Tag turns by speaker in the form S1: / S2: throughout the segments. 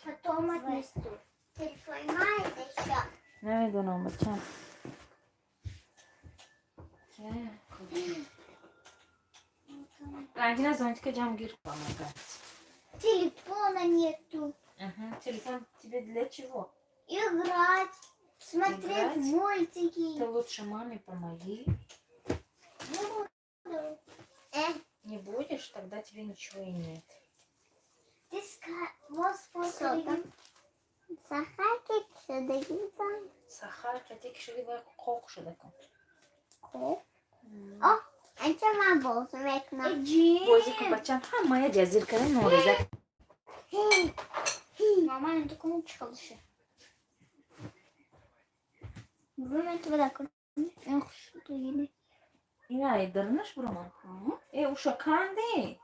S1: Потом отнесу. Телефон еще.
S2: Намедонам, бачам. Ганҷина, зонтика ҷам гир, помогать.
S1: Телефона нету.
S2: Угу. Телефон тебе для чего?
S1: Играть, смотреть
S2: Играть?
S1: Мультики.
S2: Ты лучше маме помоги. Не будешь, тогда тебе ничего и нет.
S1: Ты вот. Сахарки шудагидан.
S2: Сахар кати шуди бояд қоқ шуда кун.
S1: О, анча ман бозӣ мекунам.
S2: Бозӣ кун, бачам, ҳамая ҷазир карда нореза.
S1: Мама, не такому чалышы. Бу мен твода.
S2: Ина дарунаш буромад. Э, уша канде.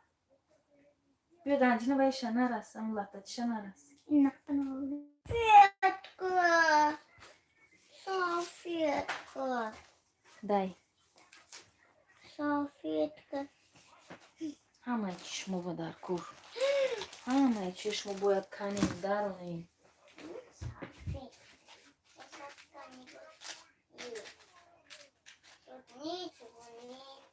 S2: Биё, Ганҷина, вайша нарас, ам латтачиша нарас.
S1: Салфетка. Салфетка.
S2: Дай.
S1: Салфетка.
S2: Ҳамаи чи шумо ба дар кур. Ҳамаи чи шумо бояд канем, даронем.
S1: Салфетка. Тут ничего нет.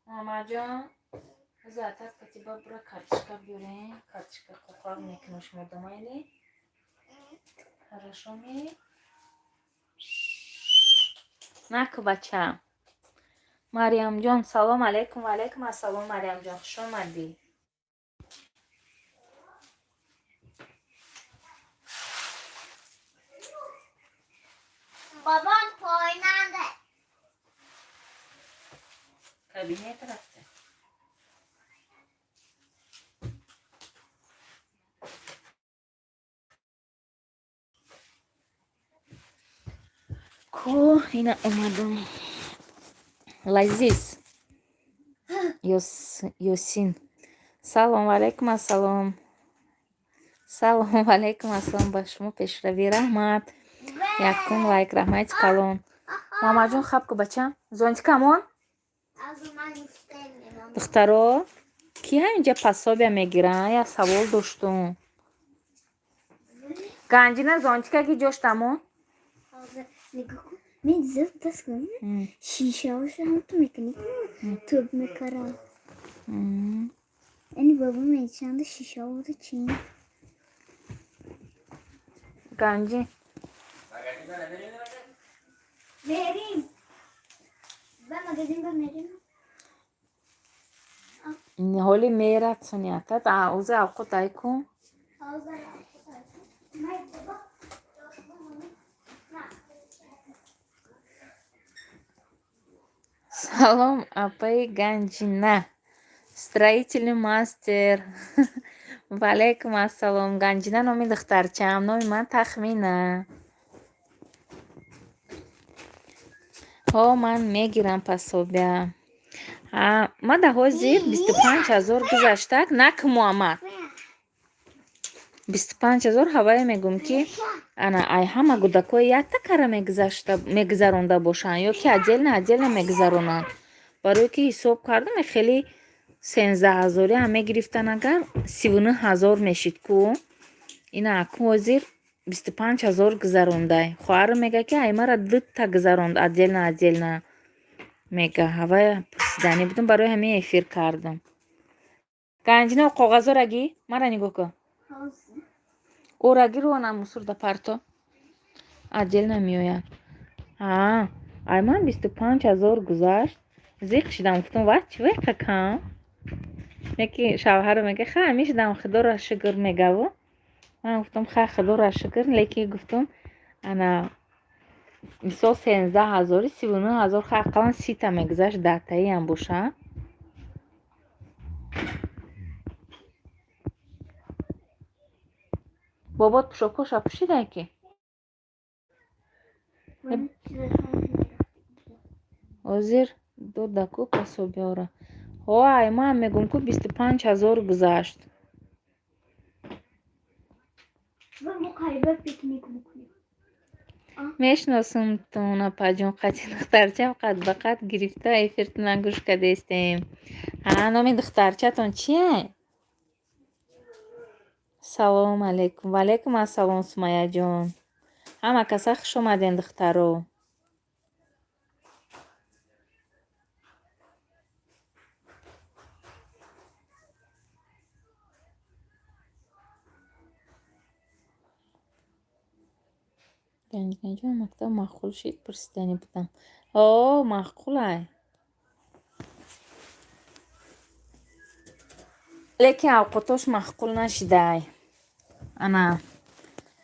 S2: Мамаҷон, зоатак катиба бура картишка биёрем. Картишка қоқрак мекунем шумо дамайли. Хорошо ми? Наку, бачам. Мариямҷон, салом алейкум, ва алейкум ассалом, Мариямҷон, хуш омадӣ.
S1: Бабам пойнанде.
S2: Кабинет рафте. Ку ина омадам. Лазиз. Ёсин. Салом алейкум ассалом. Салом алейкум ассалом ба шумо, пешравӣ, раҳмат. Якум лайк, раҳмати калон. Мамаҷон, хаб ку, бачам. Зонтикамон? Духтаро, ки ҳаминҷа пособия мегиранд? Як савол доштум. Ганҷина, зонтика ки ҷоштамон?
S1: Мен даст кунам. Шишаоша ҳам ту мекунӣ. Тӯб мекарам. Яъне баба мечанда шишаоро чин.
S2: Ганҷи.
S1: Мерим. Ба магазин ба мерим.
S2: Ҳоли мерад сониятат. Уза авқот ай кун.
S1: Ҳозир. Май баба.
S2: Салом, апаи Ганҷина. Строительный мастер. Ва алейкум ассалом. Ганҷина номи духтарчаам, номи ман Тахмина. Ҳо, ман мегирам пособия. Ман дар ҳозир 25 000 гузаштак, нак, Муҳаммад. 25 000 ҳавае мегӯм, ки ана ай ҳама кӯдакҳои якта кара мегузаронда бошанд ё ки отдельно отдельно мегузаронанд. Барое ки ҳисоб кардам, хеле 13 ҳазорӣ ҳам мегирифтан, агар 39 000 мешид ку. Ина акун ҳозир 25 000 гузарондай. Хоҳарам мега, ки ай мара дута гузаронд отдельно отдельно мега. Ҳавая пурсиданӣ будам, барои ҳамин эфир кардам. Ганҷина, коғазора гӣ, мара нигоҳ кун. Ораги ронам мусурда парто. Отдельно меояд. А, ай ман 25 000 гузашт. Зиқ шидам, гуфтам, ва чӣ вайқа кам? Яки шавҳарам мега, ха мешидам, худоро шукр мегаву. Ман гуфтам, ха, худоро шукр, лекин гуфтам, ана мисол 13 ҳазори 39 000, ха ақаллан 30-та мегузашт, 10-таиам боша. Бобот пӯшокҳоша пӯшидай ки? Ҳозир дода ку пособияро. Ҳо, ай ман мегӯм ку 25 000 гузашт.
S1: Ва мо қариба пикник мекунем.
S2: Мешиносам тон, апаҷон, қати духтарчам қад ба қад гирифта эфиртона гӯш кардестем. Ҳа, номи духтарчатон чие? Салом алейкум. Ваалейкум ассалом, Сумайяҷон. Ҳама каса хуш омадем, духтаро. Ганҷинаҷон, мактаб маъқул шид, пурсиданӣ будам. О, маъқулай. Лекин авқотош маъқул нашидай. Ана,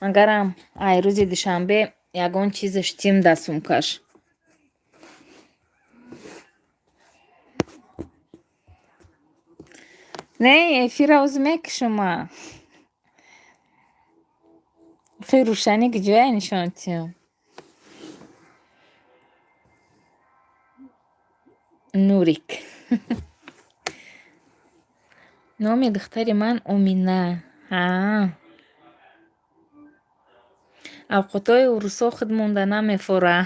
S2: магарам ай рӯзи душанбе ягон чизаш тим дар сумкаш. Не, эфира оз мекушам ма. Хеле рӯшанӣ куҷоя нишон тиём? Нурик. Номи духтари ман Омина. Ҳа. Авқотҳои урусҳо худ монда намефора.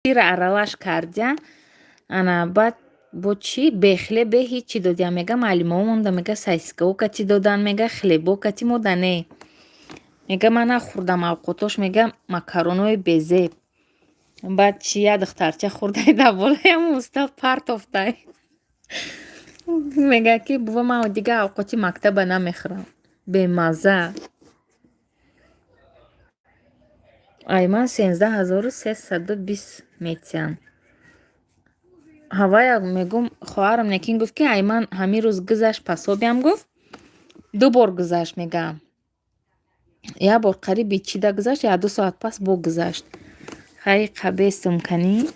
S2: Сира аралаш кардя. Ана баъд бо чӣ бе хлеб бе ҳичи додям. Мега маълимао монда, мега сосискао кати додан, мега хлебо кати мода не. Мега ман нахӯрдам авқотош, мега макаронои безеб. Баъд чи як духтарча хӯрдай дар болои ҳамун устал партофтай. Мега ки бува, ман дигар авқоти мактаба намехӯрам. Бемазза. Ай ман 13 320 метиҳам. Ҳавая мегум, хоҳарам некин гуфт, ки ай ман ҳамин рӯз гузашт пособиям, гуфт, ду бор гузашт, мегам. Як бор қариби чида гузашт, як ду соат пас бо гузашт. Хай қабестум канӣ.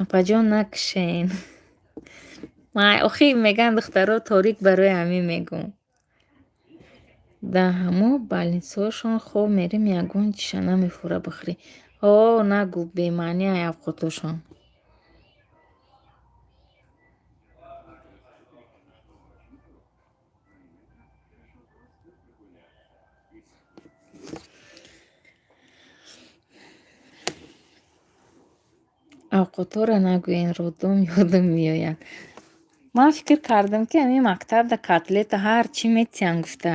S2: Апаҷон, накушен. Охи меган духтаро торик, барои ҳамин мегум. Дар ҳамо больницаҳошон хоб мерем, ягон чиша намефура бихӯрӣ. Ҳо, нагӯ, бемаъни ай авқотошон. Авқотҳоро нагӯен, роддом ёдам меояд. Ман фикр кардам, ки ҳамин мактабда котлета ҳар чӣ метиҳанд гуфта.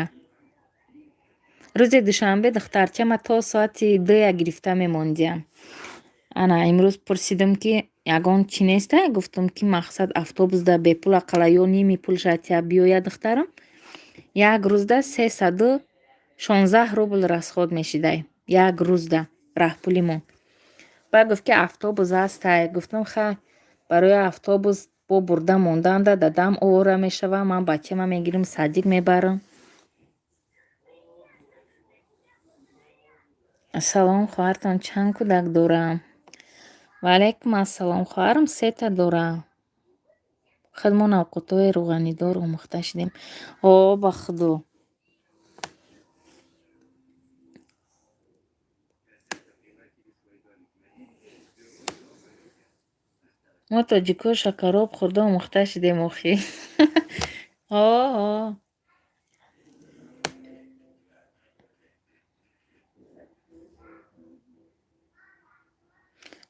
S2: Рӯзи душанбе духтарчама то соати дуя гирифта мемондиям. Ана имрӯз пурсидам, ки ягон чӣ нестай, гуфтам, ки мақсад автобусда бепул ақалла ё ними пулша тия биёяд духтарам. Як рӯзда 316 рубл расход мешидай. Як рӯзда раҳпулимон. Баъд гуфт, ки автобус ҳастай. Гуфтам, хай, барои автобус бо бурда монданда дадам овора мешавам, ман бачама мегирам, садик мебарам. Салом, хоҳартон чанд кӯдак дорам? Ваалайкум ассалом, хоҳарам сета дорам. Худмон авқотҳои рӯғанидор омӯхта шудем. О, ба худо. Мо тоҷикҳо шакароб хӯрда омӯхта шудем охи. Ҳо, ҳо.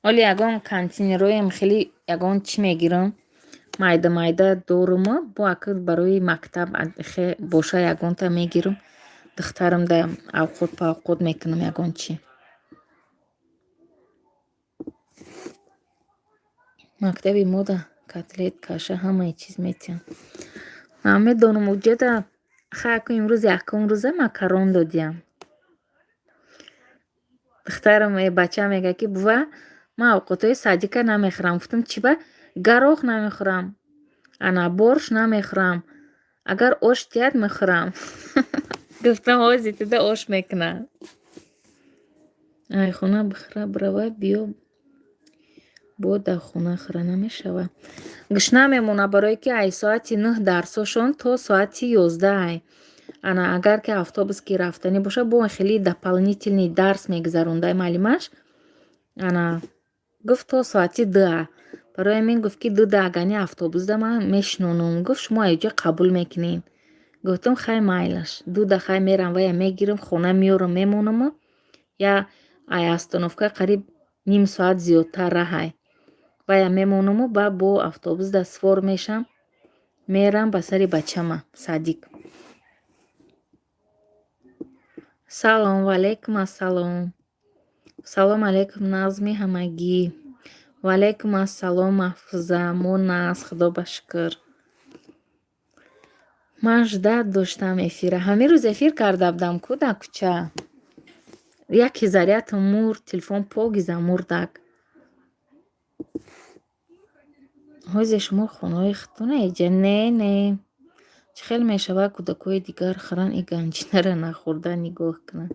S2: Ҳоле ягон контейнерҳоем хеле ягон чӣ мегирам, майда майда дорума, бо ака барои мактаб боша ягонта мегирам. Духтарам да авқот павқот мекунам ягон чӣ. Мактаби мода котлет, каша, ҳамаи чиз метиҳанд. Ман медонам, уҷода хай аку имрӯз якум рӯза макарон додиям. Духтарам, бачаам мегӯяд, ки бува, ман авқотҳои садика намехӯрам. Гуфтам, чӣ ба? Горох намехӯрам. Ана борщ намехӯрам. Агар ош диҳад, мехӯрам. Гуфтам, ҳози туда ош мекунад. Ай хона бихӯра, бирава, биё бо дар хона хӯра намешавад. Гушна мемонад, барое ки ай соати 9 дарсошон то соати 11 ай. Ана агар ки автобус ки рафтанӣ бошад, бо хеле дополнительный дарс мегузарондай маълимаш. Ана гуфт, то соати дуа. Барои ҳамин гуфт, ки дуда агани автобусда ман мешинонам. Гуфт, шумо аёҷа қабул мекунед. Гуфтам, хай, майлаш, дуда хай мерам, вая мегирам, хона меёрам, мемонаму я ай остановка қариб ним соат зиёдтар раҳай. Вая мемонаму ба бо автобус да свор мешам, мерам ба сари бачама садик. Салом, ваалайкум ассалом. Салом алейкум, назми ҳамагӣ. Ваалайкум ассалом, Маҳфуза. Мо нағз, худо ба шукр. Ман ждать доштам эфира. Ҳамин рӯз эфир карда будам ку дар кӯча. Яке зарядам мурд, телефон погиза мурдак. Ҳозе шумо хонаҳои худтона эҷа? Не, не. Чӣ хел мешавад, кӯдакҳои дигар хӯранд, и ганҷинаро нахӯрда нигоҳ кунанд?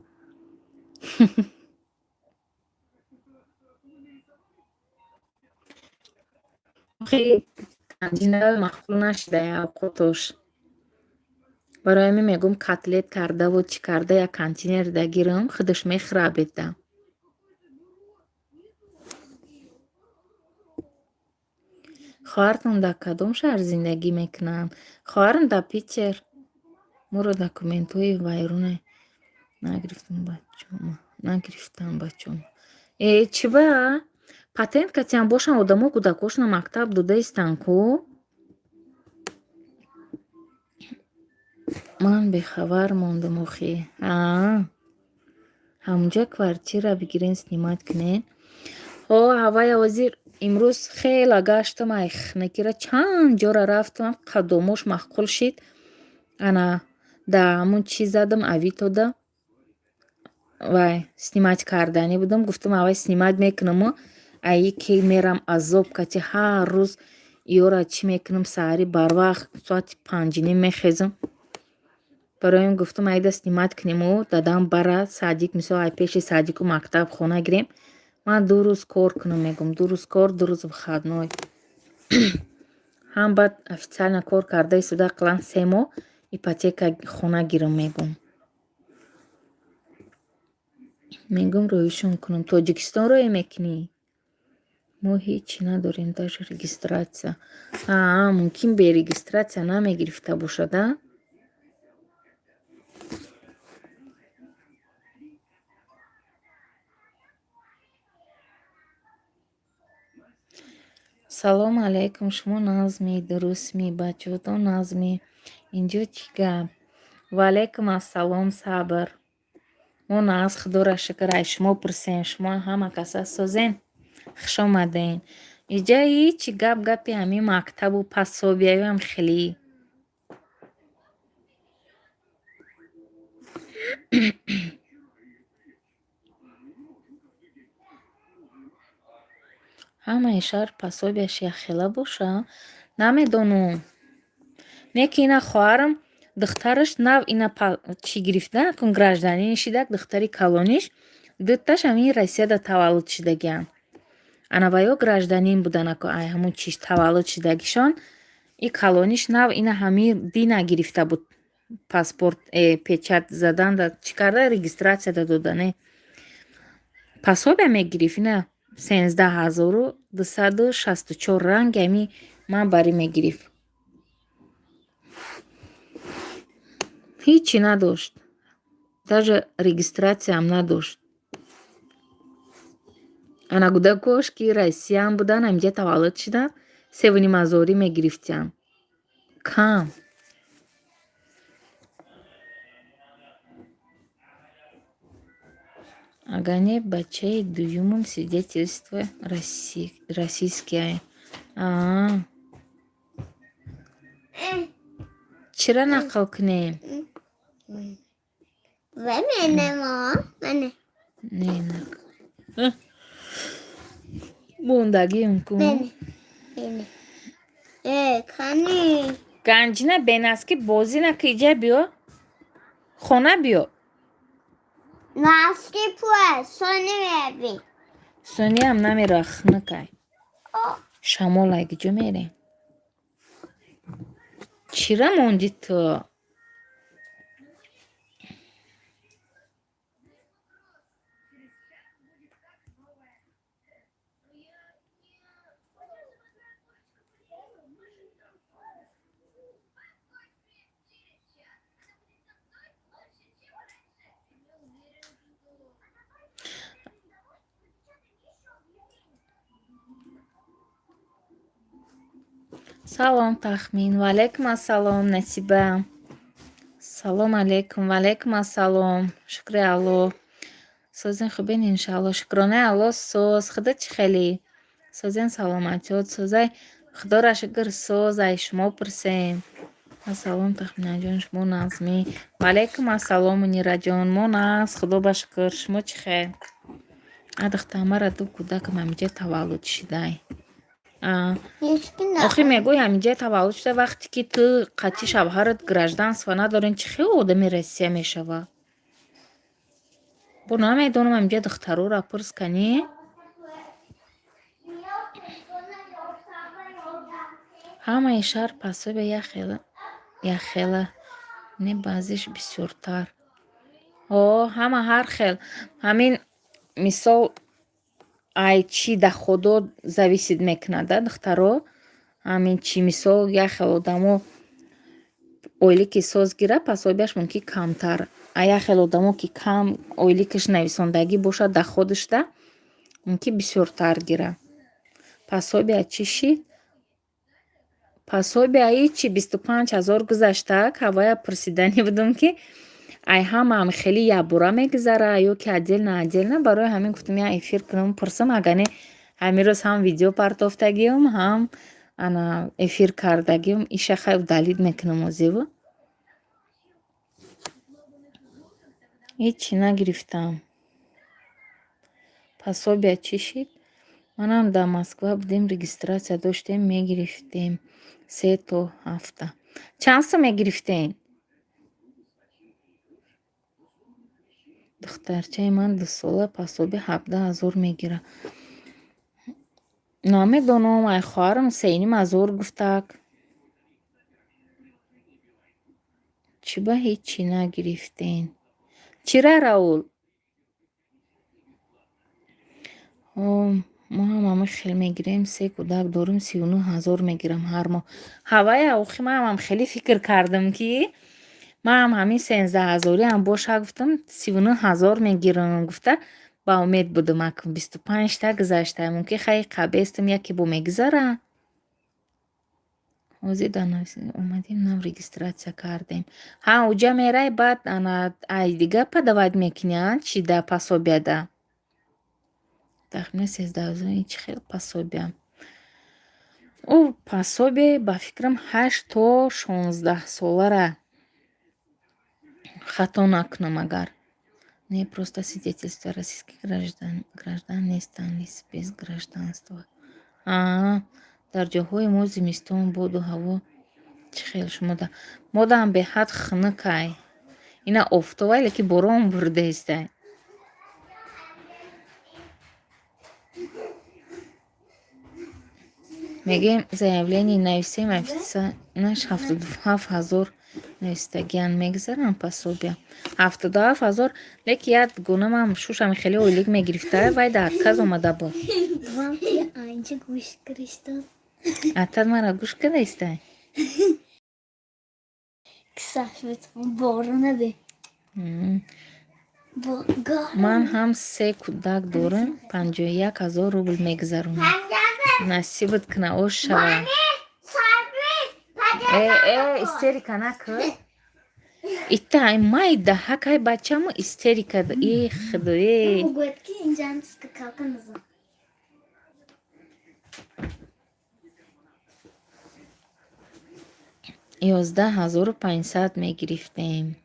S2: Охи ганҷина маъқул нашуда авқотош. Барои ҳамин мегӯм, котлет кардаву чӣ карда як контейнерда гирам, худаш мехӯра беда. Хоҳартон дар кадом шаҳр зиндагӣ мекунанд? Хоҳарам дар Питер. Моро документҳои вайроне нагирифтам, бачома. Нагирифтам, бачома. Э, чӣ ба? Патент катиам бошанд, одамо кӯдакошона мактаб дода истанд ку? Ман бехабар мондам охи. Аа. Ҳамунҷа квартира бигирен, снимать кунен. Ҳо, ҳавая ҳозир имрӯз хела гаштам, ай хунакира чанд ҷора рафтам, қадомош маъқул шид. Ана да ҳамун чиз задам Авитода. Вай снимать карданӣ будам, гуфтам, аввай снимать мекунаму аи ки мерам азоб кати ҳар рӯз иёра чӣ мекунам, саҳари барвақт соати 5:30 мехезам. Барои ҳамин гуфтам, айда снимать кунему дадам бара садик, мисол, ай пеши садику мактаб хона гирем. Ман 2 рӯз кор кунам, мегӯм, 2 рӯз кор, 2 рӯз выходной. Ҳам баъд официально кор карда истода ақаллан 3 моҳ ипотека хона гирам, мегӯм. Мегӯм, роҳишон кунам. Тоҷикистон роҳе мекунӣ? Мо ҳечи надорем, даже регистрация. Аа, мумкин бе регистрация намегирифта бошад, а? Салом алейкум, шумо нағзмӣ, дурустмӣ, бачаҳотон нағзмӣ? Инҷо чӣ гап? Ваалайкум ассалом, Сабр. Мо нағз, худоро шукр, ай шумо пурсем, шумо ҳама каса созен? Хуш омадем. Иҷа ҳичи гап, гапи ҳамин мактабу пособияюам хеле. Ҳамаи шаҳр пособияш якхела боша? Намедонам. Не ки ина хоҳарам духтараш нав ина чӣ гирифта, кун гражданин шидак, духтари калониш, дуташ ҳамин Россияда таваллуд шудагианд. Ана ваё гражданин буданаку ай ҳамун чиш таваллуд шудагишон, и калониш нав ина ҳамин дина гирифта буд паспорт, печать задан да чӣ карда, регистрация да додане. Пособия мегирифт ина 13 264 ранги ҳами ман барӣ мегирифт. Ҳичи надошт. Даже регистрацияам надошт. Ана кӯдакош ки Россияам буданд, ҳаминҷа таваллуд шуданд, 3,5 ҳазорӣ мегирифтиям. Кам. Агар не, бачаи дуюмам свидетельство российские. Аа. Чира нақл кунем? Не, нақл. Мондагиам ку. Ганҷина, бенаски бозӣ наки, иҷа биё. Хона биё.
S1: Носки пур, сони меравем.
S2: Сониам намера, хунукай. Шамолай, куҷо мерем? Чира монди ту? Салом, Тахмин. Ваалайкум ассалом, Насиба. Салом алейкум. Ваалайкум ассалом. Шукри Аллоҳ. Созен, хубен, иншаалло. Шукронаи Аллоҳ, соз. Худо чӣ хеле? Созен, саломатиёт созай. Худоро шукр, соз, ай шумо пурсем. Ассалом, Тахминаҷон, шумо нағзмӣ? Ваалайкум ассалом, Мунираҷон. Мо нағз, худо ба шукр. Шумо чӣ хел? А духтар, мара ду кӯдакам ҳаминҷа таваллуд шидай. Охи мегӯй, ҳаминҷа таваллуд шуда, вақте ки ту қатъи шавҳарат гражданство надорен, чӣ хел одами Россия мешава? Бо намедонам, ҳаминҷа духтарора пурс канӣ. Ҳамаи шаҳр пособия якхела, не, баъзеш бисёртар. О, ҳама ҳар хел. Ҳамин мисол, ай чӣ доходо зависит мекунад, да, духтаро? Ҳамин чӣ, мисол, як хел одамо ойлики соз гирад, пособияш мумкин камтар. А як хел одамо ки кам ойликаш нависондагӣ бошад доходашда, мумкин бисёртар гирад. Пособия чӣ шид? Пособия ҳичи, 25 000 гузашта. Ҳавая пурсиданӣ будум, ки ай ҳамаам хеле якбора мегузара ё ки отдельно отдельно. Барои ҳамин гуфтам, як эфир кунам, пурсам. Агар не, ҳамин рӯз ҳам видео партофтагиам, ҳам ана эфир кардагиам. Иша хай удалить мекунам озиву. Ҳичи нагирифтам. Пособия чӣ шид? Манам дар Москва будем, регистрация доштем, мегирифтем 3 то ҳафта. Чанд сум мегирифтем? Духтарчаи ман 2 сола, пособия 17 000 мегирад. Намедонам, ай хоҳарам 3,5 ҳазор гуфтак. Чӣ ба ҳичи нагирифтен? Чира, Раул? Мо ҳам ҳамин хел мегирем, се кӯдак дорем, 39 000 мегирам ҳар моҳ. Ҳавая, охи манам хеле фикр кардам, ки манам ҳамин 13 ҳазориам боша, гуфтам, 39 000 мегирам гуфта ба умед будам. Акун 25-та гузашта, мумкин хай қабестам, яке бо мегузара. Ҳозир дар омадем, нав регистрация кардем. Ҳа, уҷа мерай, баъд ана ай дига подавать мекунӣ, а чи да пособияда. Тахминан 13 000. Чӣ хел пособия? Ӯ пособие, ба фикрам, 8 то 16 солара, хато накунам агар. Не, просто свидетельство российских граждан нестанд, лиц без гражданства. Аа, дар ҷоҳои мо зимистон боду ҳаво чӣ хел шумода? Модаам беҳад хунукай. Ина офтобай, лекин борон бурдаистай. Мегӯем, заявление нависем, официальнаш 77 000 навистагиан, мегузарам пособия. 77 000, лекин як гунамам шушам хеле ойлик мегирифта, вай дар отказ омада буд. Атат мара гӯш кардаистай?
S1: Борона.
S2: Ман ҳам се кӯдак дорам, 51 000 рубл мегузаронам. Насибат куна, ош шава. Э, э, истерика накун. Ита ай майда ҳакай бачамо истерика. Э, худое.
S1: Мегӯяд, ки инҷа скакалка назан.
S2: 11 500 мегирифтем.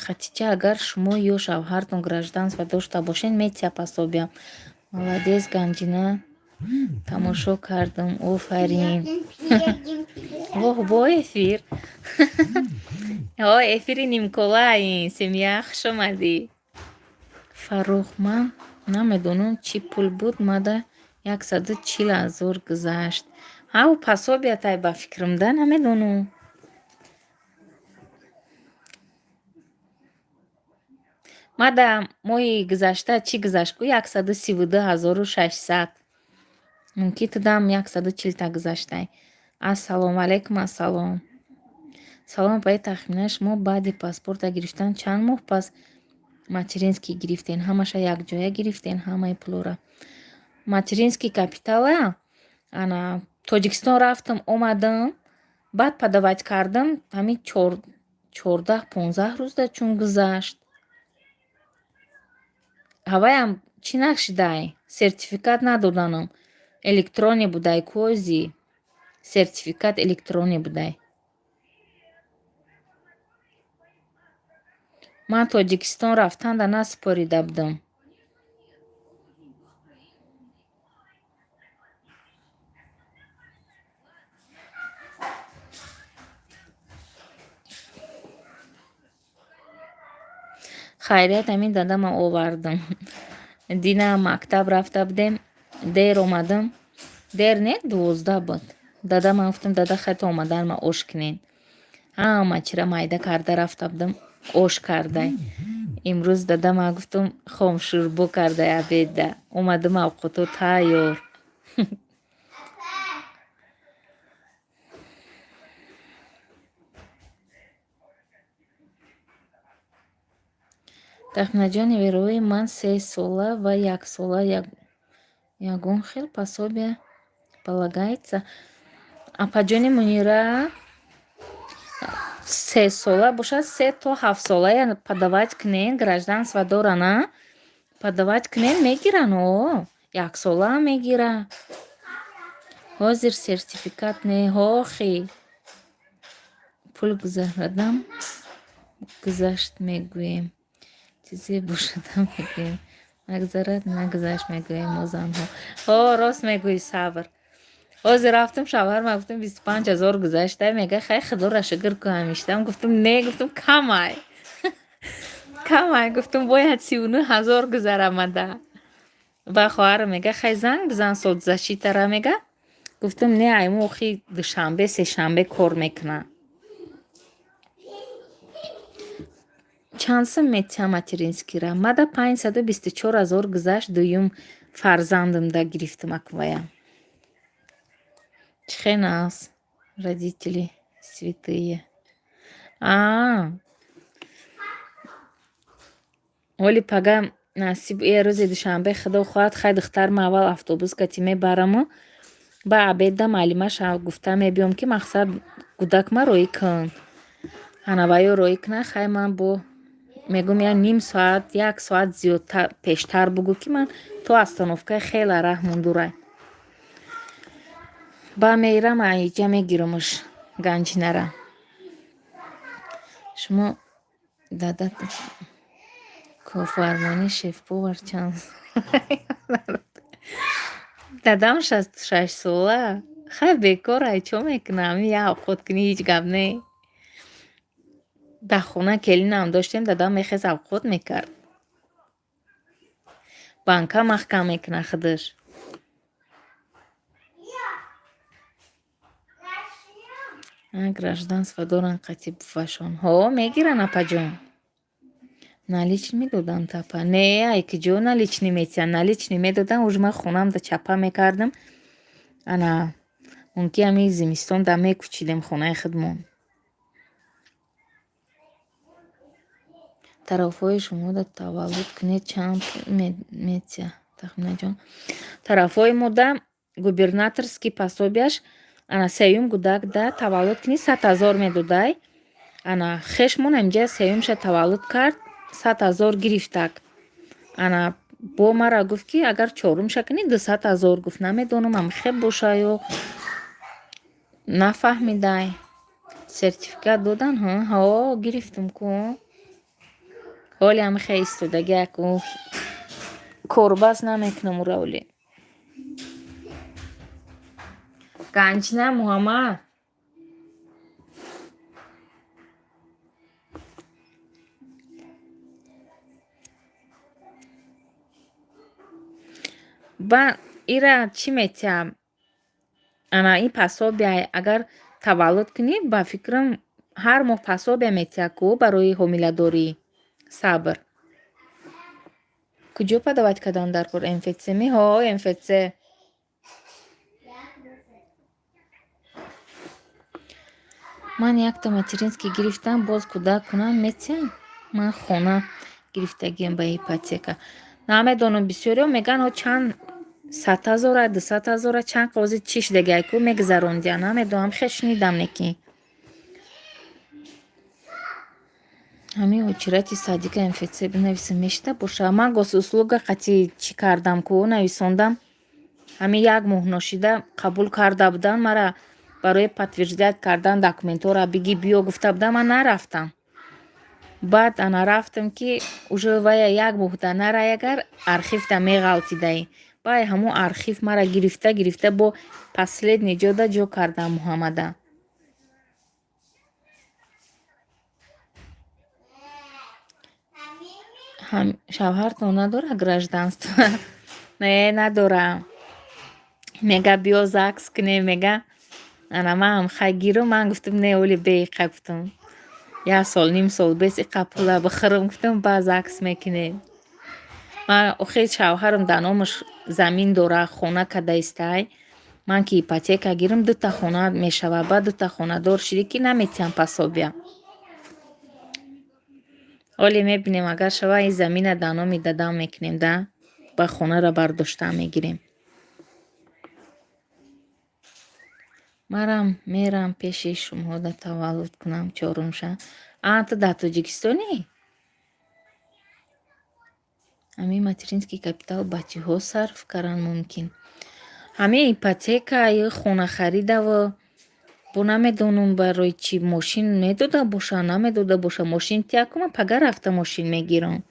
S2: Хатича, агар шумо ё шавҳартон гражданство дошта бошед, метия пособия. Молодец, Ганҷина. Тамошо кардам, офарин. Воҳ, бо эфир. О, эфири нимкола ин. Семья, хуш омадӣ. Фаррух, ман намедонам, чӣ пул буд, мада 140 000 гузашт. Ҳав, пособиятай, ба фикрам, да, намедонам. Мада моҳи гузашта чӣ гузашт ку, 132 600. Мумкин тудам 140-та гузаштай. Ассалому алайкум, ассалом. Салом, апаи Тахмина, шумо баъди паспорта гирифтан чанд моҳ пас материнский гирифтен? Ҳамаша якҷоя гирифтен, ҳамаи пулора? Материнский капитала ана Тоҷикистон рафтам, омадам, баъд подавать кардам, ҳамин 14-15 рӯзда чун гузашт. Ҳаваям чӣ нашидай, сертификат надоданам. Электронӣ будай кози. Сертификат электронӣ будай. Ман Тоҷикистон рафтанда насупорида будам. Хайрият, ҳамин дадама овардам. Дина мактаб рафта будем, дер омадам. Дер не, 12 буд. Дадама гуфтам: «Дада, хай, то омаданма ош кунед». Ҳама чира майда карда рафта будам, ош кардай. Имрӯз дадама гуфтам, хомшӯрбо кардай обедда. Омадам, авқото тайёр. Тахминаҷон, верои ман 3 сола ва яксола ягон хел пособия полагается? Апаҷони Мунира, 3 сола бошад, 3 то 7 сола подавать кунен, гражданство дорана, подавать кунен, мегиранд. О, яксолаам мегира. Ҳозир сертификат не, ҳохи. Пул гузарадам, гузашт мегӯем. Чизе бошадам мегӯем. Нагузарад, нагузашт мегӯем мо занҳо. Ҳо, рост мегӯӣ, Сабр. Ҳозир рафтам, шавҳарма гуфтам, 25 000 гузашта. Мега: «Хай, худоро шукр ку ҳамиштам». Гуфтам: «Не», гуфтам, «камай, камай», гуфтам, «бояд 39 000 гузарамада». Ба хоҳарам мега: «Хай, занг бизан соцзащитара», мега. Гуфтам: «Не, айму охи душанбе, сешанбе кор мекунад». Чанд сум метиҳам материнскийра? Мада 524 000 гузашт, дуюм фарзандамда гирифтам аквая. Чӣ хел нас родители святые. А оли пага насиб е, рӯзи душанбе, худо хоҳад, хай, духтарма аввал автобус кати мебараму, ба обедда маълимаша гуфта мебиём, ки мақсад кӯдакма роӣ кун. Ана ваё роӣ кунад, хай, ман бо мегӯм, як ним соат, як соат зиёдтар пештар бугӯ, ки ман то остановкаи хела раҳ мондурай. Ба мерам, аиҷа мегирамаш Ганҷинара. Шумо дада кофармонӣ шеф-повар чанд? Дадам 66 сола. Хай, бекор ай, чо мекунам? Ҳамин як авқоткунӣ, ҳеҷ гап не. Дар хона келинам доштем, дадам мехез, авқот мекард. Банка маҳкам мекунад худаш. Гражданство доранд қати бувашон. Ҳо, мегиранд, апаҷон. Наличный медоданд, апа? Не, ай куҷо наличный метиҳанд? Наличный медоданд, уж ман хонамда чапа мекардам. Ана мумкин ҳамин зимистон да мекӯчидем хонаи худмон. Тарафҳои шумода таваллуд кунед, чанд пул метиҳад, Тахминаҷон? Тарафҳои мода губернаторский пособияш, ана, сеюм кӯдак да таваллуд кунӣ, 100 000 медодай. Ана хешмон ҳаминҷа сеюмша таваллуд кард, 100 000 гирифтак. Ана бо мара гуфт, ки агар чорумша кунӣ, 200 000 гуфт. Намедонам, ам хеб боша ё нафаҳмидай. Сертификат додан? Ҳо, гирифтум ку. Ҳоли ҳам хе истодаги, яку корбас намекунам ура оли. Ганҷина Муҳаммад. Ба ира чӣ метиҳам? Ана ин пособия, агар таваллуд кунӣ, ба фикрам, ҳар моҳ пособия метиҳад ку барои ҳомиладорӣ. Сабр. Куҷо подавать кардан дар кор, МФЦ ми? Ҳо, МФЦ. Ман якта материнский гирифтам, боз кӯдак кунам, метиҳам? Ман хона гирифтагиам ба ипотека. Намедонам, бисёриҳо мегӯянд, чанд 100 ҳазора, 200 ҳазора, чанд қози чӣ шудагиай ку мегузарондия, намедонам, хел шунидам, неки. Ҳамин очереди садика МФЦ бинависем, мешида боша. Ман госуслуга қати чӣ кардам ку, нависондам. Ҳамин як моҳ ношида қабул карда буданд мара, барои подтверждать кардан документҳоро биги биё гуфта будам, ман нарафтам. Баъд ана рафтам, ки уже вая як моҳда нарай, агар архивда меғалтидаӣ. Баъд ҳамун архив мара гирифта гирифта бо последний ҷода ҷо кардам Муҳаммада. Шавҳартон надорад гражданство? Не, надорам. Мега, биё ЗАГС кунем, мега. Ана манам хай гирум, ман гуфтам, не, оли беиқа гуфтам. Як сол, ним сол бес иқа пула бихӯрам, гуфтам, баъд ЗАГС мекунем. Ман охир шавҳарам дар номаш замин дора, хона када истай. Ман ки ипотека гирам, дута хона мешавад. Баъд дута хонадор шудӣ, ки наметиҳам пособия. Оле мебинем, агар шава, ин замина дар номи дадам мекунем да, ба хонаро бардошта мегирем. Марам мерам пеши шумода таваллуд кунам чорумша. А, ту дар Тоҷикистонӣ? Ҳамин материнский капитал ба чиҳо сарф кардан мумкин? Ҳамин ипотека ё хонахаридаву бо намедонам барои чӣ, мошин медода боша, намедода боша. Мошин тия ку, ман пага рафта мошин мегирам.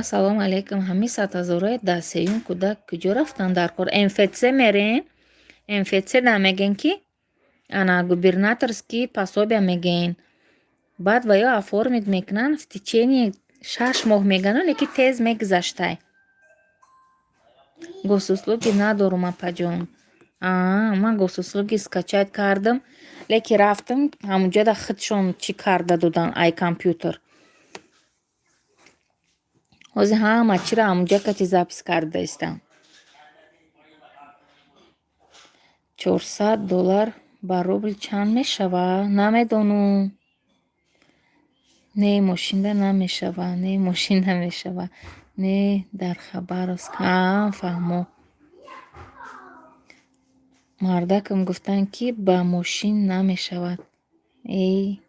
S2: Ассалому алайкум. Ҳамин 100 ҳазораи дар сеюм кӯдак куҷо рафтанд дар кор? МФЦ мерем. МФЦ да мегӯен, ки ана губернаторский пособия мегӯен. Баъд ва ё оформить мекунанд в течение 6 моҳ мегану, леки тез мегузаштай. Госуслуги надорум, апаҷон. Аа, ман госуслуги скачать кардам, леки рафтам ҳамунҷода худшон чӣ карда доданд ай компютер. Ҳозир ҳама чиро ҳамунҷа кати запись карда истам. 400 доллар ба рубл чанд мешавад? Намедонам. Не, мошинда намешавад, не, мошин намешавад. Не, дар Хабаровск. Аа, фаҳмо. Мардакам гуфтанд, ки ба мошин намешавад. Эй.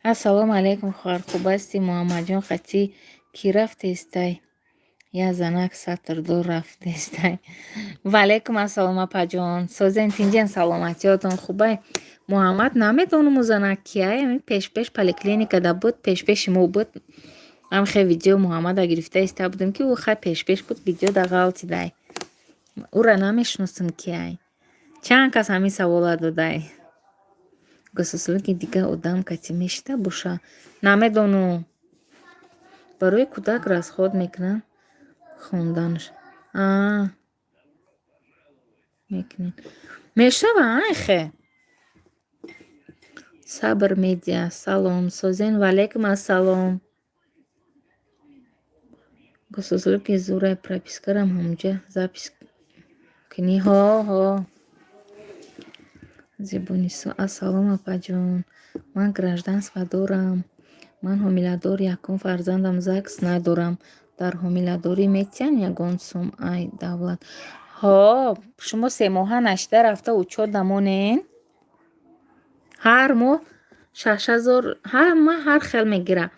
S2: Ассалому алайкум, хоҳар, хуб ҳастӣ? Муҳаммадҷон хатӣ кӣ рафтестай? Як занак сатрдор рафтестай. Ваалайкум ассалом, апаҷон. Созен, тинҷен, саломатиётон хубай? Муҳаммад намедонам ӯ занак кияй, ҳамин пешпеш поликлиникада буд, пешпеши мо буд. Ман хел видео Муҳаммада гирифта иста будем, ки ӯ хай пешпеш буд, видеода ғалтидай. Ӯра намешиносам, кияй. Чанд кас ҳамин савола додай. Госуслуги дига одам кати мешида боша? Намедонам. Барои кӯдак расход мекунанд хонданаш. Аа. Мекунед. Мешава, айхе? Сабр медиа. Салом. Созен, ваалайкум ассалом. Госуслуги зурай, пропискарам ҳамунҷа запись кунӣ. Ҳо, ҳо. Зебонисо, ассалом, апаҷон. Ман гражданство дорам. Ман ҳомиладор, якум фарзандам, ЗАГС надорам. Дар ҳомиладорӣ метиҳанд ягон сум ай давлат? Ҳо, шумо 3 моҳа нашида рафта учёт монен. Ҳар моҳ 6000, ҳама ҳар хел мегирад.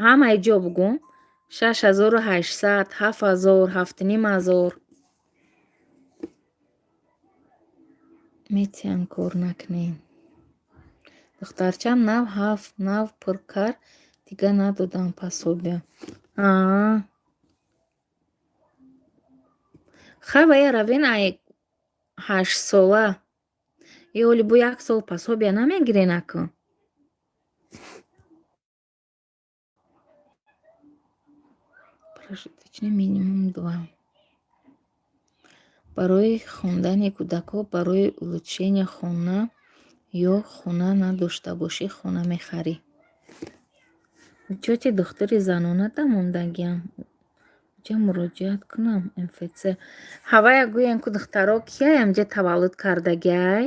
S2: Ҳамаи ҷо бугум 6800, 7000, 7500. Метиҳанд, кор накунед. Духтарчам нав ҳафт нав пур кард, дига надодам пособия. Аа. Хай, вая равен ай 8-сола. Е, оли бо як сол пособия намегирен аку? Прожиточный минимум два. Барои хондани кӯдакҳо, барои улучшения хона ё хона надошта бошӣ, хона мехарӣ. Учёти духтури занонада мондагиам. Ҷа муроҷиат кунам МФЦ. Ҳавая гӯян ку, духтаро, кияй амҷа таваллуд кардагиай?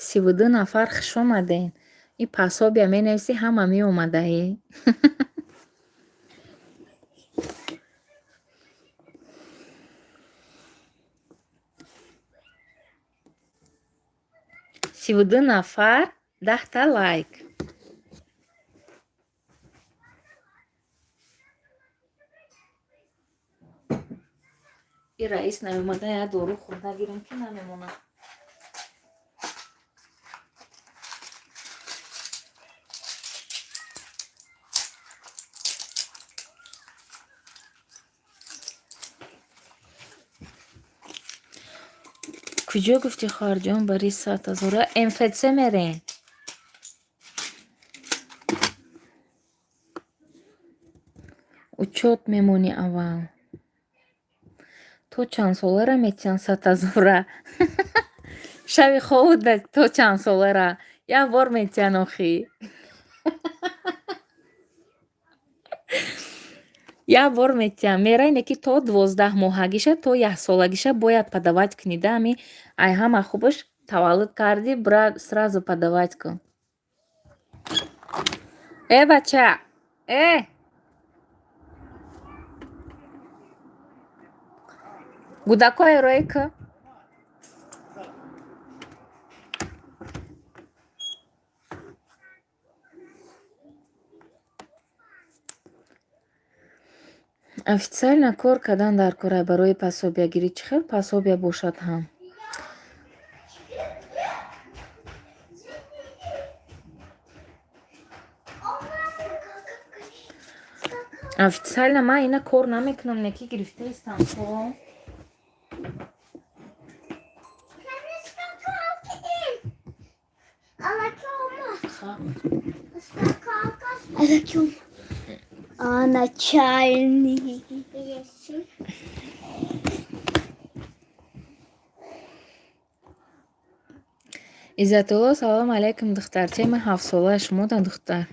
S2: 32 нафар, хушомаден. И пособия менависӣ, ҳама меомадаӣ. 32 нафар, 10-та лайк. И раис наомада, я дору хӯрда гирем, ки намемонад. Куҷо гуфтӣ, хоҳарҷон, барои 100 ҳазора МФЦ мерем? Учёт мемонӣ аввал. То чанд солара метиҳанд 100 ҳазора? Шаби хобуда то чанд солара як бор метиҳанд охӣ. Як бор метиҳанд. Мерайне ки то 12-моҳагиша, то яксолагиша бояд подавать кунӣ да. Ами ай ҳама хубаш, таваллуд кардӣ, бра, сразу подавать кун. Э, бача, э! Гудакҳое роӣ ку. Официально кор кардан дар кора барои пособиягирӣ. Чӣ хел пособия бошад ҳам? Официально ман ина кор намекунам, неки гирифтаистам ко. Ха.
S1: А зачем? А начальник.
S2: Иззатулло, салом алейкум, духтарчаи ман ҳафтсола, шумо да духтар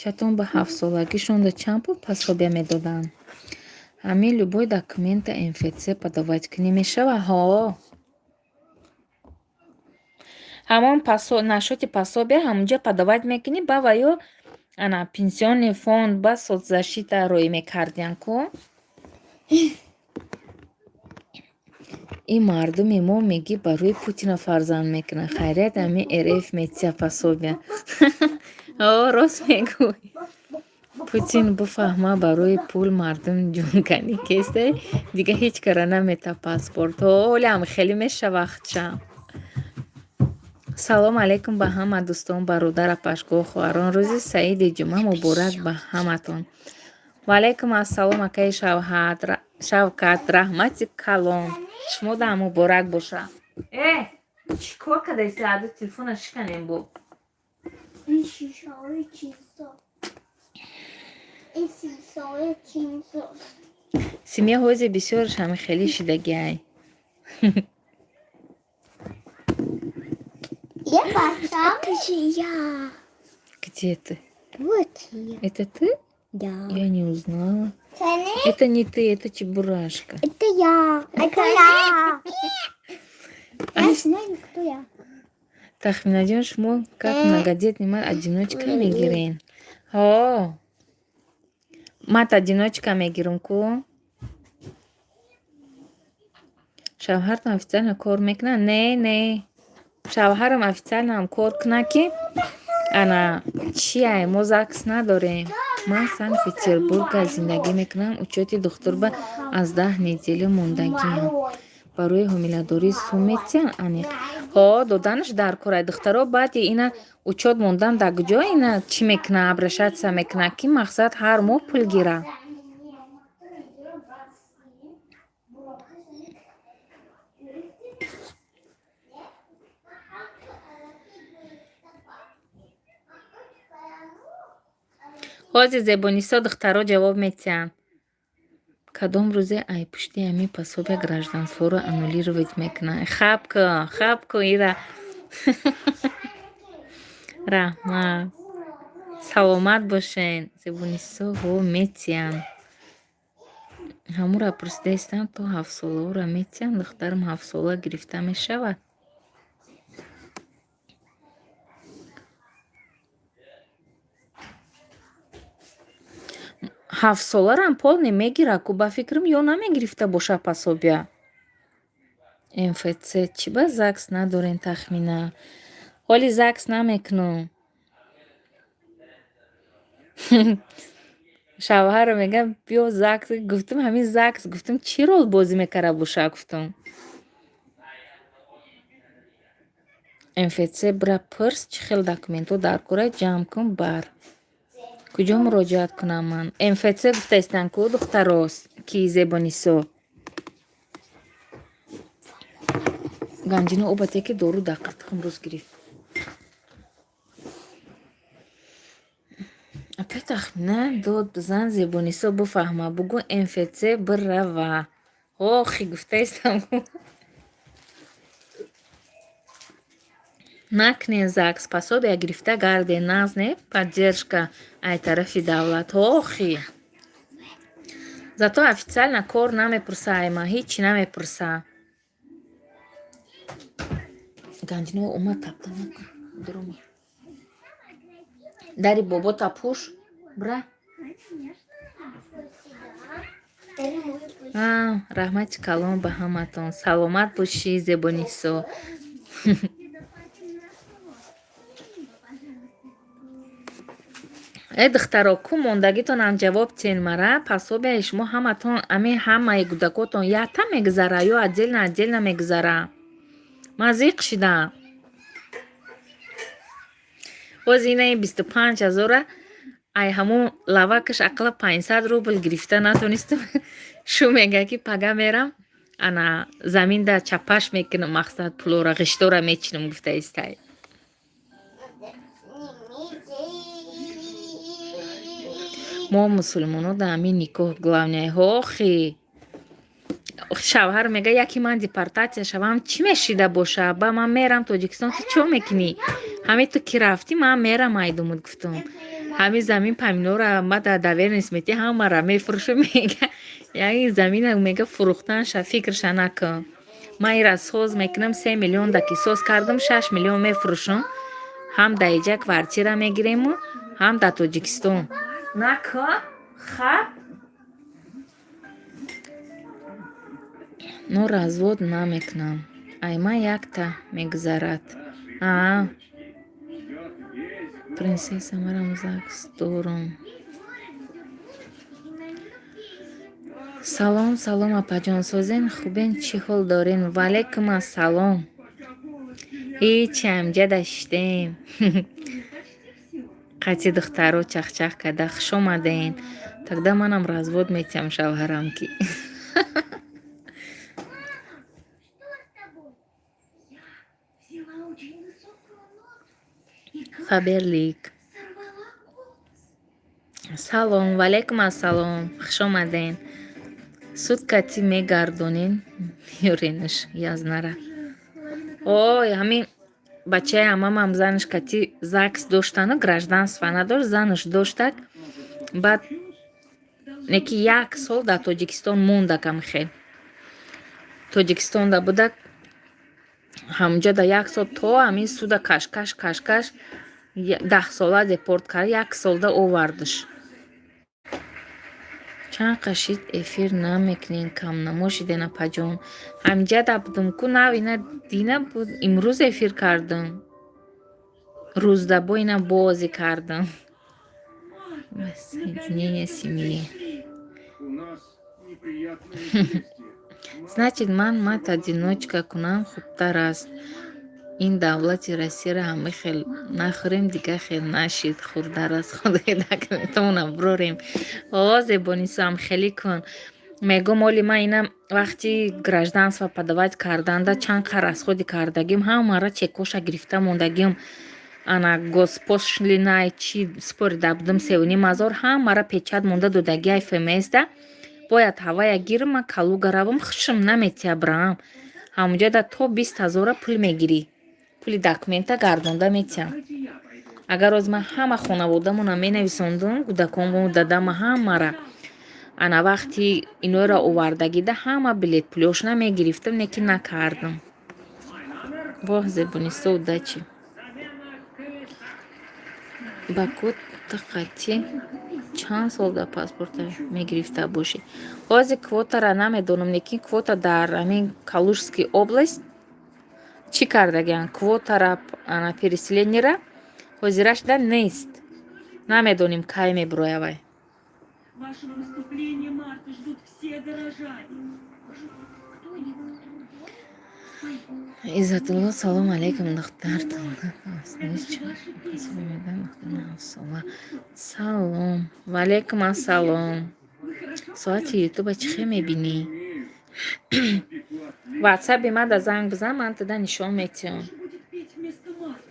S2: чатон ба ҳафтсолагишонда чанд пул пособия медоданд? Ҳамин любой документа МФЦ подавать кунӣ, мешава? Ҳо, ҳамон насчёти пособия ҳамонҷа подавать мекунӣ, ба ва ё ана пенсионный фонд, ба соцзащита роӣ мекардиян ку. Ин мардуми мо мегӣ барои Путина фарзанд мекунанд. Хайрият, ҳамин РФ метия пособия. О, рост мегӯй. Путин буфаҳма, барои пул мардум ҷунканӣ кесте, дига ҳеҷ кара намета паспорт. Ҳолиам хеле мешава хчам. Салом алейкум ба ҳама дӯстон, бародар, апашгоҳ, хоҳарон. Рӯзи саиди ҷумъа муборак ба ҳаматон. Ва алайкум ассалом, акаи Шавкат, раҳмати калон. Шумо да муборак боша. Э, чӣ кор кардаи? Аду телефона шиканем бу.
S1: 一起手一起走，一起手一起走。
S2: Семья ҳози бисёрш ҳами хеле шидагиай.
S1: Я пошла. Это же я.
S2: Где ты?
S1: Вот я.
S2: Это ты?
S1: Да.
S2: Я не узнала. Это не ты, это Чебурашка.
S1: Это я. Это я. Я знаю, кто я.
S2: Тахминаҷон, шумо как многодетный ман одиночка мегирен? Ҳо, мат одиночка мегирам ку. Шавҳартон официально кор мекунад? Не, не, шавҳарам официально ҳам кор кунад, ки ана чиай, мо ЗАГС надорем. Ман Санкт Петербурга зиндагӣ мекунам, учёти духтурба аз 10 неделя мондагиам. Барои ҳомиладорӣ сум метиҳанд аниқ? Ҳо, доданаш дар корай, духтаро. Баъди ина учёт мондан дар куҷо ина чӣ мекунад, обращаться мекунад, ки мақсад ҳар моҳ пул гира. Ҳозир Зебонисо, духтаро ҷавоб метиҳанд. Кадом рӯзе ай пушти ҳамин пособия гражданстворо аннулировать мекунанд? Хаб ку, хаб ку ира. Раҳмат, саломат бошен. Зебонисо, ҳо, метиҳанд. Ҳамура пурсидаистам, то ҳафтсолаҳоро метиҳанд? Духтарам ҳафтсола, гирифта мешавад? Ҳафтсоларам полный мегира ку, ба фикрам, ё намегирифта боша пособия. МФЦ чӣ ба ЗАГС надорен, Тахмина? Ҳоли ЗАГС намекунам. Шавҳарро мегӯям, биё ЗАГС. Гуфтам, ҳамин ЗАГС, гуфтам, чӣ рол бозӣ мекарда боша, гуфтам. МФЦ бира пурс, чӣ хел документҳо дар кора, ҷамъ кун, бар. Куҷо муроҷиат кунам ман? МФЦ гуфтаистанд ку, духтаро, ки Зебонисо. Ганҷина обате ки дору дар қиртиқам рӯз гирифт. Апай Тахмина, дод бизан, Зебонисо бифаҳма, бугӯ МФЦ бирава. Охи, гуфтаистам. Накунен ЗАГС, пособия гирифта гарде, нағз не, поддержка ай тарафи давлат. Охи. Зато официально кор намепурса ай ман, ҳичи намепурса. Ганҷино омад, тапта накун. Дурума. Дари бобота пӯш, бира. Раҳмати калон ба ҳаматон. Саломат бошӣ, Зебонисо. Э, духтаро, ку мондагитонам ҷавоб тиҳен мара. Пособияи шумо ҳаматон, ами ҳамаи кӯдакотон якта мегузара ё отдельно отдельно мегузара? Ман зиқ шидам. Боз инаи 25 ҳазора ай ҳамун лавакаш ақалла 500 рубл гирифта натонистам. Шу мега, ки пага мерам, ана заминда чапаш мекунам, мақсад, пулора ғиштора мечинам, гуфта истай. Мо мусулмоно да ҳамин никоҳ главное. Охи, шавҳар мега, яки ман депортатсия шавам, чӣ мешида боша? Ба ман мерам Тоҷикистон, ту чо мекунӣ? Ҳамин ту ки рафтӣ, ман мерам айдумуд, гуфтум. Ҳамин замин помидора ма да доверенность метӣ, ҳамара мефурӯшам, мега. Яъни замина, мега, фурӯхтанша фикрша накун. Ман ира соз мекунам, 3 миллион да ки соз кардам, 6 миллион мефурӯшам. Ҳам да иҷа квартира мегирему, ҳам да Тоҷикистон. Накун, хаб. Но развод намекунам. Ай ман якта мегузарад. Аа. Принсесса, марам ЗАГС дорум. Салом, салом, апаҷон, созен, хубен, чӣ ҳол дорен? Ваалайкум ассалом. Ҳичи, амҷада шиштем. Қати духтаро чахчах карда. Хуш омаден. Тогда манам развод метиҳам шавҳарам ки. Фаберлик. Салом, ваалайкум ассалом. Хуш омаден. Суд кати мегардонен, меёренаш язнара. Ой, ҳамин бачаи амамам занаш кати ЗАГС доштану гражданство надошт, занаш доштак. Баъд неки як сол дар Тоҷикистон мондак, амихел. Тоҷикистонда будак, ҳамунҷа да як сол то ҳамин суда кашкаш кашкаш 10 сола депорт кард, як солда овардаш. Чанд қашид эфир намекунен, камнамо шиден, апаҷон. Ҳамҷада будум ку, нав ина дина буд, имрӯз эфир кардам. Рӯзда бо ина бозӣ кардам. Соединение семьи. Значит, ман мат одиночка кунам хубтар аст. Ин давлати Россияро ҳама хел нахӯрем, дигар хел нашид. Хурдар аз худои дакметона брорем. О, Зебонисоам, хелӣ кун. Мегӯм, оли ман ина вақти гражданство подавать карданда чанд қар расходи кардагим, ҳамара чекоша гирифта мондагим. Ана госпошлинай чи спорида будум, 3,5 ҳазор, ҳамара печать монда додагиай ФМСда. Бояд ҳавая гирм, ман Калуга равам, хушм наметия бираам. Ҳамунҷода то 20 ҳазора пул мегирӣ. Пули документа гардонда метиҳам. Агар оз ман ҳама хонаводамона менависондум, кӯдаконму, дадама, ҳамара. Ана вақти иноро овардагида ҳама билет пулёшона мегирифтам, не ки накардам. Воҳ, Зебонисо, удачи. Ба ку тақати Чанд сол дар паспорта мегирифта бошӣ? Ҳозир квотара намедонам, лекин квота дар ҳамин Калужский область чӣ кардагианд? Квотара, ана, переселение ра ҳозирашда нест. Намедонем, кай мебироя вай.
S3: Вашего выступления, Марта, ждут все горожане.
S1: Кто-нибудь другой?
S2: Иззатулло, салом алейкум, духтар.
S3: Это же ваша песня.
S2: Салом, ваалейкум ассалом.
S3: Вы хорошо
S2: Соати
S3: поете?
S2: Ютуба чӣ хел мебинӣ? Ватсаби мада занг бизан, ман туда нишон метиҳам.
S3: Кто же будет петь вместо Марты?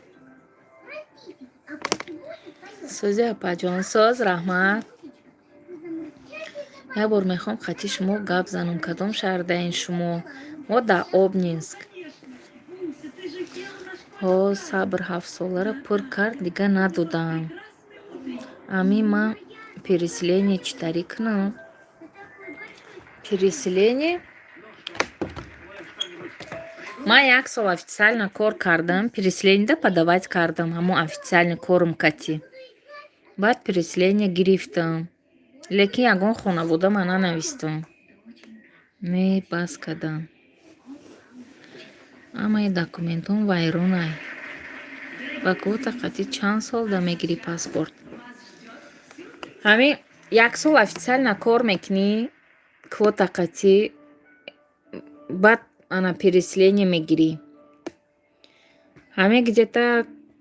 S1: Простите, а почему ты поешь?
S2: Сози, апаҷон, соз, раҳмат.
S1: Музычка?
S2: Як бор мехоҳам хати шумо гап занам. Кадом шаҳр даин шумо? Мо дар Обнинск.
S3: Конечно. Муся, ты же пела на школьном
S2: Ҳо,
S3: празднике.
S2: сабр, ҳафтсоларо пур кард, дига надодам.
S3: Прекрасное утреннее.
S2: Ами ман переселение чӣ тариқ кунам? Переселение ман як сол официально кор кардам, переселение да подавать кардам, ҳамон официальный корум кати. Баъд переселение гирифтам, лекин ягон хонавода ман нанавистам. Не, бас кардам. Ҳамаи документҳом вайронай. Ба квота қатъӣ чанд сол да мегирӣ паспорт? Ҳамин як сол официально кор мекунӣ, квота қатъӣ, баъд, ана, переселение мегирӣ. Ҳамин где-то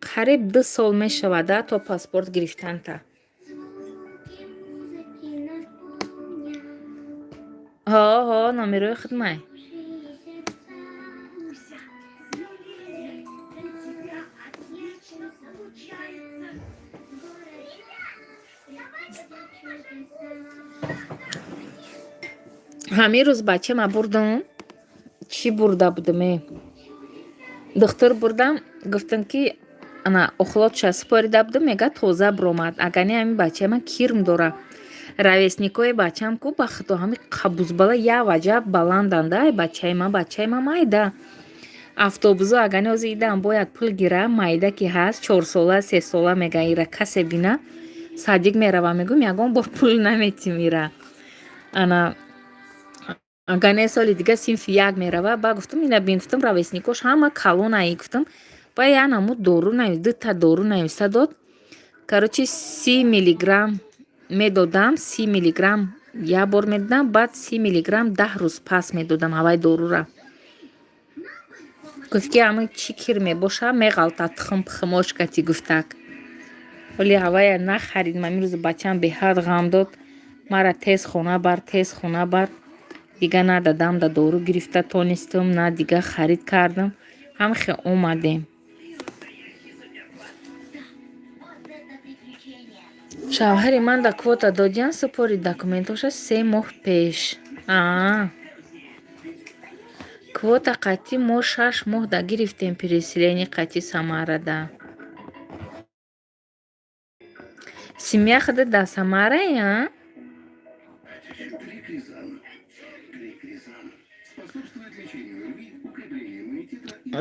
S2: қариб 2 сол мешавада то паспорт гирифтанта.
S1: Звуки музыки наполняют
S2: Ҳо, ҳо, номерои худмай.
S1: чужие сердца.
S3: Муся, у тебя отлично получается.
S1: Город чудеса.
S2: Ҳамин рӯз бачама бурдам. Чӣ бурда будаме? Духтур бурдам, гуфтам, ки, ана, охлотша супорида будам, мега, тоза биромад. Агар не, ҳамин бачаи ман кирм дора. Ровесник ои бачаам ку, ба худо, ҳами қабузбала як ваҷаб баланданда. Ай бачаи ман, бачаи ман майда. Автобусо, агар не, ҳозир идам, бояд пул гира, майда ки ҳаст, 4сола, 3сола, мега, ира касе бина, садик мерава, мегӯм, ягон бор пул наметим ира. Ана, агар не, соли дига синфи як мерава. Ба гуфтам, ина бин, гуфтам, ровесник ош ҳама калонаи, гуфтам. Ба як намуд дору, дута дору нависта дод. Короче, 30 миллиграмм медодам, 30 миллиграмм як бор медодам, баъд 30 миллиграмм 10 рӯз пас медодам ҳавай дорура. Гуфт, ки ҳамин чӣ кир мебоша, меғалта тухм пухмошкати, гуфтак. Вале ҳавая нахаридам. Ҳамин рӯз бачаам беҳад ғам дод мара: тез хона бар, тез хона бар. Дига на дадам да дору гирифта тонистам, на дига харид кардам. Ҳамхе омадем.
S1: Вот это приключение.
S2: Шавҳари ман да квота додиян, супори документоша 3 моҳ пеш. Аа, квота қатъӣ мо 6 моҳ да гирифтем, переселение қатъӣ Самарада. Семья худат дар Самарае, а?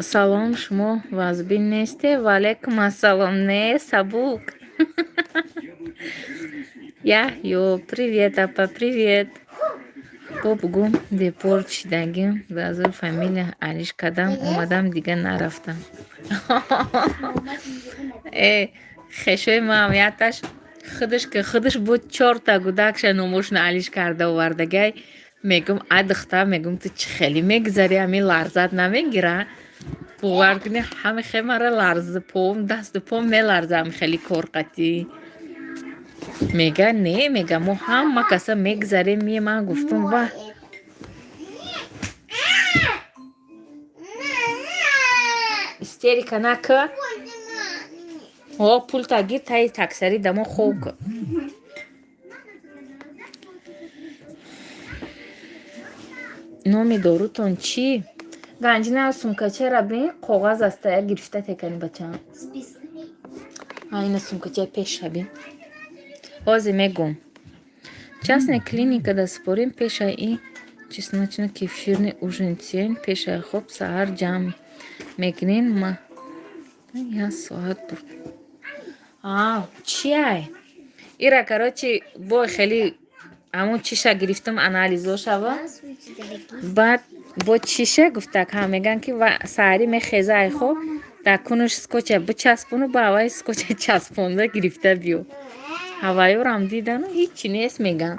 S2: Салом, шумо вазбин несте? Ваалейкум ассалом, не, сабук. Яҳё, привет, апа, привет. Бо бугӯ, депорт шидагим, баъзур фамилия алиш кардам, омадам, дига нарафтам. Э, хешои маам якташ худаш ки худаш буд, чорта гудакша номошна алиш карда овардагай. Мегум, ай духтар, мегум, ту чӣ хеле мегузари, ҳамин ларзат намегира? Бовар кунӣ, ҳами хе мара ларза, пом, дасту пом меларза, ҳами хеле корқатӣ. Мега, не, мега, мо ҳама каса мегузарем, мие. Ман гуфтум, ваҳ. Истерика нака. О, пулта гир, таи таксари дамо хоб кун. Номи дорутон чӣ? Ганҷина, сумкачара бин, коғаз аста, як гирифта текани, бачаам. Ина сумкачаи пеша бин. Ҳозир мегум. Частная клиника да супорем, пешаи и чесночно-кефирный ужин тиен, пешаи хоб, саҳар ҷамъ мекунен, ма як соат бурд. А, чиай? Ира, короче, бо хеле ҳамун чиша гирифтам, анализошава.
S1: Здравствуйте, дорогие.
S2: Баъд бо чиша гуфтак, ҳа, меган ки саҳарӣ мехеза, ай хоб дар кунуш скотча бичаспону, ба ҳаваи скотча часпонда гирифта биё. Ҳаваёрам дидану ҳичи нест, меган.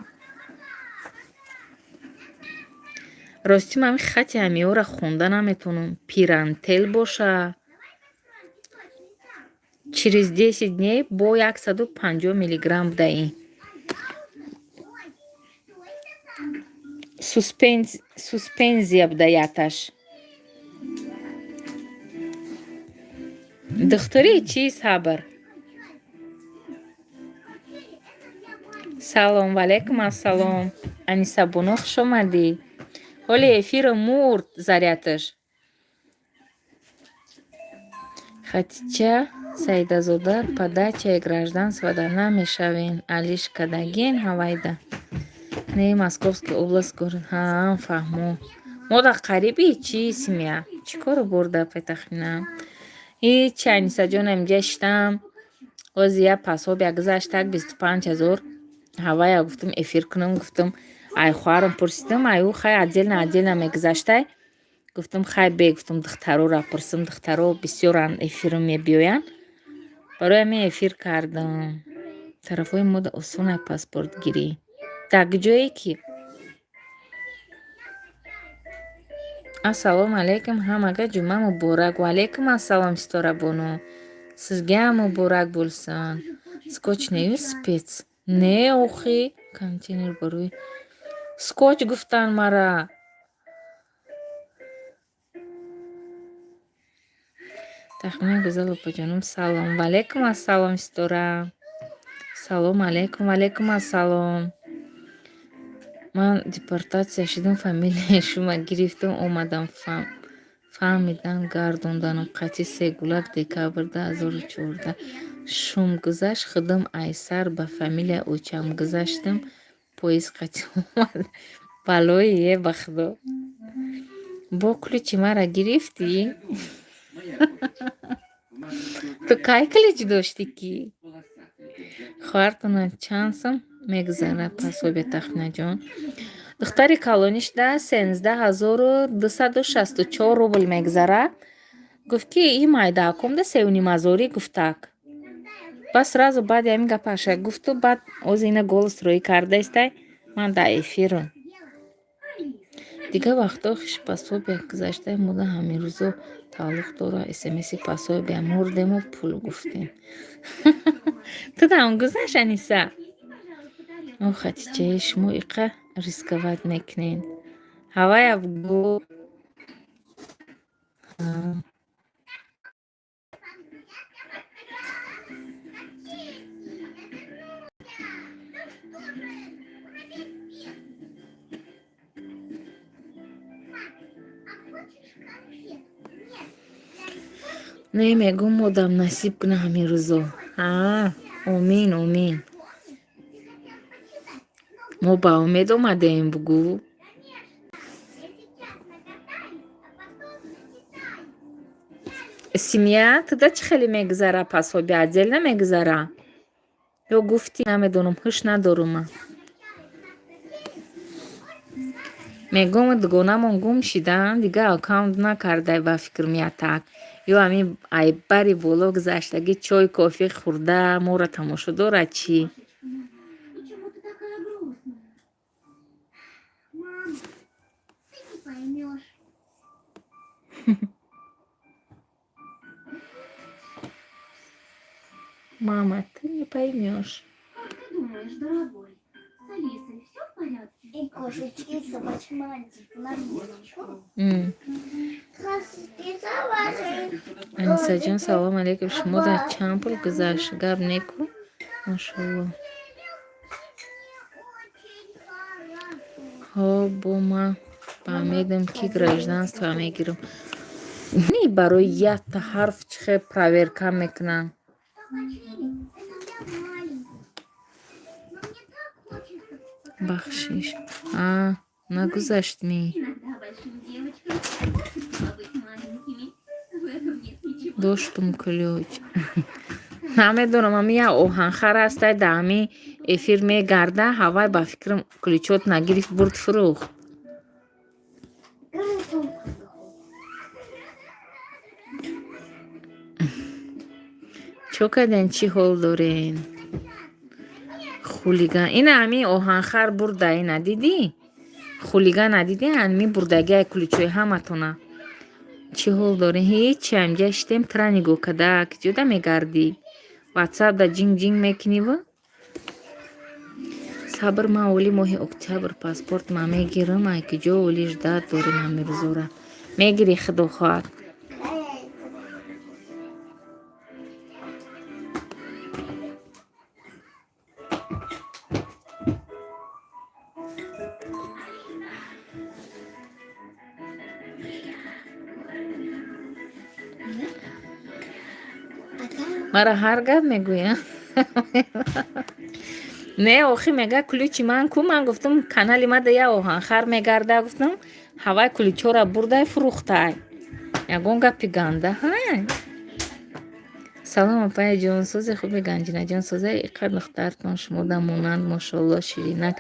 S2: Рости, ман ҳами хати ҳамиёра хонда наметавонам. Пирантел боша, через 10 дней бо 150 миллиграмм буда. Ин суспензия буда яташ. Духтури чӣ, сабр. Салом, валейкум ассалом, Анисабону, хуш омадӣ. Ҳоли эфиру мурд зарядаш. Хатича Саидазода, подачаи гражданства да намешавен, алиш кадаген ҳавайда. Не, Московский область город. Ҳа, фаҳмо. Мо дар қариби чӣ, семья? Чӣ кору бурда пайтахминам? Ҳичи, Анисаҷон, инҷа шиштам. Ози я пособия гузаштак, 25 000. Ҳавая гуфтам, эфир кунам, гуфтам, ай хоҳарам пурсидам, ай ӯ хай отдельно отдельно мегузаштай. Гуфтам, хай бе, гуфтам, духтарора пурсам, духтаро бисёранд, эфирам мебиёянд. Барои ҳамин эфир кардам. Тарафҳои мода осонай паспортгирӣ. Дар ҷое ки. Ассалому алайкум, ҳамага ҷумъа муборак. Ва алайкум ассалом, Ситорабону. Sizгаам муборак bo'lsin. Скотч нею спец. Не, охи. Контейнер барои скотч гуфтан мара. Тахмина Гузал опаҷонум, салом. Ва алайкум ассалом, Ситора. Салом алайкум, ва алайкум ассалом. Ман депортатсия шудам, фамилияи шума гирифтам, омадам, фаҳмидан гардонданам қатъи сегулак декабр 2014 шум гузашт, худам айсар ба фамилияи очам гузаштам, поезд қатъи омад. Балое е, ба худо. Бо ключи мара гирифтӣ? Ту кай ключ доштӣ ки? Хоҳартона чанд сум мегузарад пособия, Тахминаҷон? Духтари калонишда 13 264 рубл мегузарад. Гуфт ки ин майдаакомда сеюнимазорӣ гуфтак. Баъд сразу баъди ҳамин гапаша гуфту, баъд ози ина голос рӯӣ кардаистай, ман дар эфирам. Дигар вақтҳо хиш пособия гузаштаи мода ҳамин рӯзо тааллуқ дорад смси пособия, мурдему пул гуфтем. Ту дам гузашт, Аниса? О, Хатиҷаи, шумо иқа рисковать мекунед. Ҳавая бугӯ. Не, мегӯм, модам насиб куна ҳамин рӯзо. А, омин, омин. Мо ба умед омадаем, бугӯ. Семья, туда чӣ хеле мегузара пособия, отдельно мегузара? Ё гуфтӣ, намедонам, ҳуш надорум ман. Мегӯм, дугонамон гум шидаанд, дигар аккаунт накардай, ба фикр меятак. Ё ҳамин айбари боло гузаштагӣ чой кофӣ хӯрда моро тамошо дорад чӣ?
S3: Почему ты такая грустная?
S1: Мам, ты не поймешь.
S2: Мама, ты не поймешь.
S3: Как ты думаешь, дорогой, с Алисой все в порядке?
S1: И кошечки, и собачки. Мальчик.
S2: Анисаҷон, салом алейкум. Шумо дар чанд пул гузашт? Гап неку? Машалло. Ҳо, бо ман фаҳмидам, ки гражданство мегирам. Не, барои якта ҳарф чӣ хел проверка мекунанд.
S1: Это для маленьких. Но мне так хочется.
S2: Бахшиш. А, нагузашт ми?
S3: Иногда большим девочкам хочется побыть маленькими. В этом нет ничего.
S2: Доштум ключ. Намедонам, ами як оҳанхар ҳастай, дар ҳами Эфир мегарда, ҳавай ба фикрам ключот нагирифт, бурд, фурӯхт.
S1: Гирифтам пангаҳо.
S2: Чо карден, чӣ ҳол дорен? Хулиган ина ҳамин оҳанхар бурда, ина дидӣ? Хулигана дидӣ? Ҳами бурдагиай ключои ҳаматона. Чӣ ҳол дорен? Ҳечи, ҳамҷа шитем, тра нигоҳ када, киҷода мегардӣ? Ватсап да ҷинг ҷинг мекуниву. Сабр, ман оли моҳи октябр паспорт ма мегирам, ай киҷо оли ждать дорем ҳами рӯзора. Мегирӣ, худо хоҳад. Мара ҳар гап мегӯям. Не, охи мега, ключи ман ку? Ман гуфтам, канали мада я оҳанхар мегарда, гуфтам, ҳавай ключора бурдай, фурӯхтай. Ягон гапи ганда ҳай. Салом, апая ҷонсози хуби Ганҷинаҷон, созаи иққад духтартон шумо да монанд, мошоалло, ширинак.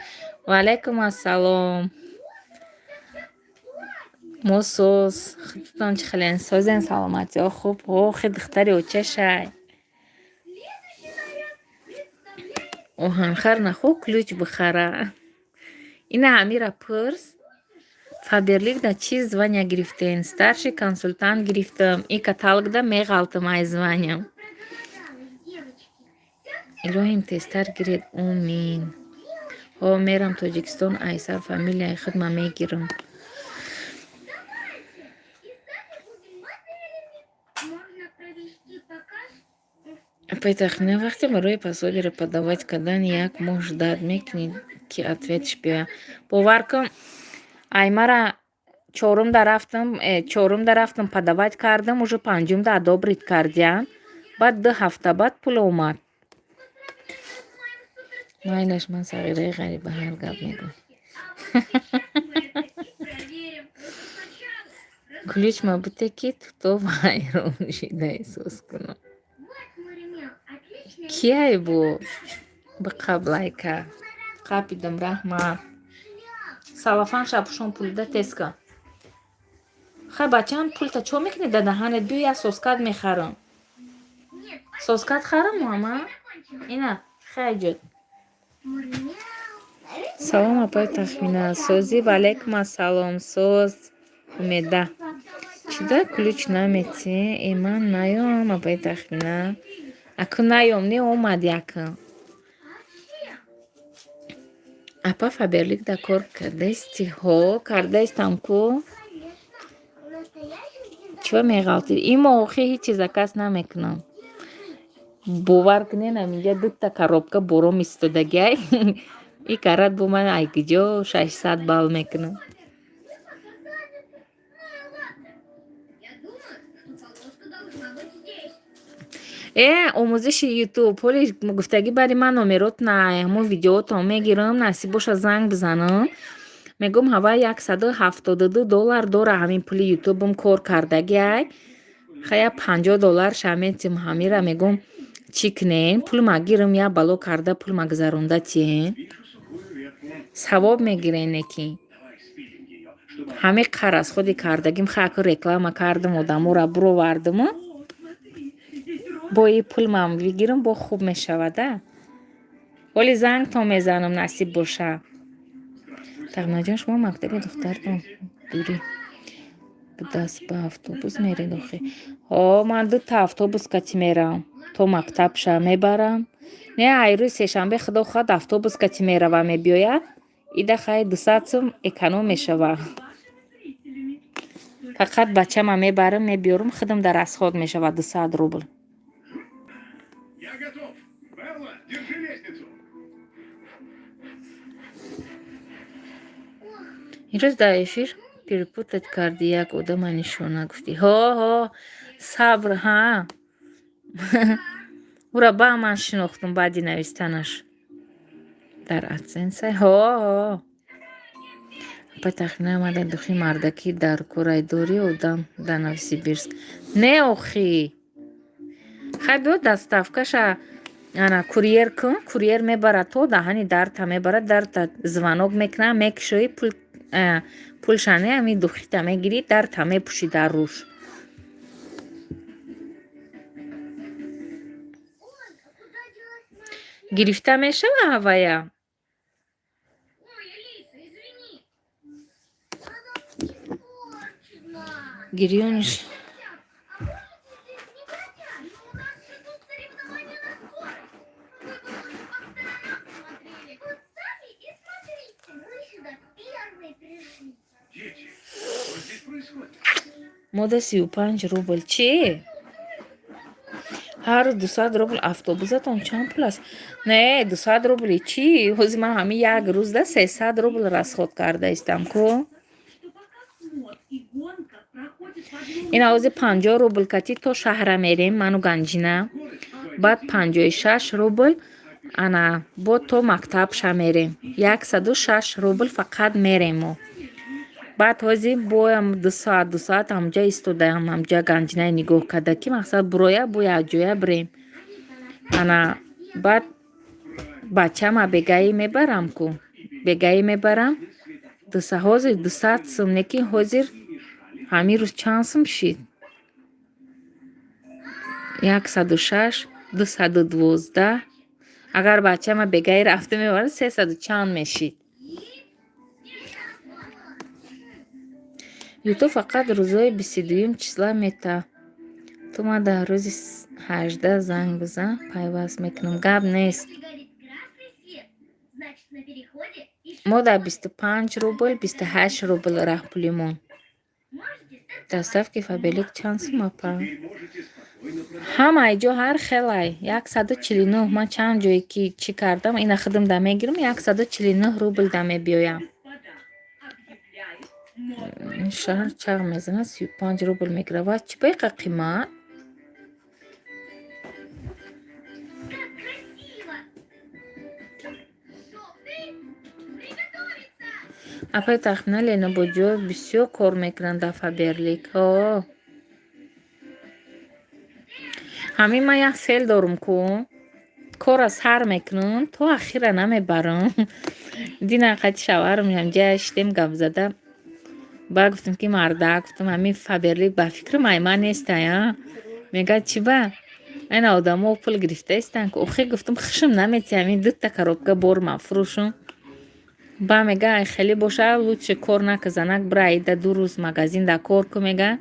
S2: Ва алайкум ассалом. Мо соз, худтон чӣ хелен, созен, саломатиҳо хуб? Охи духтари очашай. Оҳанхар нахо ключ бихара. Ина ҳамира пурс. Фаберлик да чӣ звания гирифтен? Старший консультант гирифтам. И каталогда меғалтам ай званиям. Илоҳим, тезтар гиред, омин. Ҳо, мерам Тоҷикистон, айсар фамилияи худ ма мегирам.
S1: Можно провести показ.
S2: Апай Тахмина, вақте барои пособиеро подавать кардан як моҳ ждать мекунӣ, ки ответш биёяд. Бовар кун, аймара чорумда рафтам, чорумда рафтам, подавать кардам, уже панҷумда одобрить кардиян. Баъд 2 ҳафта баъд пул омад. Майлаш, ман сағираи ғариба ҳар гап мегӯям.
S3: Проверим. Но сначала
S2: Ключ ма буте, ки то вайрон шида эҳсос кунам.
S1: Вот, Мурмяу, отличная
S2: Кияй бу? Биқаблайка. Қапидам, раҳмат. Салафан шапушон пулида теска. Хай, бачаам, пулта чо мекунӣ да даҳанет? Биё, як соскат мехарам.
S1: Нет,
S2: Соскат харам, мама? Ина, хай ҷод.
S1: Мурмяу.
S2: Салом, апай Тахмина. Созӣ? Ва алайкум ассалом. Соз. Умеда. Чида ключ наметӣ? Э, ман наём, апай Тахмина. Аку наём, не омад якм. Апа, Фаберлик да кор кардаисти? Ҳо, кардаистам ку.
S1: Настоящий.
S2: Чива меғалтӣ? Ин моҳ охи ҳеҷ заказ намекунам. Бовар кунед, ҳаминҷа дута коробка бором истодагиай. И карат бо ман ай куҷо 600 балл мекунам.
S3: Я думаю, что полоска должна быть здесь.
S2: Э, омӯзиши Ютуб ҳоли гуфтагӣ, бари ман номерот на ҳамон видеотон мегирам, насиб боша, занг бизанам. Мегӯм, ҳавай 172 доллар дора, ҳамин пули Ютубам кор кардагиай. Хая, 50 доллар шаметим, ҳамира мегӯм, чӣ кунем? Пулма гирам, як бало карда пулма гузаронда тиен. Савоб мегирен неки. Ҳамин қараз худи кардагим, хаку реклама кардам, одаморо буровардаму. Бо и пулмам бигирам, бо хуб мешавада. Ҳоли зангтон мезанам, насиб боша. Тағминаҷон, шумо мактаби духтартон дурӣ будаст, ба автобус меред охи? Ҳо, ман дута автобус кати мерам. То мактабша мебарам. Не, ай рӯзи сешанбе, худо хоҳад, автобус кати мерава, мебиёяд. Ида хай 200 сум эконом мешава. Фақат бачама мебарам, мебиёрам, худам дар расход мешавад 200 рубл.
S4: Я готов. Белла, держи лестницу.
S2: Имрӯз дар эфир перепутать кардӣ, як одама нишона гуфтӣ. Ҳо, ҳо, сабр, ҳа. Ура ба ман шинохтум баъди навистанаш. Дар адсенсай? Ҳо, ҳо. Апай Тахмина, омада духи мардакӣ дар корайдорӣ одам дар Новосибирск. Не, охи. Хай, биё, доставкаша. Ана, курьер кун, курьер мебарад то даҳани дарта мебарад, дарта звонок мекунад, мекушоӣ, пул пулшане ами духита мегирӣ, дарта мепӯшӣ дар рӯш. Гирифта мешава ҳавая?
S3: Ой, Алиса, извини.
S2: Гирёниш.
S3: А можете здесь не бродят? Но у нас же тут соревнования на скорость. Вы бы лучше по сторонам смотрели.
S1: Вот сами и смотрите. Мы сюда первые пришли.
S4: Дети, что здесь происходит?
S2: Мода 35 рубл чи? Ҳар рӯз 200 рубл автобусатон чанд пул аст? Не, 200 рубли чӣ? Ҳози ман ҳамин як рӯзда 300 рубл расход карда истам ку.
S3: Что пока смот и гонка проходят в одном
S2: Ин ҳози 50 рубл кати то шаҳра мерем, ману Ганҷина. Баъд 56 рубл ана бо то мактабша мерем. 106 рубл фақат мерем мо. Баъд ҳози боям 2 соат, 2 соат ҳамҷа истодаам, ҳамҷа Ганҷинаи нигоҳ карда, ки мақсад буроя, бо якҷоя бирем. Ана, баъд бачама бегаӣ мебарам ку, бегаӣ мебарам. Дуса ҳозир 200 сум, не ки ҳозир ҳамин рӯз чанд сум шид? 106, 212. Агар бачама бегаӣ рафта мебарад, сесаду чанд мешид. Ютуб фақат рӯзҳои 22-юм числа мета. Ту ма дар рӯзи 18 занг бизан, пайваст мекунам. Гап нест.
S3: Если горит красный свет, значит, на переходе
S2: Мо дар 25 рубл, 28 рубл раҳпулимон.
S3: можете стартовать.
S2: Доставки Фаберлик чанд сум, апа?
S4: Теперь можете спокойно продолжать.
S2: Ҳамаи ҷо ҳар хелай. 149. Ман чанд ҷое ки чӣ кардам, ина худам да мегирам, 149 рубл да мебиёям.
S3: Господа, объявляю модную
S2: Ин шаҳр чағ мезанад, 35 рубл мегирад. Ва чӣ ба иқа қимат?
S3: Как красиво! Шоты, приготовиться!
S2: Апай тахмина Лена бо ҷо бисёр кор мекунанд дар Фаберлик. О. Ҳамин ман як феъл дорум ку. Корра сар мекунам, то ахира намебарам. Дина қати шавҳарам ҳамҷа шидем гап зада. Ба гуфтам, ки мардак, гуфтам, ҳамин Фаберлик ба фикри май ман нестай, а? Мегӯяд, чӣ ба? Айн одамо пул гирифта истанд ку. Охи, гуфтам, хушм намети ҳамин дута коробка бор ман фурӯшум. Ба мега, ай хеле боша, лучше кор нака, занак, бира ида 2 рӯз магазин да кор ку, мега,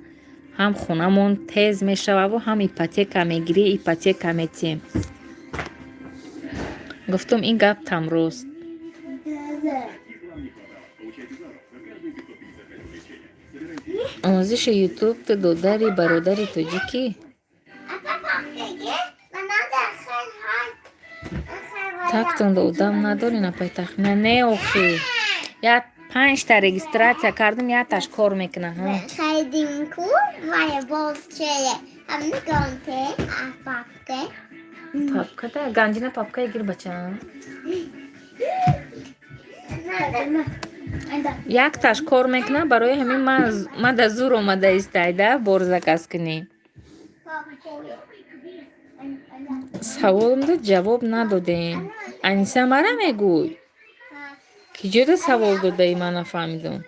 S2: ҳам хонамон тез мешававу ҳам ипотека мегирӣ, ипотека метиҳем. Гуфтам, ин гап тамрост.
S4: Таких вам не хватало. Получайте здорово. На каждые 555 увеличения. Собирайте
S2: Омӯзиши ютуб ту додари бародари тоҷикӣ?
S1: А папа, где? Надо хай хай.
S2: Тактонда одам надорӣ на пайтахмина? Не, охи, як панҷта регистрация кардам, якташ кор мекунад.
S1: Хайдинку, моя болчее. А мне гонте, а папке.
S2: Папкада Ганҷина, папкае гир, бача.
S1: Надо.
S2: Якташ кор мекунад, барои ҳамин ман да зур омада истайда бор заказ кунӣ. Саволумда ҷавоб надодем. Аниса, мара мегӯй, ки ҷода савол додаи, ман нафаҳмидум.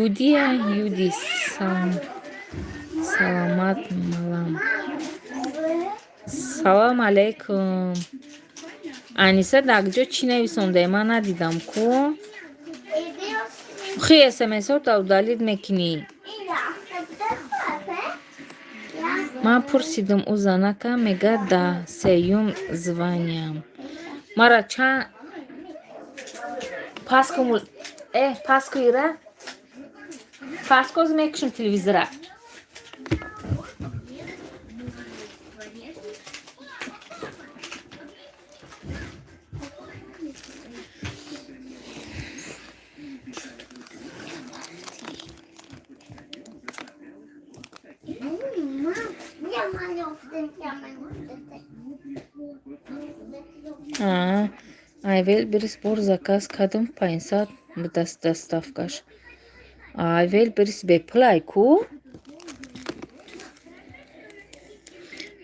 S2: Юдия, юди саломат малам. Салом алейкум, Аниса. Дар ҷо чӣ нависондаe, ман надидам ку. Хи, смсҳо удалить мекунӣ. Ман пурсидам ӯ занака, мега, да сеюм званиям. Мара чанд паску паску ира паскоз мекушам телевизора. Ай Вайлдберриз бор заказ кардам, 500 будаст доставкаш. Ай Вайлдберриз бепулай ку.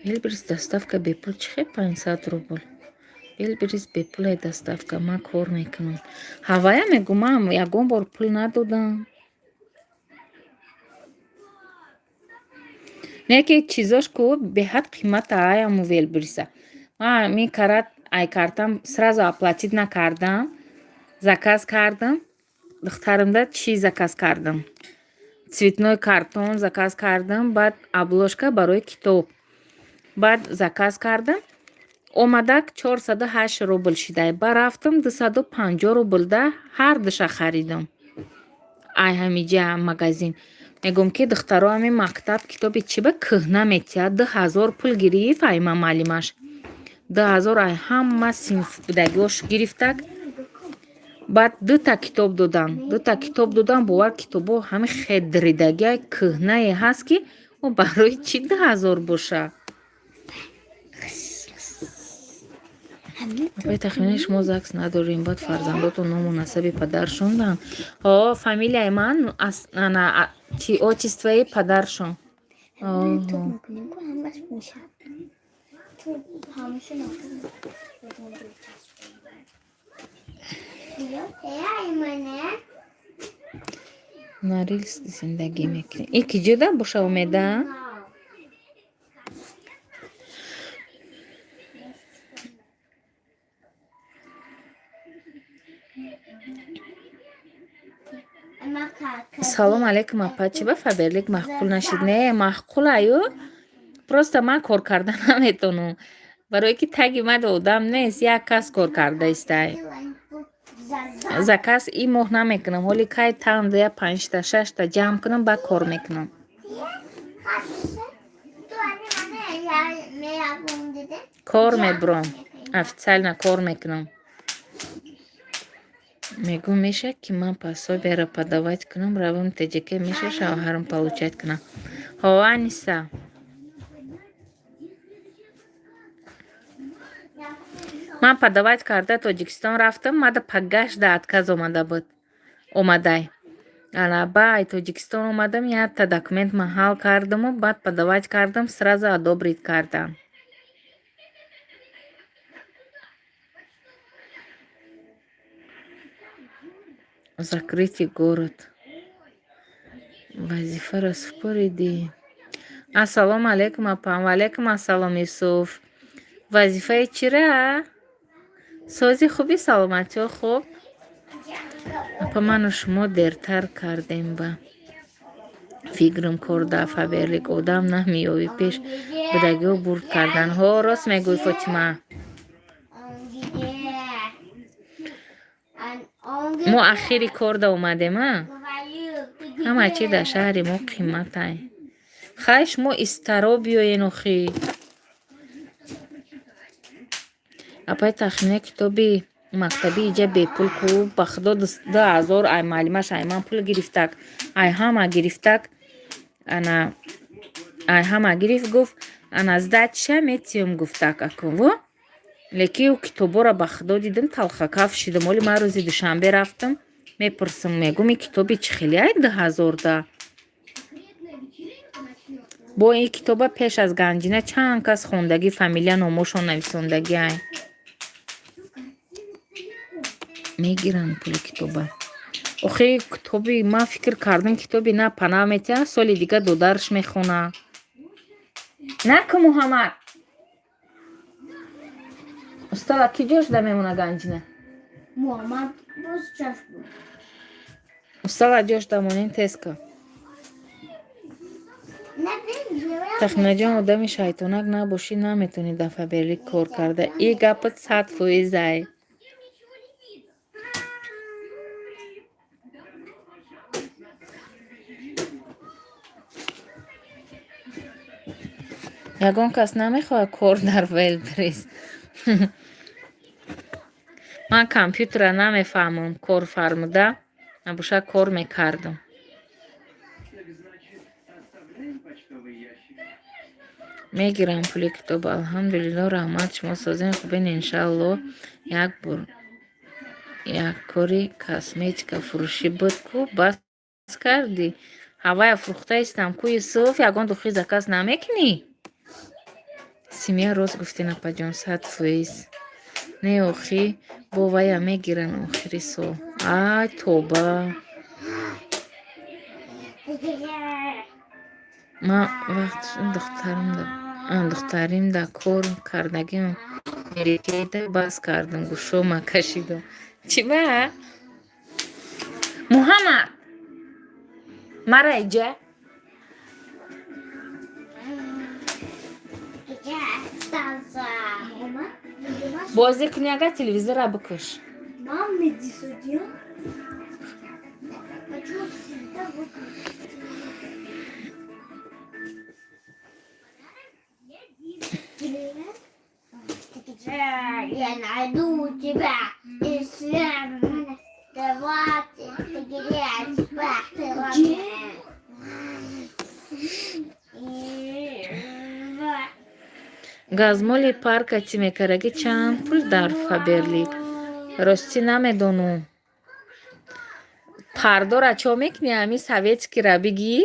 S2: Вайлдберриз доставка бепул чӣ хел 500 рубл? Вайлдберриз бепулай доставка, ман кор мекунам. Ҳавая мегӯ, ман ягон бор пул надодам. Не ки чизош ку беҳад қимата ай аму Вайлдберриза. Ман ҳамин карат ай картам сразу оплатить накардам, заказ кардам. Духтарамда чӣ заказ кардам? Цветной картон заказ кардам, баъд обложка барои китоб. Баъд заказ кардам. Омадак 408 рубл шидай. Ба рафтам 250 рублда ҳар душа харидам. Ай ҳамиҷа магазин. Мегӯм ки духтаро ҳамин мактаб китоби чӣ ба кӯҳна метиҳад? 2000 пул гирифт ай ма маълимаш. 2000 ай ҳама синф будагиош гирифтак. Баъд дута китоб додан. Дута китоб додан, бовар, китобҳо ҳамин хедридагиай кӯҳнае ҳаст, ки о барои чӣ 2000 боша? Апаи тахминан шумо ЗАГС надорем, баъд фарзандотон ному насаби падаршондан? Ҳо, фамилияи ман ана чи отчествои падаршон.
S1: Туп мекунем ку ҳамаш мешавад. Туп ҳамаша накунем. Эй, мане.
S2: Норильск зиндагӣ мекунем. Ин ки ҷода боша, Умеда? Салом алейкум, апа, чӣ ба Фаберлик маъқул нашид? Не, маъқул аю. Просто ман кор карда наметонам. Барое ки таги мад одам нест, як кас кор карда истай. Заказ ин моҳ намекунам. Ҳоли кай танд я панҷта, шашта ҷамъ кунам, баъд кор мекунам. Кор мебурам. Официально кор мекунам. Мегӯм, мешавад ки ман пособияро подавать кунам, равам ТҶК, мешавад шавҳарам получать кунам? Ҳо, Аниса. Ман подавать карда Тоҷикистон рафтам, мада пагашда отказ омада буд. Омадай. Ана ба ай Тоҷикистон омадам, якта документ ман ҳал кардаму баъд подавать кардам, сразу одобрить кардам. Закрытый город. Вазифаро супоридӣ? Ассалому алайкум, апам. Ва алайкум ассалом, Юсуф. Вазифаи чира? Сози хуби, саломатиҳо хуб? Апа, ману шумо дертар кардем ба фикрам кор дар Фаберлик одам намеёбӣ, пеш будагиҳо бурд кардан. Ҳо, рост мегӯй, Фотима. Мо ахири корда омадем, а? Ҳама чи дар шаҳри мо қиматай. Хай, шумо истаро биёен охи. Апаи тахмина, китоби мактабӣ иҷа бепул ку, ба худо, 2000 ай маълимаш ай ман пул гирифтак, ай ҳама гирифтак, ана ай ҳама гирифт, гуфт, ана сдача метиём, гуфтак акун во. Лекин китобҳоро ба худо дидам, талхакаф шидам. Оли ман рӯзи душанбе рафтам, мепурсам, мегӯм, ин китоби чӣ хеле ай 2000-да? Бо ин китоба пеш аз Ганҷина чанд кас хондагӣ, фамилия номошон нависондагӣ ай. Мегиранд пули китоба. Охи китоби ман фикр кардам, китоби на пана метиҳад, соли дига додараш мехона. Наку, Муҳаммад. Устала ки ҷо шуда мемона Ганҷина?
S1: Муҳаммад боз чашм буд.
S2: Устала ҷо шуда монен, тез кун. Тахминаҷон, одами шайтонак набошӣ, наметавонӣ дар Фаберлик кор карда. И гапат 100% ай. Ягон кас намехоҳад кор дар Вайлдберриз? Ман компютера намефаҳмам, кор фармуда набошад, кор мекардам.
S4: Так значит, оставляем почтовый ящик?
S2: Мегирам пули китоб, алҳамдулилло, раҳмат, шумо созем, хубен, иншаалло. Як бор як кори косметика фурӯшӣ буд ку, бас кардӣ? Ҳавая фурӯхта истам ку, Юсуф, ягон духи заказ намекунӣ? Семья, рост гуфтен, апаҷон, 100%. Не, охи, бо вая мегиранд охири сол. Ай, тоба! Ман вақт духтаримда кор кардагиам мерекеда бас кардам, гӯшома кашидам. Чӣ ба? Муҳаммад! Мара иҷа. Бозӣ кунӣ, агар телевизорра бикуш.
S1: Я найду тебя и
S2: Газмоли парка чӣ мекардаги, чанд пул дар Фаберлик? Ростӣ, намедонам. Пардора чо мекунӣ, ҳами советскийра бигӣ?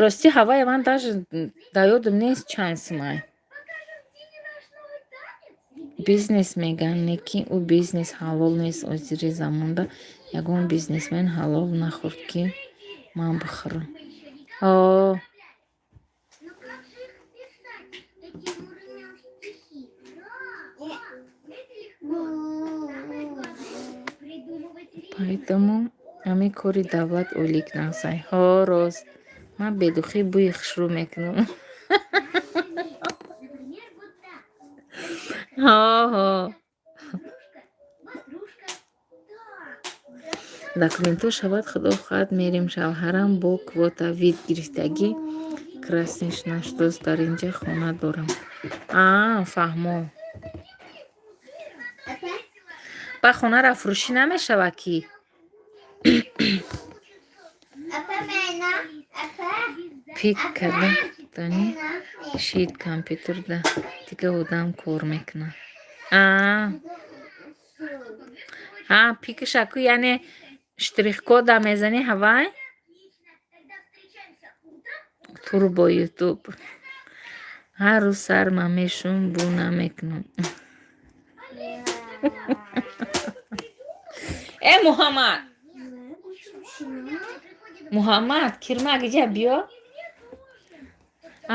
S2: Ростӣ, ҳавае ман даже дар ёдам нест, чанд сумай. Бизнес мегӯянд, не ки ӯ бизнес ҳалол нест. Озири замонда ягон бизнесмен ҳалол нахӯрд, ки ман бихӯрам. О, поэтому ҳамин кори давлат ойлик нағзай. Ҳо, рост. Ман бедухӣ бӯи хушрӯ мекунам. Ҳо, ҳо. Документҳо шавад, худо хоҳад, мерем. Шавҳарам бо квота вид гирифтагӣ, красныйш нашудааст, дар инҷа хона дорам. Аа, фаҳмо. Ба хонаро фурӯшӣ намешавад ки? Пик карда дани шид компютерда дига одам кор мекунад. Аа, ҳа, пикашаку, яъне штрихкода мезанӣ, ҳавай турбо ютуб. Ҳар рӯз сарма мешум, бӯ намекунам. Э, Муҳаммад! Муҳаммад, кирмак, иҷа биё.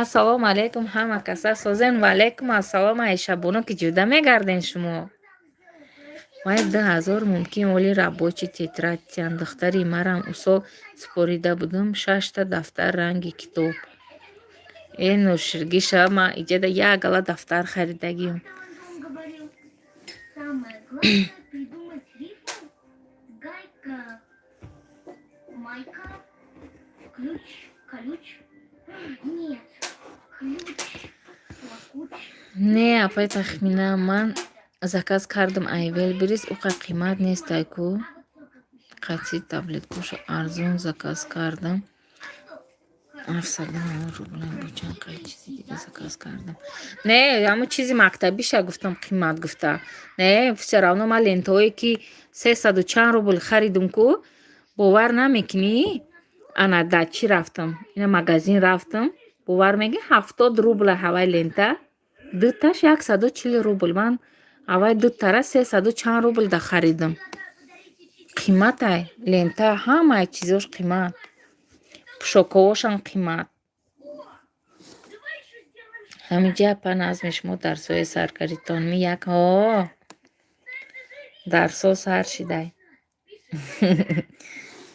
S2: Ассалому алайкум, ҳама каса созен. Ва алайкум ассалом, Айшабону, ки ҷуда мегарден шумо. Вай, 2000 мумкин оли рабочий тетрадь тиян. Духтари марам усол супорида будум, шашта дафтар ранги китоб. Э, ноширгиша, ман иҷада як гала дафтар харидагиам. Не, апай Тахмина, ман заказ кардам ай Велберис, уқа қимат нестай ку. Қатъи таблеткоша арзон заказ кардам. 790 рубля бо чанд қай чизи дига заказ кардам. Не, ҳамун чизи мактабиша гуфтам қимат гуфта. Не, всё равно ман лентаҳое ки сесаду чанд рубл харидум ку, бовар намекунӣ? Ана дар чӣ рафтам? Ина магазин рафтам, бовар мекунӣ, 70 рубла ҳавай лента, дуташ 140 рубл. Ман ҳавай дутара сесаду чанд рубл да харидам. Қиматай лента, ҳамаи чизош қимат. Пӯшокҳоошам қимат. Ҳамиҷа, апа, назми шумо дарсҳои саркаритон ми як, ҳо, дарсҳо сар шидай.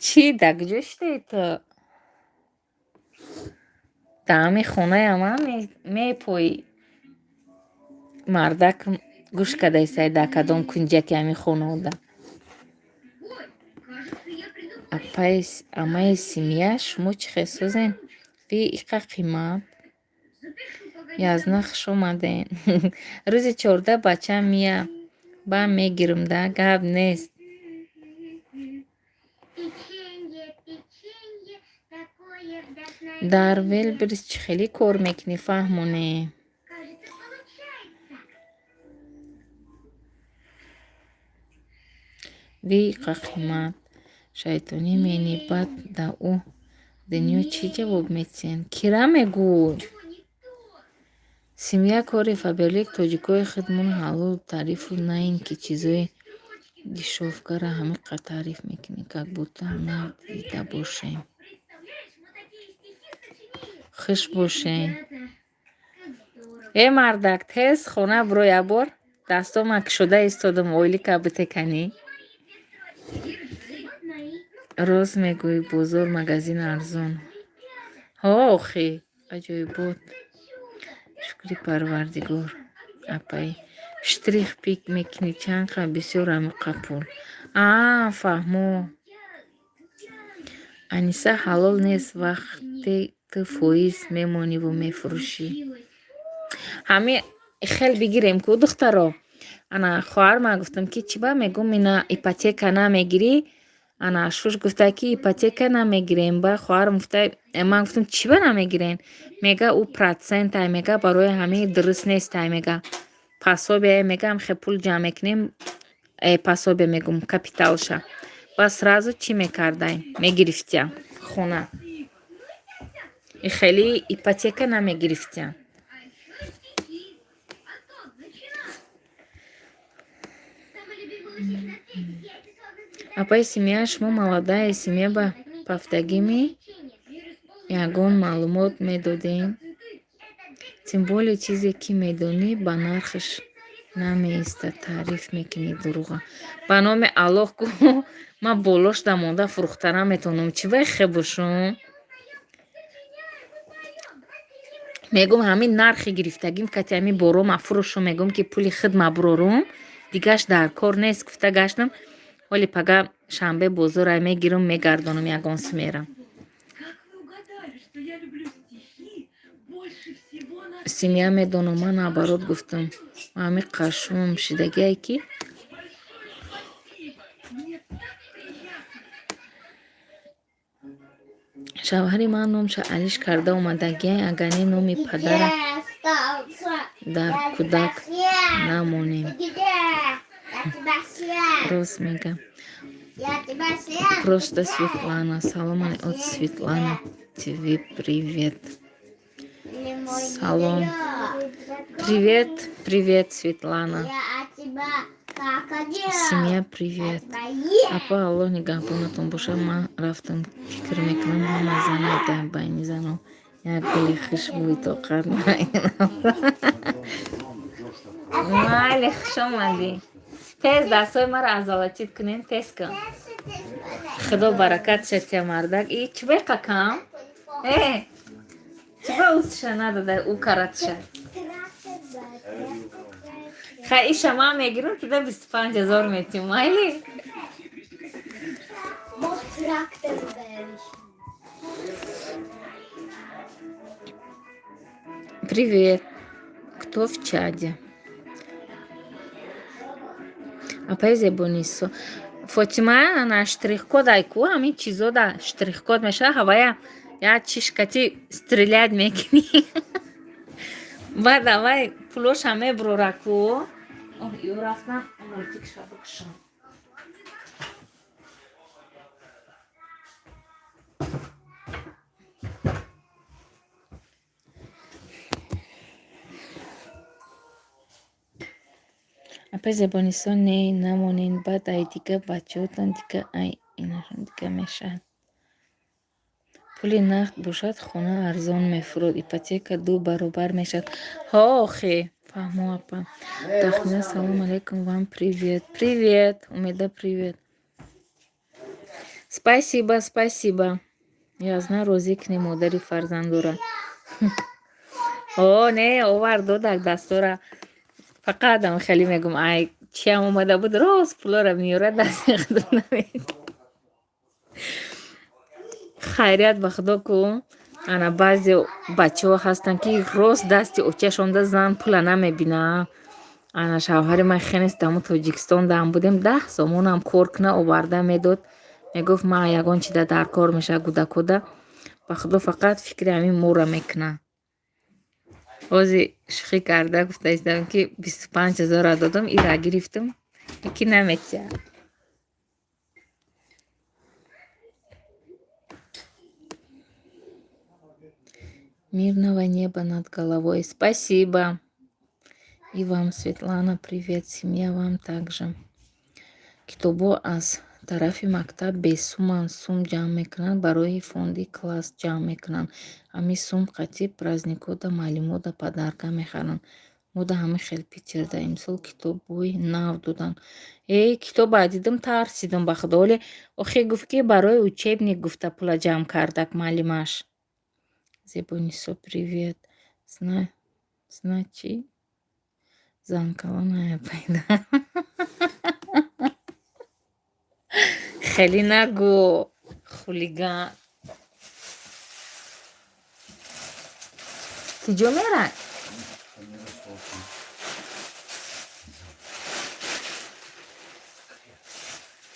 S2: Чӣ, дар куҷо шидаи ту? Дар ҳамин хонаям а мепоӣ. Мардак гӯш кардаистай, дар кадом кунҷаки ҳамин хонаода. Апаи амаи семья, шумо чӣ хел созен? Ви иқа қимат. Язна, хуш омаден. Рӯзи 14 бачам мия, ба мегирам да, гап нест. Дар Велберис чӣ хеле кор мекунӣ, фаҳмоне? Ви иқа қимат. Шайтонӣ мени, баъд да ӯ дунё чӣ ҷавоб метиҳен? Кира мегӯй? Семья кори Фаберлик тоҷикои худмон ҳалол тарифу на ин ки чизои дешёвкара ҳамиқа таъриф мекунӣ, как будто надида бошем. Хуш бошен. Э мардак, тез хона биро якбор. Дастома кушода истодам, ойлика битеканӣ. Рост мегӯӣ, бозор магазин арзон. Ҳо охи, аҷоибот. Шукри Парвардигор. Апаи штрих пик мекунӣ чанд қа бисёр ҳамиқа пул. Аа, фаҳмо. Аниса ҳалол нест вақте ту фоиз мемониву мефурӯшӣ. Ҳами хел бигирем ку духтаро. Ана хоҳар ман гуфтам ки чӣ ба мегӯм ина ипотека намегирӣ? Ана шуш гуфта ки ипотека намегирем. Ба хоҳарам гуфта, ман гуфтам чӣ ба намегирем? Мега ӯ процентай, мега барои ҳамин дуруст нестай, мега. Пособие мега ҳам хел пул ҷамъ мекунем, пособие мегӯм капиталша. Ба сразу чӣ мекардай? Мегирифтия хона. И хеле ипотека намегирифтия. Апаи семья шумо молодая семья ба пафтагими ягон маълумот медодем? Тем более чизе ки медонӣ ба нархаш намеистад, таъриф мекунӣ дурӯға. Ба номи Аллоҳ ку ман болошда монда фурӯхта наметавонам. Чӣ ба хе бошум? Мегӯм ҳамин нархи гирифтагим кати ҳамин борома фурӯшум, мегӯм ки пули худ ма бурорум, дигаш дар кор нест гуфта гаштам. Ҳоли пага шанбе бозорай мегирам, мегардонам ягон сумера. Семья медонам, ман наоборот гуфтам. Ман ҳамин қашшумам шидагиай ки шавҳари ман номша алиш карда омадагиай, агар не номи падара дар кӯдак намонем. Рост мегам. Просто Светлана. Салом от Светлана ТВ. Привет. Салом. Привет, привет, Светлана. Семья, привет. Апа, Аллоҳ нигаҳбонатон бошад. Ман рафтам, фикр мекунам ҳама зана дар байни зано як гули хушбӯи тоқат. Майли, хуш омадӣ. Тез дастҳои маро азолатид кунен, тез кун. Худо баракат шатия мардак. И чӣ беқа кам? Э, чӣ ба усша надода, ӯ каратша? Хай, иша ман мегирам, туда 25 000 метим, майли? Привет. Кто в чаде? Апаи Зебонисо. Фотима, ана штрих-код ай ку, ҳамин чизо да штрих-код мешава, ҳавая як чишкати стрелять мекунӣ. Баъд авай пулоша мебурора ку. Оҳ, ё рафтам мультикша бикушам. Апаи Зебонисо, не намонен, баъд ай дига бачаҳотон дига ай инашон дига мешавад. Пули нақд бошад, хона арзон мефурод, ипотека ду баробар мешавад. Ҳо охи, фаҳмо апа. Тахмина, салом алейкум, вам привет. Привет, Умеда, привет. Спасибо, спасибо. Я знаю, розӣ кунӣ модари фарзандора. О, не, овар додак дастора. Фақат ам хеле мегум, ай чиам омада буд, рост пулора меёрад, дасти худо намед. Хайрият ба худо ку, ана баъзе бачаҳо ҳастанд ки рост дасти очашонда зан пула намебинад. Ана шавҳари ман хеле даму Тоҷикистон дам будем, 10 сомонам кор куна оварда медод. Мегуфт ман ягон чида дар кор мешавад гудакода. Ба худо фақат фикри ҳамин мора мекунад. Ҳози шӯхӣ карда гуфта истодам ки 25 000-ра додам, ира гирифтам, яки наметиҳад. Мирного неба над головой. Спасибо. И вам, Светлана, привет. Семья вам также. Китобҳо аз тарафи мактаб бесуманд, сум ҷамъ мекунанд, барои фонди класс ҷамъ мекунанд. Ҳамин сум қатъи праздникҳода муаллимода подарка мехаранд. Мода ҳамин хел Питерда имсол китобҳои нав доданд. Э, китоба дидам, тарсидам ба худо. Оле охе гуфт, ки барои учебник гуфта пула ҷамъ кардак муаллимаш. Зебонисо, привет. Зна чӣ? Занкалоная пайда. Хеле нагӯ, хулиган. Киҷо мерай?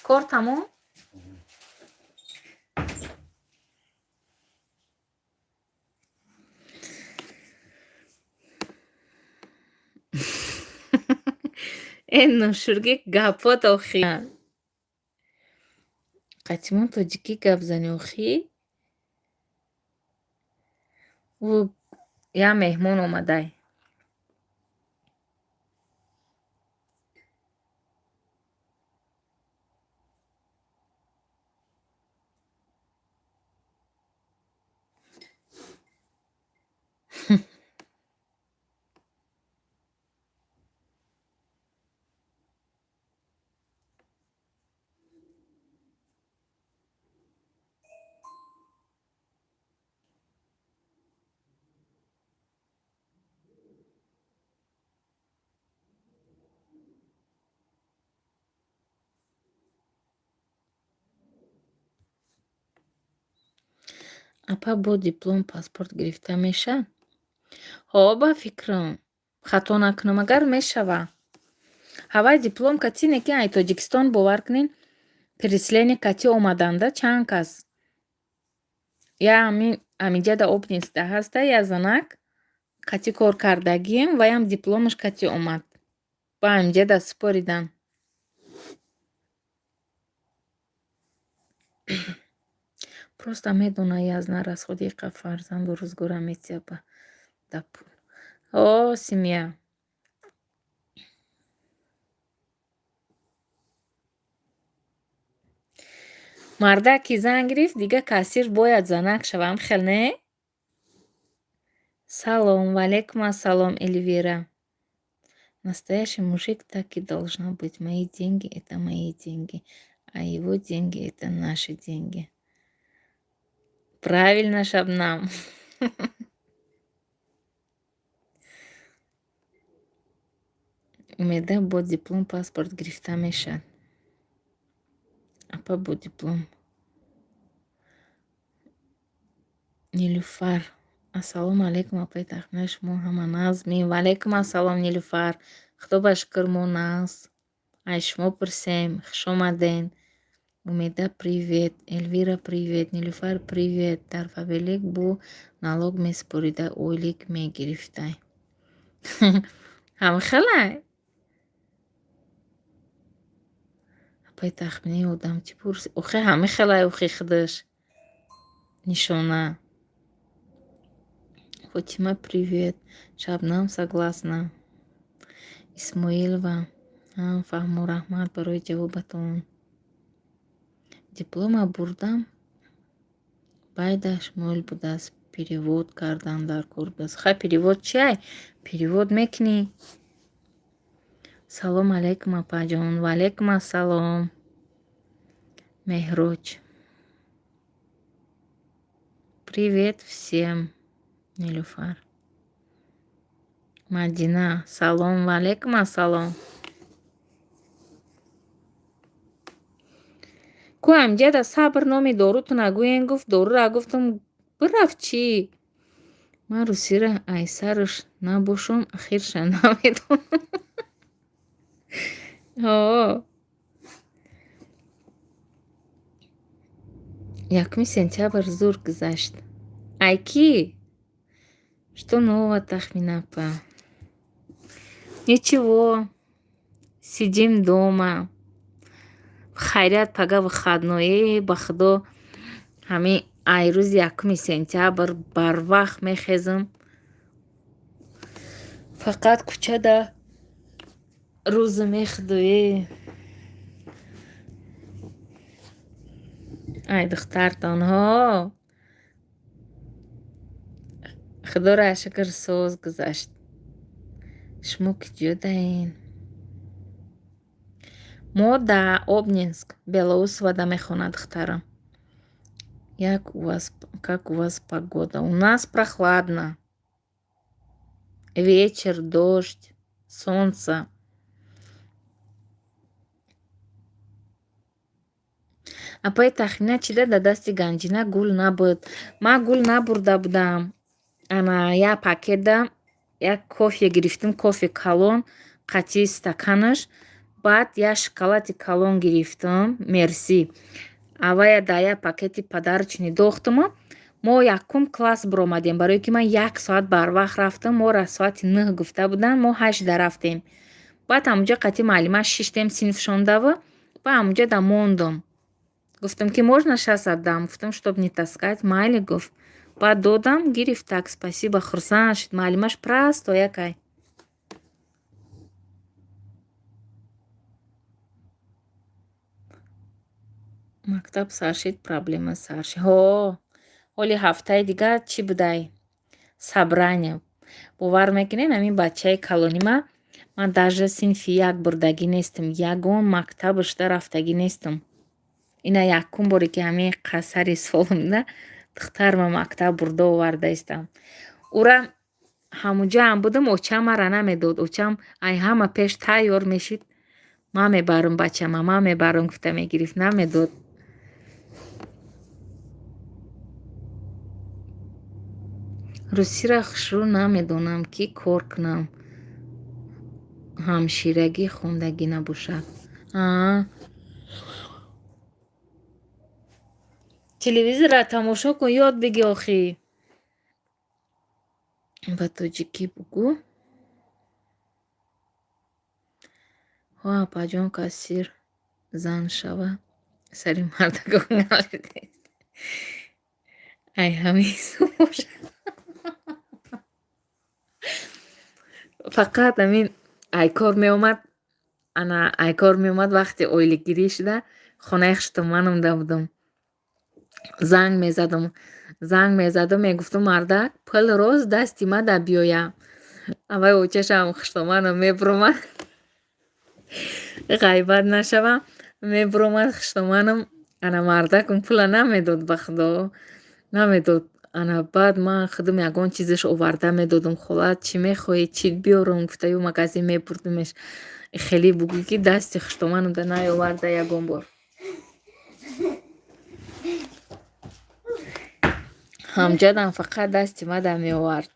S2: Кор тамом? Э, ношурги гапот охи. Қатимон тоҷикӣ гап зани охӣ? Ӯ як меҳмон омадай. Апа, бо диплом паспорт гирифта мешавад? Ҳо, ба фикрам. Хато накунам, агар мешава. Ҳавай диплом кати не ки ай Тоҷикистон, бовар кунед, переселение кати омаданда чанд кас. Я ҳаминҷа да Обнинскда ҳаста я занак кати кор кардагием, ваям дипломаш кати омад. Ба ҳаминҷа да супоридан. Просто медона язна расходи иқа фарзанду рӯзгора метия ба да пул. О, семья. Мардак ки зан гирифт, дига кассир бояд занак шава, ам хел не? Салом, ваалейкум ассалом, Эльвира. Настоящий мужик так и должно быть. Мои деньги — это мои деньги, а его деньги — это наши деньги. Правильно, Шабнам. Умеда, бо диплом паспорт гирифта мешавад. Апа, бо диплом. Нилюфар. Ассалому алайкум, апаи Тахмина, шумо ҳама нағзми? Ваалайкум ассалом, Нилюфар. Худо ба шукр, мо нағз. Ай шумо пурсем. Хуш омаден. Умеда, привет. Эльвира, привет. Нилюфар, привет. Дар Фаберлик бу налог месупорида ойлик мегирифтай. Ҳамхелай? Апаи Тахминаи одам чӣ пурси? Охи ҳамихелай, охи худаш. Нишона. Фотима, привет. Шабнам, согласна. Исмоилова. Фаҳмо, раҳмат барои ҷавобатон. Диплома бурдам, байдаш моил будааст, перевод кардан дар кор будааст. Хай, перевод чиай? Перевод мекунӣ. Салом алейкум, апаҷон. Ваалейкум ассалом. Меҳроҷ. Привет всем. Нилюфар. Мадина, салом. Ваалейкум ассалом. Ку амҷада сабр номи дорутона гӯен гуфт, дорура гуфтам, бирафт чӣ? Ман русира айсараш набошам, ахирша намедонам. Ҳо. 1 сентябр зур гузашт. Ай кӣ? Что нового, Тахмина апа? Ничего. Сидим дома. Хайрият, пага выходной. Э, ба худо, ҳамин Ай рӯзи 1 сентябр барвақт мехезам. Фақат кӯчада рӯзу мехдуе. Ай духтартонҳо, худоро шукр, соз гузашт. Шумо куҷодаен? Мо да Обнинск, Белоусовада мехонад духтарам. Як у вас, как у вас погода? У нас прохладно. Вечер, дождь, солнце. Апаи Тахмина, чида дар дасти Ганҷина гул набуд? Ман гул набурда будам. Ана як пакетда як кофе гирифтем, кофе калон қатъи стаканаш, баъд як шоколади калон гирифтам, мерсӣ. Авая дар як пакети подарочный дохтуму мо якум класс биромадем, барое ки ман як соат барвақт рафтам. Моро соати 9 гуфта буданд, мо 8да рафтем. Баъд ҳамунҷо қатъи муаллима шиштем синфшондаву ба ҳамунҷо да мондум. Гуфтам ки можно щас отдам, гуфтам, чтоб не таскать. Майли, гуфт. Баъд додам, гирифт, так спасибо, хурсанд шуд. Муаллимаш просто якай. Мактаб сар шид, проблема сар шид. Ҳо, ҳоли ҳафтаи дигар чӣ будай? Собрание. Бовар мекунед, ҳамин бачаи калонима ман даже синфи як бурдагӣ нестам, ягон мактабашда рафтагӣ нестам. Ина якум боре ки ҳамин қасари солмда духтарма мактаб бурда оварда истам. Ура ҳамунҷоам будам, очам мара намедод. Очам ай ҳама пеш тайёр мешид. Ман мебарам бачама, ман мебарам гуфта мегирифт, намедод. Русиро хушрӯ намедонам, ки кор кунам. Ҳамширагӣ хондагӣ набошад. Аа. Телевизорро тамошо кун, ёд бигир охӣ. Ба тоҷикӣ бугӯ. Ҳо, апаҷон, кассир зан шава, сари мардакон. Ай ҳамин бошад. Фақат ҳамин айкор меомад, ана айкор меомад, вақти оилигирӣ шуда, хонаи хуштоманамда будам. Занг мезадам, занг мезадам, мегуфтам: мардак, пул рост дасти ма да биёя. Аввай очашам хуштоманам мебуромад, ғайбат нашавам, мебуромад хуштоманам, ана мардакам пула намедод, ба худо, намедод. Ана баъд ман худам ягон чизаш оварда медодам. Хола, чӣ мехоҳӣ, чӣ биёрам гуфта, ё магазин мебурдимеш. Хеле бугӯ ки дасти хуштоманамда наёварда ягон бор. Ҳамҷадам фақат дасти мада меовард.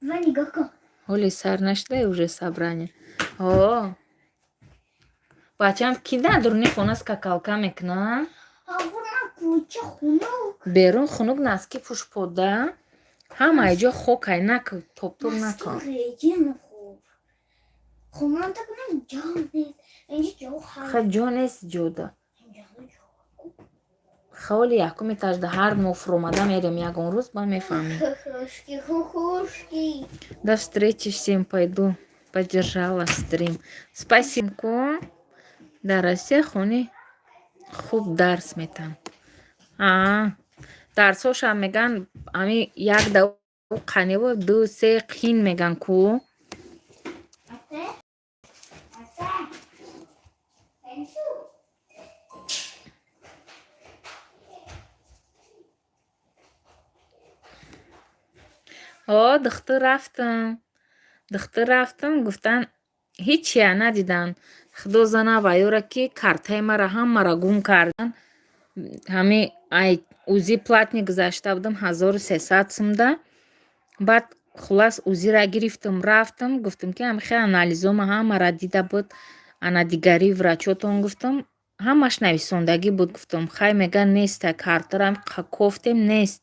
S1: Ва нигоҳ кун.
S2: Ҳоли сар нашуда уже собрание. Ҳо. Бачам ки дар дуруни хона скакалка мекунад?
S1: Ҳаво на кӯча хунук.
S2: Берун хунук, носки пӯшпода. Ҳамаи ҷо хокай, накун, топтоп накун.
S1: Реҷин хуб. Хона так на ҷо нест. Инҷа ҷо ҳаст.
S2: Ха, ҷо нест ҷода.
S1: Инҷа ҷо.
S2: Ҳоли якум этажда ҳар мо фуромада мерем ягон рӯз, ба мефаҳмем.
S1: Хушки, хушки.
S2: До встречи всем, пойду. Поддержала стрим. Спасибо. Дар Россия хони хуб дарс метам. А, дарсҳошам меган ами як да қанево ду се қин меган ку.
S1: Ате? Ате? Пенсу?
S2: О, духтур рафтам. Духтур рафтам, гуфтан ҳичия надидан. Худо зана ваёра ки картаи мара ҳамаро гум кардан. Ҳами ай УЗИ платный гузашта будам 1300 сумда. Баъд хулас УЗИра гирифтам, рафтам, гуфтам ки ҳамихе анализома ҳамаро дида буд. Ана дигари врачотон гуфтам, ҳамаш нависондагӣ буд гуфтам. Хай, меган, неста картара кофтем, нест.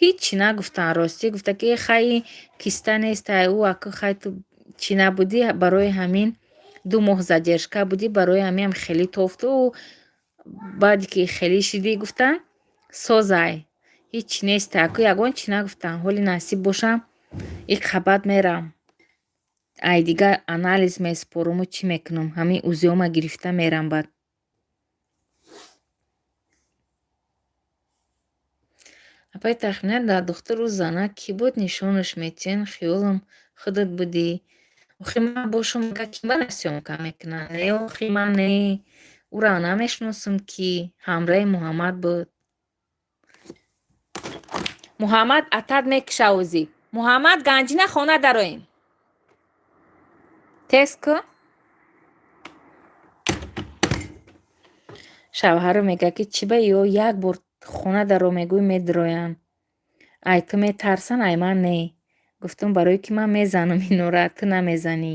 S2: Ҳичи нагуфтан ростӣ, гуфта ки хай, киста нестай, ӯ аку хай, ту чӣ набудӣ, барои ҳамин 2 моҳ задержка будӣ, барои ҳамин хеле тофту, баъде ки хеле шидӣ, гуфтан, Созай, ҳеҷ нест, аку ягон чӣ нагуфтам. Ҳоли насиб бошам, и қабат мерам. Ай дига анализ месупоруму чӣ мекунам? Ҳамин узиёма гирифта мерам баъд. Апаи Тахмина, дар духтур ӯ занак кӣ буд, нишонаш метиҳен, хиёлам худат будӣ. Охи ман бошум, ага кӣ мара съёмка мекунад? Не, охи ман не. Ӯро намешиносам, ки ҳамраҳи Муҳаммад буд. Муҳаммад атат мекиша ӯзи. Муҳаммад, Ганҷина, хона дароем. Тез кун. Шавҳаро мега, ки чӣ ба ё як бор хона даро мегӯй, медроянд. Ай ту метарсанд, ай ман не. Гуфтум, барое ки ман мезанам инора, ту намезанӣ.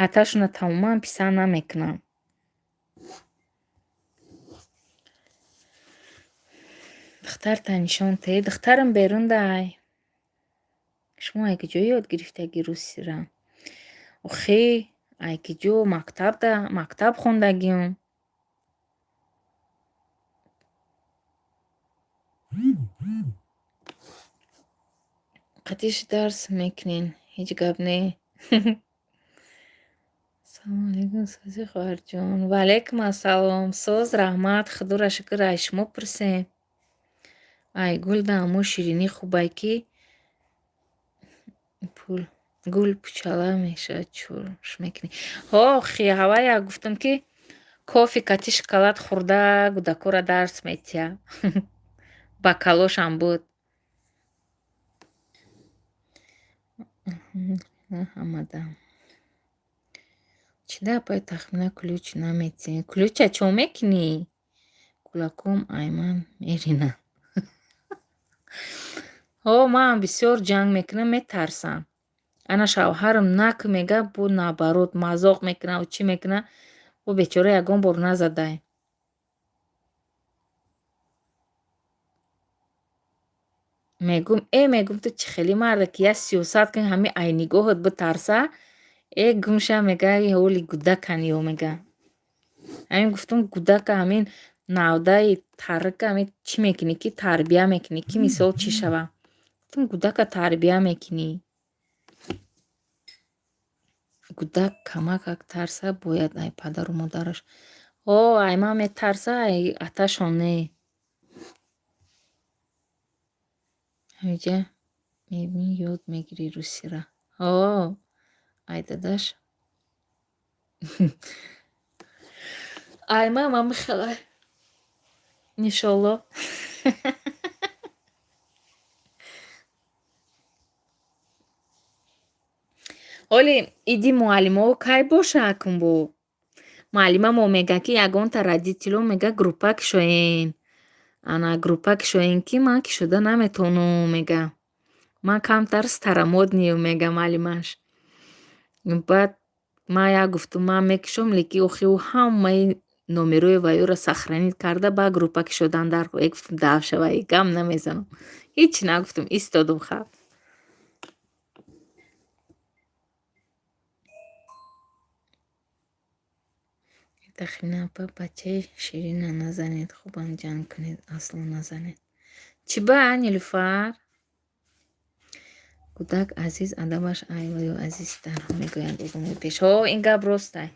S2: Аташона тамоман писанд намекунам. Духтарта нишон те, духтарам берун дай. Шумо ай куҷо ёд гирифтаги русира? Охи, ай куҷо, мактабда, мактаб хондагиюм. Қатиш дарс мекунен, ҳеҷ гап не. Салому алейкум, сози хоҳарҷон. Ва алейкум ассалом. Соз, раҳмат, худоро шукр, ай шумо пурсем. Ай гулда аммо ширинӣ хубай, ки пул гул пучала мешавад, чӯш мекунӣ. Ҳо, хи ҳавая гуфтам, ки кофе кати шоколад хӯрда гудакора дарс метиҳа. Ба калошам буд. Ҳамада. Чида, апаи Тахмина, ключ наметиҳӣ? Ключа чо мекунӣ? Кулаком айман меринанд. Ҳо, ман бисёр ҷанг мекунам, метарсам. Ана шавҳарам нак мега, бо наоборот мазоқ мекунаву чӣ мекуна, бо бечора ягон бор назадай. Мегум, э, мегум, ту чӣ хеле марда, ки як сиёсат кунӣ, ҳамин ай нигоҳат битарса, э, гумша, мега, ҳоли гудакан ё мега. Ҳамин гуфтум, гудака ҳамин навдаи тарика ҳамин чӣ мекунӣ, ки тарбия мекунӣ, ки мисол чӣ шава? Гуфтум, гудака тарбия мекунӣ. Гудак камакак тарса бояд ай падару модараш. Ҳо, ай ман метарса, ай аташон не. Ҳамиҷа мебинӣ, ёд мегирӣ русира. Ҳо, ай дадаш. Ай ман мамихелай. Иншолло. Ҳоли иди муаллимҳо кай боша акун бо? Муаллимамо мега, ки ягонта родитело, мега, группа кушоен. Ана группа кушоен, ки ман кушода наметавонам, мега. Ман камтар старомодный ю, мега муаллимаш. Баъд ман як гуфтум, ман мекушом, лекин охи ӯ ҳамаи номерои ваёро сохранить карда, ба группа кушодан дар э, гуфтум, дав шава, гам намезанам. Ҳеҷ нагуфтум, истодум хаб. Тахмина апа, бачаи ширина назанед, хубам ҷанг кунед, асло назанед. Чӣ ба, Нилуфар? Кӯдак азиз, адабаш айваю азизтар, мегӯянд одамои пеш. Ҳо, ин гап ростай.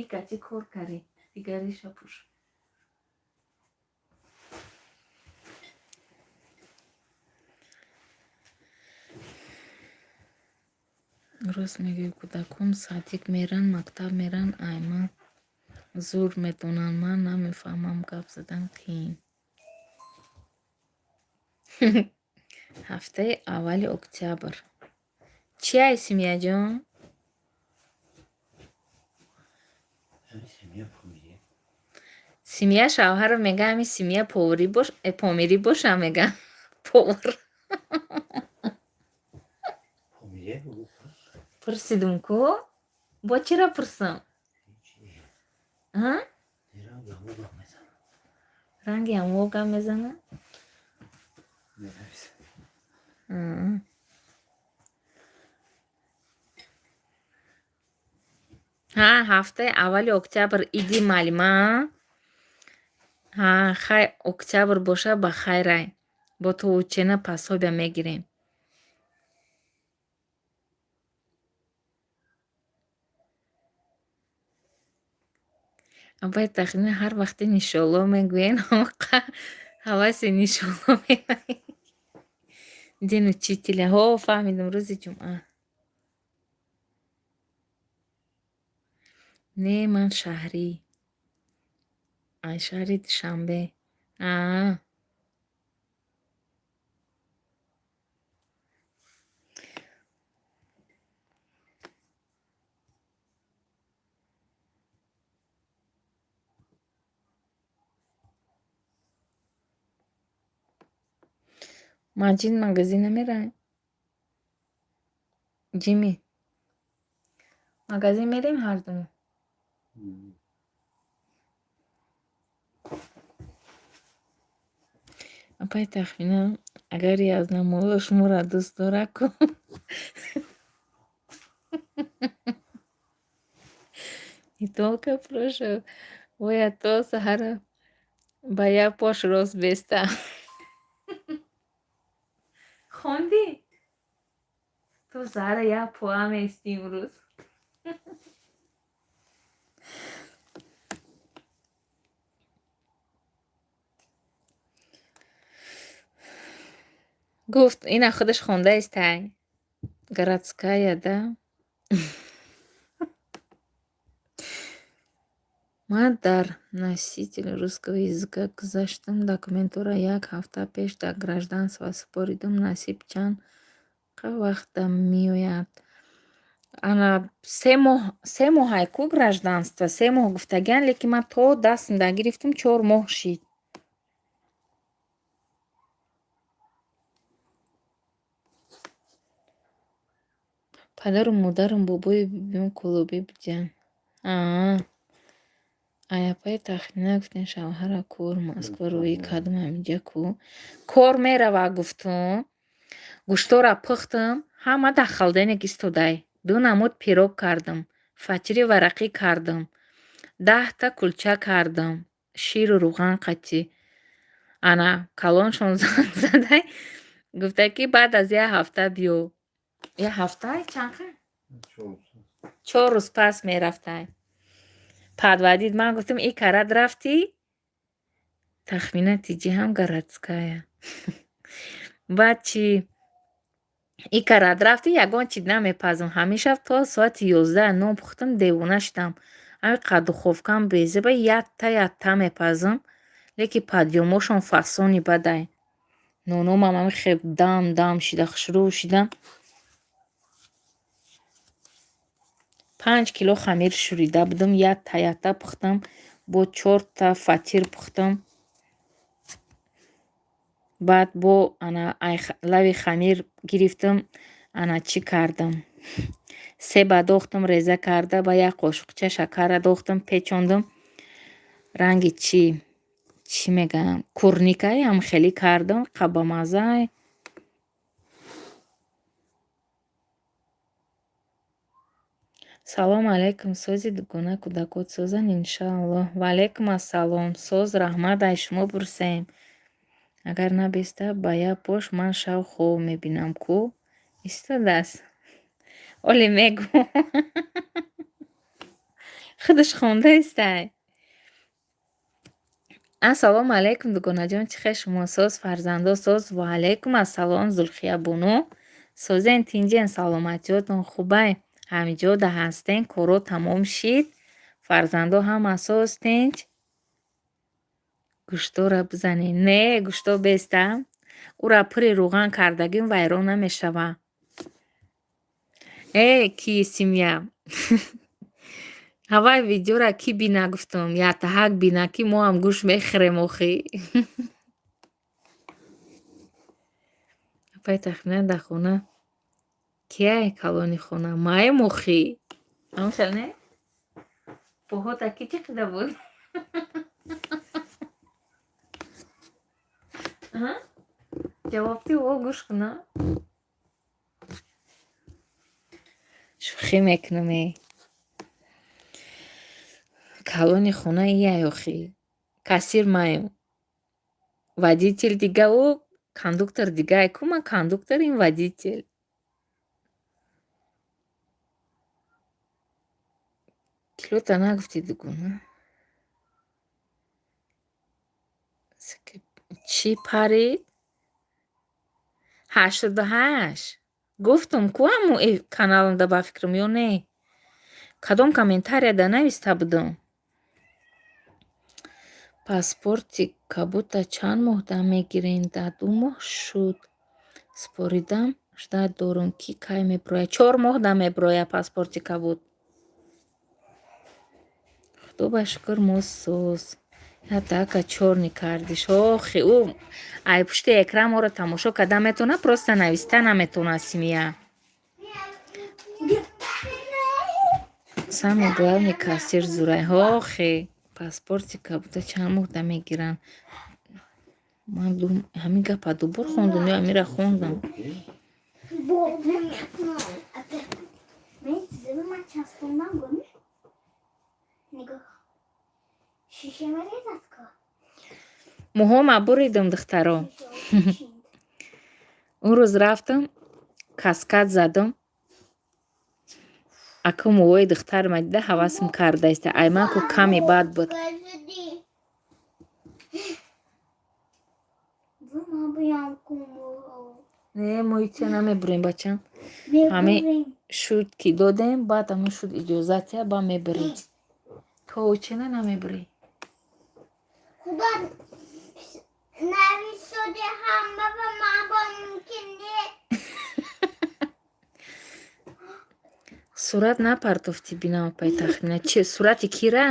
S2: И кати кор карӣ, дигариша пӯш. Рост мегӯӣ, кӯдакон садик меранд, мактаб меранд, ай ман зур медонанд, ман намефаҳмам, гап задан қиин. Ҳафтаи аввали октябр. Чи ай, Симияҷон?
S5: Ҳамин семья Помирӣ.
S2: Семья, шавҳарам мега, ҳамин семья поварӣ бош, э, помирӣ боша, мега. Повар.
S5: Помирӣ.
S2: Пурсидум ку? Бо чира пурсам? Ранги ҳамо гап мезана? Ҳа, ҳафтаи аввали октябр иди маълима. Ҳа, хай, октябр боша, ба хайрай. Бо ту учена пособия мегирем. Абай, тахмина ҳар вақте нишолло мегӯен, ҳаваси нишолло меояд. День учителя. Ҳо, фаҳмидам, рӯзи ҷумъа. Не, ман шаҳрӣ. Ай шаҳри Душанбе. Аа. Маҷид магазин намерай? Ҷими. Магазин мерем ҳардум? Апай Тахмина, агар Язнамоло шуморо дӯст дорад ку? Не только прошло, бояд то саҳара ба як пош рост беста. Хондӣ? То саҳара як поа меистӣ имрӯз. Гуфт, ина худаш хондаистай. Городская, да? Ман дар носитель русского языка гузаштам. Документҳоро як ҳафта пеш дар гражданство супоридам. Насиб чанд вақта меояд? Ана 3 моҳ, 3 моҳай ку гражданство, 3 моҳ гуфтагиан, лекин ман то дастам гирифтам, 4 моҳ шид. Падару модарам, бобою бибиам кӯлобӣ будиянд. Аа. Ай апаи Тахмина гуфтем, шавҳара кор Москва рӯӣ кардам, ҳаминҷа ку. Кор мерава, гуфтум. Гӯштора пухтам, ҳама дар холодильник истодай. Ду намуд пирог кардам, фатири варақӣ кардам, 10-та кулча кардам, ширу рӯған қатӣ. Ана калоншон занг задай, гуфта ки баъд аз як ҳафта биё. Як ҳафта чанд? 4 рӯз пас мерафтай. Подводить. Ман гуфтам, и карат рафтӣ? Тахмина тиҷи ҳам городская. Баъд чӣ? И карат рафтӣ, ягон чиз намепазам. Ҳамин шаб то соати 11 нон пухтам, девона шудам. Ҳамин қад духовкам безеба, якта якта мепазам. Лекин подъёмошон фасони бадай. Нономам ҳамин хел дам дам шида, хушрӯ шида. 5 кило хамир шӯрида будам, якта якта пухтам, бо чорта фатир пухтам. Баъд бо ана лави хамир гирифтам, ана чӣ кардам? Себа дохтам, реза карда, ба як қошуқча шакарра дохтам, печондам. Ранги чӣ? Чӣ мегӯям? Курникай ҳам хеле кардам, қабамаззай. Салом алейкум, сози дугона, кӯдакот созанд, иншааллоҳ. Ва алейкум ассалом. Соз, раҳмат, ай шумо пурсем. Агар набеста ба як пош, ман шав хоб мебинам ку? Истодааст. Оле мегӯ. Худаш хондаистай. Ассалому алайкум, дугонаҷон, чӣ хел шумо, соз, фарзандо соз? Ва алайкум ассалом, Зулхиябону. Созен, тинҷен, саломатиётон хубай? Ҳамиҷода ҳастен, коро тамом шид, фарзандо ҳама соз, тинҷ? Гӯштора бизанед. Не, гӯшто беста. Ура пури рӯған кардагим, вайрон намешава. Э, ки семья. Ҳавай видеора кӣ бина, гуфтум, яктаҳак бина, ки мо ҳам гӯшт мехӯрем охӣ. Апай Тахмина, дар хона Кияй калони хона? Маем охи. Амхел не? Поҳота ки чӣ қида буд? Ҷавобти о гӯш куна. Шӯхӣ мекунам э. Калони хона ияй охи. Кассир маем. Водитель дига ӯ кондуктор дигае. Ку ман кондуктор, ин водитель. Килота нагуфтӣ дугона? Чӣ парид? 88. Гуфтум ку ҳамун каналанда ба фикрам ё не? Кадом комментарияда нависта будам? Паспорти кабута чанд моҳ мегирен? Да 2 моҳ шуд. Споридам, ждать дорум ки кай меброяд. 4 моҳ да меброяд паспорти кабут. Худо ба шукр мо соз. Ятака чорни кардиш. Охи, ӯ ай пушти экран моро тамошо карда метавона, просто нависта наметавона семья. Самое главное кассир зурай. Охи, паспорти кабута чанд моҳ да мегиранд? Ман ҳамин гапа дубор хондум ё ҳамира хондам? Муҳома буридум, духтаро. Он рӯз рафтам, каскад задам. Аку мӯҳои духтарма дида ҳавасм кардааста. Ай ман ку каме бад буд. Не, мӯи тия намебурем, бачам. Ҳамин шуд ки додем, баъд ҳамин шуд иҷозатия, ба мебурем. То чина намебурӣ?
S1: Худо нависоди ҳама ба ман бо мумкин не.
S2: Сурат напартофтӣ бинам апай Тахмина. Чи сурати кира?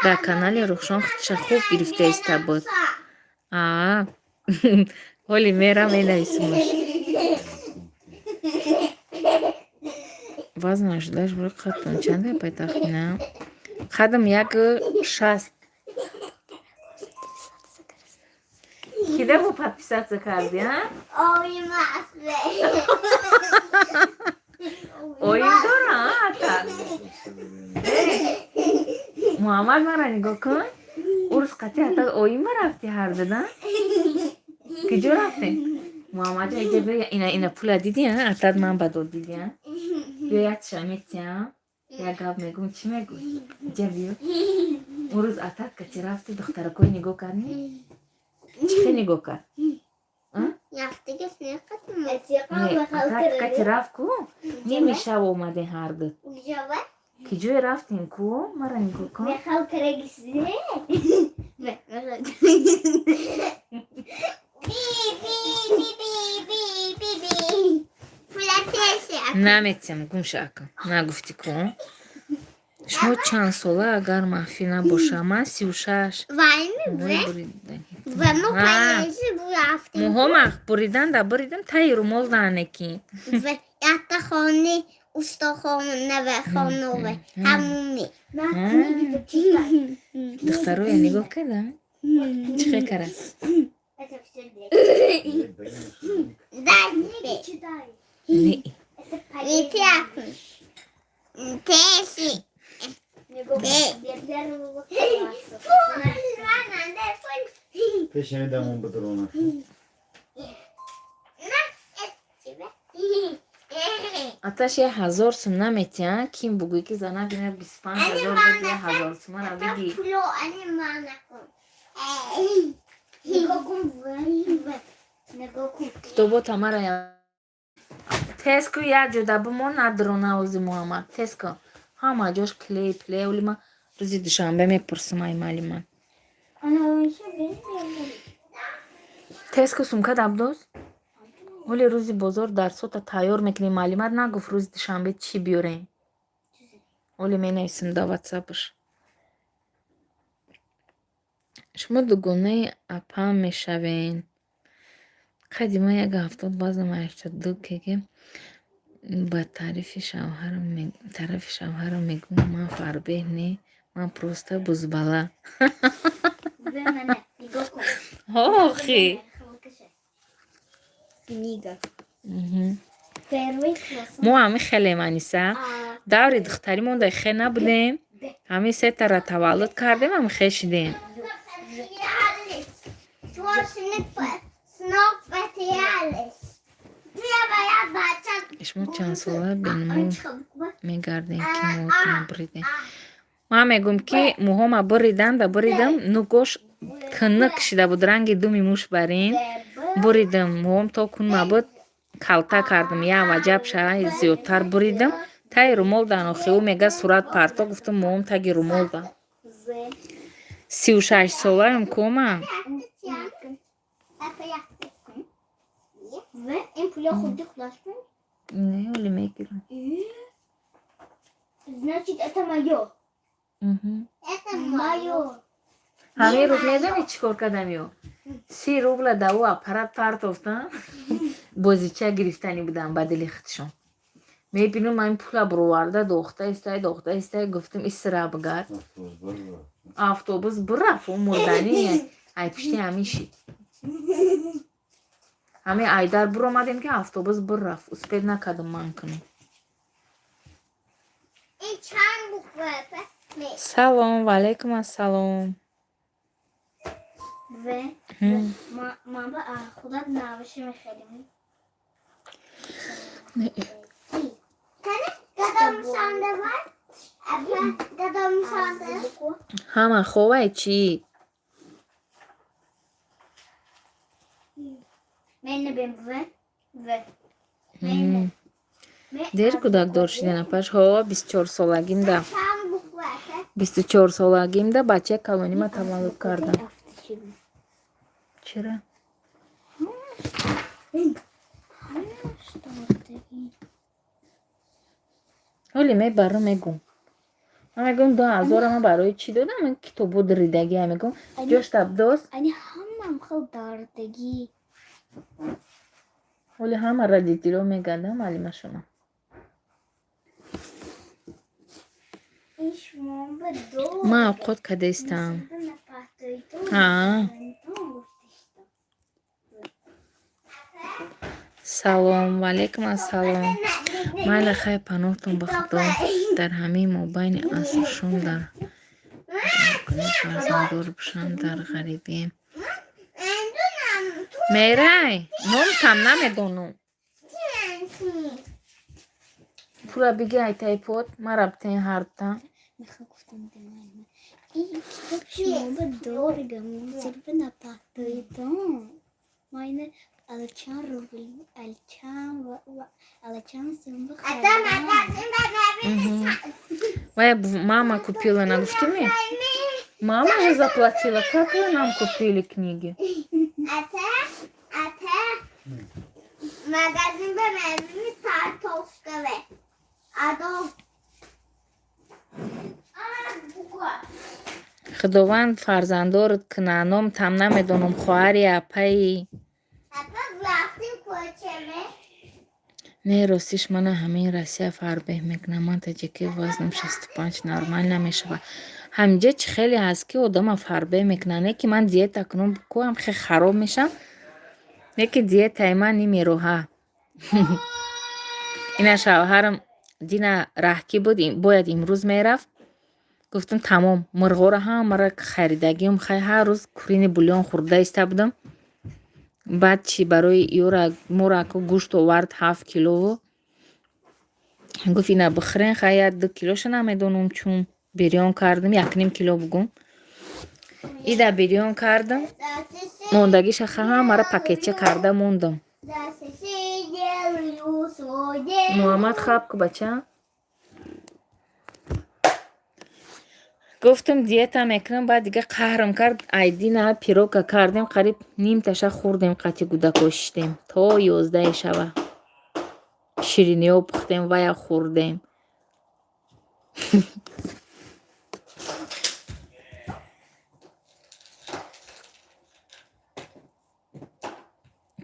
S2: Дар канали Рухшон худша хуб гирифта иста буд. Аа. Ҳоли мера менависимаш. Вазнаш даш бури қадтон чанд апай Тахмина? Қадам 1,60. Кида бу подписаться карди, а? Оим дора, а, ата? Муҳаммад мара нигоҳ кун. Урус қати ата оима рафти ҳар дуда? Куҷо рафтем? Муҳаммаджон иҷа бия, ина ина пула диди, а? Атат ман ба дод диди, а? Биё якша метиям. Як гап мегӯм, чӣ мегӯй? Иҷа биё. Он рӯз атат кати рафти духтаракои нигоҳ кардни? Чӣ хел нигоҳ кард? Атат кати рафт ку? Ними шаб омадем ҳар ду. Ки ҷое рафтем ку? Мара нигоҳ кун. Наметиҳам, гум ша ака. Нагуфтӣ ку? Шумо чанд сола, агар махфӣ набошад? Ман 36. Муҳома буридан да буридан таи румол даане ки. Духтароя нигоҳ карда? Чӣ хел кара? Не.
S5: Пешами дамон бадрона.
S2: Аташ 1000 сум наметиҳанд, ким бугӯй ки зана бинад 25 000 дод, 1000 сумара биги. Китобота мара тез ку, як ҷода бимон, надрона ози Муҳаммад. Тез ку. Ҳама ҷош клей плей оли ман рӯзи душанбе мепурсам ай маълима. Тез ку сумка дабдоз. Оли рӯзи бозор дарсота тайёр мекунем. Маълимат нагуфт рӯзи душанбе чӣ биёрем. Оли менависем дар ватсапаш. Шумо дугонаи апам мешавен. Қадди ман як 70, вазнам 82 кг. Ба тарафи шавҳарам мегӯм, ман фарбеҳ не, ман просто бузбала. Охи. Мо ҳами хелем, Аниса. Даври духтарӣ монда хе набудем. Ҳами сетара таваллуд кардем, ҳами хе шидем. Шумо чандсола бенмӯ мегардем, ки мӯҳотонро буридем? Ман мегӯм, ки мӯҳома буридам да буридам, нугош тинук шида буд, ранги думи муш барин. Буридам, мӯҳом то кунма буд, калта кардам, як ваҷаб ша зиёдтар буридам. Таи румол дан охи ӯ мега сурат парто, гуфтам мӯҳом таги румол дан. 36 солаам кома. Не, оли мегирам.
S1: Значит, это моё. Моё.
S2: Ҳамин рӯз медонӣ чӣ кор кардам ё? 30 рубла да ӯ аппарат партофтам. Бозича гирифтанӣ будам ба дили худшон. Мебинам, ман пула буроварда дохта истай, дохта истай, гуфтам исра бигард. Автобус бирафт, ӯ мурданӣ ай пушти ҳамин шид. Ҳамин айдар биромадем, ки автобус бирафт, успеть накардам ман кунам.
S1: Чанд буква?
S2: Салом, ваалайкум ассалом.
S1: В. Ман ба худат навиша мехарем. Кадом санда бар? Кадом санда?
S2: Ҳама ховай чӣ?
S1: Мене бем В. В.
S2: Дер кӯдакдор шидан, апаш? Ҳо, 24 солагимда.
S1: Чанд буква?
S2: 24 солагимда бачаи калонима таваллуд кардам. Чера?
S1: Что ты?
S2: Ҳоли мебарам, мегум. Ман мегӯм, 2000-а ман барои чӣ додам? Ман китобо диридагия мегӯм. Ҷошта дос.
S1: Ани ҳамам хел дардагӣ.
S2: Ҳоли ҳама родитело мегардам маълимашона.
S1: Иш мон ба до.
S2: Ман овқот кадаистам. А. Салом, ваалайкум ассалом. Майла, хайр, паноҳтон ба Худо. Дар ҳамаи мобайни аср шом дар фарзанддор бошам дар ғарибием. Мерай, номтам намедонам. Пула биги айтаи под, мара битен ҳарта.
S1: Мехоҳам гуфтам ин китоб шумо ба дорого мусирба напартоидон. Майна ала чанд рубл, ала чанд сум бихаридам.
S2: Вая мама купила, нагуфтими? Мама же заплатила. Как вы нам купили книги?
S1: Ата, магазин ба мебини картошкаве. Адо. Буква.
S2: Худованд фарзандорат куна, номтам намедонам, хоҳари апаи.
S1: Апа рафтим кӯчаме.
S2: Не, ростиш, мана ҳамин Россия фарбеҳ мекунам. Ман таҷикӣ, вазнам 65, нормал намешавад. Ҳаминҷа чӣ хеле ҳаст, ки одама фарбеҳ мекунад. Не ки ман диета кунам, кӯам хе хароб мешам. Не ки диетаи ман нимероҳа. Ина шавҳарам дина раҳкӣ буд, бояд имрӯз мерафт. Гуфтам тамом, мурғоро ҳамаро харидагиам, хай ҳар рӯз куриный бульон хӯрда иста будам. Баъд чӣ барои ёра моро ку гӯшт овард 7 килову. Гуфт ина бихӯрен, хай як ду килоша намедонам чун бирён кардам, якним кило бугум. Ида бирён кардам, мондагиша ҳамаро пакетча карда мондам. Муҳаммад, хаб ку, бача. Гуфтам диета мекунам, баъд дига қаҳрам кард. Айдина пирога кардем, қариб нимташа хӯрдем, қати кӯдако шиштем то 11-и шава. Шириниҳо пухтем, вая хӯрдем.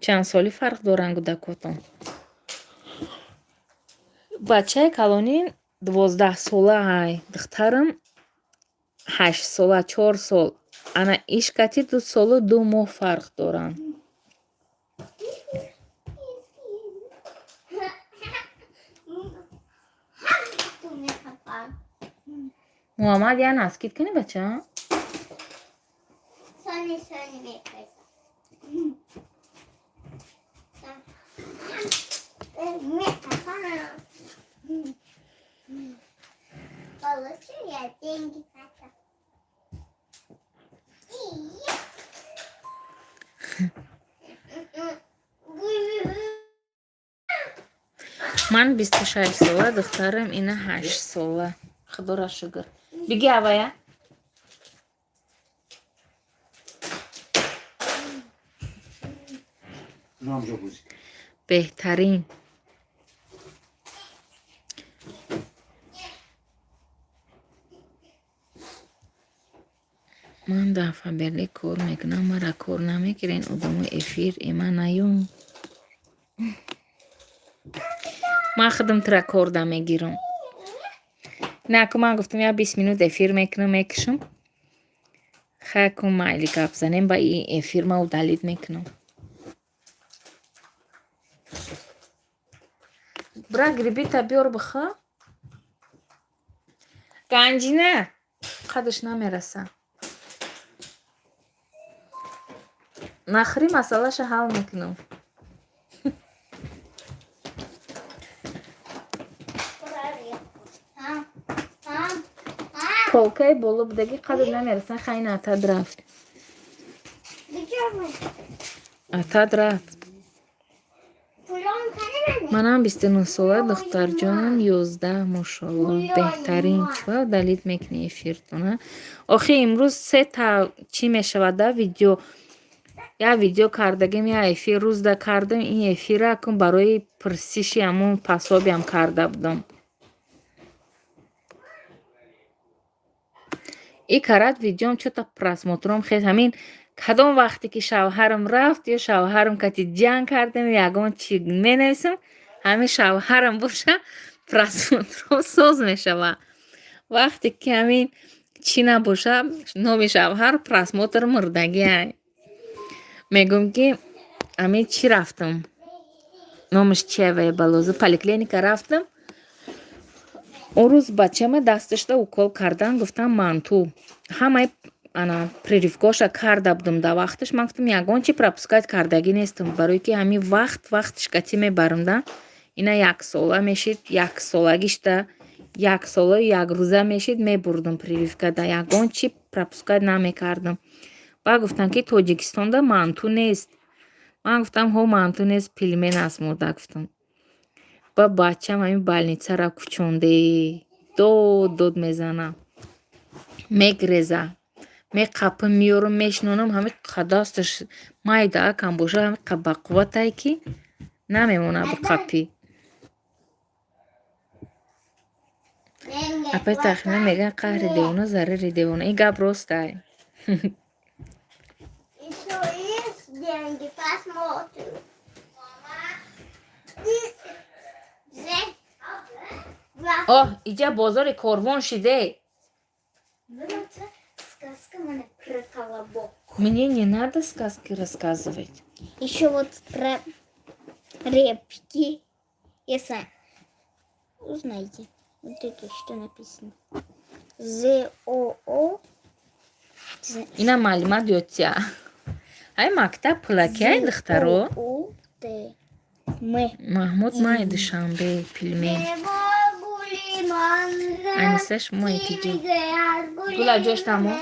S2: Чанд соли фарқ доранд кӯдакотон? Бачаи калонӣ 12-сола ай, духтарам 8-сола, 4 сол. Ана ишкати 2 солу 2 моҳ фарқ доранд. Муҳаммад, я наскид кунӣ, бача?
S1: Сони, сони мекард. Получу я деньги потом. И
S2: Ман 26-сола, духтарам ина 8-сола. Худоро шукр. Биги авая.
S5: Ҳамҷо бозӣ.
S2: Беҳтарин. Ман дар Фаберлик кор мекунам, мара кор намегирен одамои эфир эма наём. Ман худам тура корда мегирам. Наку ман гуфтам, я 20 минут эфир мекунам, мекушам. Хай кун, майли, гап занем, ба и эфир ма удалить мекунам. Бра, грибита биёр, биха. Ганҷина қадаш намераса. Нахӯрӣ, масъалаша ҳал мекунам. Полкаи боло будагӣ қадр намераса. Хайна, атад рафт. Атад рафт. Манам 29-сола, духтарҷонам 11, мошоалло, беҳтарин. Чӣ удалить мекунӣ эфиртона? Охи имрӯз сета чӣ мешавад да видео. Як видео кардагим, як эфир рӯзда кардам, ин эфира кун барои пурсиши ҳамун пособиям карда будам. И карат видеом чӯта просмотром хез. Ҳамин кадом вақте ки шавҳарам рафт ё шавҳарам кати ҷанг кардем, ягон чӣ менависам, ҳамин шавҳарам боша, просмотром соз мешава. Вақте ки ҳамин чӣ набоша, номи шавҳар, просмотр мурдагиай. Мегӯм, ки ҳамин чӣ рафтам, номаш чия вай, балоза, поликлиника рафтам. Он рӯз бачама дасташда укол кардан гуфтам, манту ҳамаи ана прививкоша карда будам дар вақташ. Ман гуфтам, ягон чи пропускать кардагӣ нестам, барое ки ҳамин вақт вақташ кати мебарам да. Ина яксола мешид, яксолагишта, яксолаю якрӯза мешид, мебурдам прививка да, ягон чи пропускать намекардам. Баъд гуфтам, ки Тоҷикистонда манту нест. Ман гуфтам, ҳо, манту нест, пельмен аст, мода, гуфтам. Ба бачам ҳамин больницара кӯчонде, дод дод мезана, мегреза, меқапам, меёрам, мешинонам, ҳамин дасташ майда акам боша, ҳамин бақувватае, ки намемонад биқапӣ. Апай Тахмина, мегӯянд, қаҳри девона зарари девона. Ин гап ростай.
S1: Еще есть деньги, посмотрим. Два.
S2: Оҳ, иҷа бозори Корвон шиде.
S1: Сказка мене про колобок.
S2: Мне не надо сказки рассказывать.
S1: Еще вот про репки. Если узнаете, вот это что написано. З О О.
S2: Ина маълумат ёдтия. Ай, мактаб пулакиай, духтаро?
S1: О Т М.
S2: Маҳмуд, май Душанбе, пельмен. Аниса, шумо якиҷо. Гула, ҷош тамо.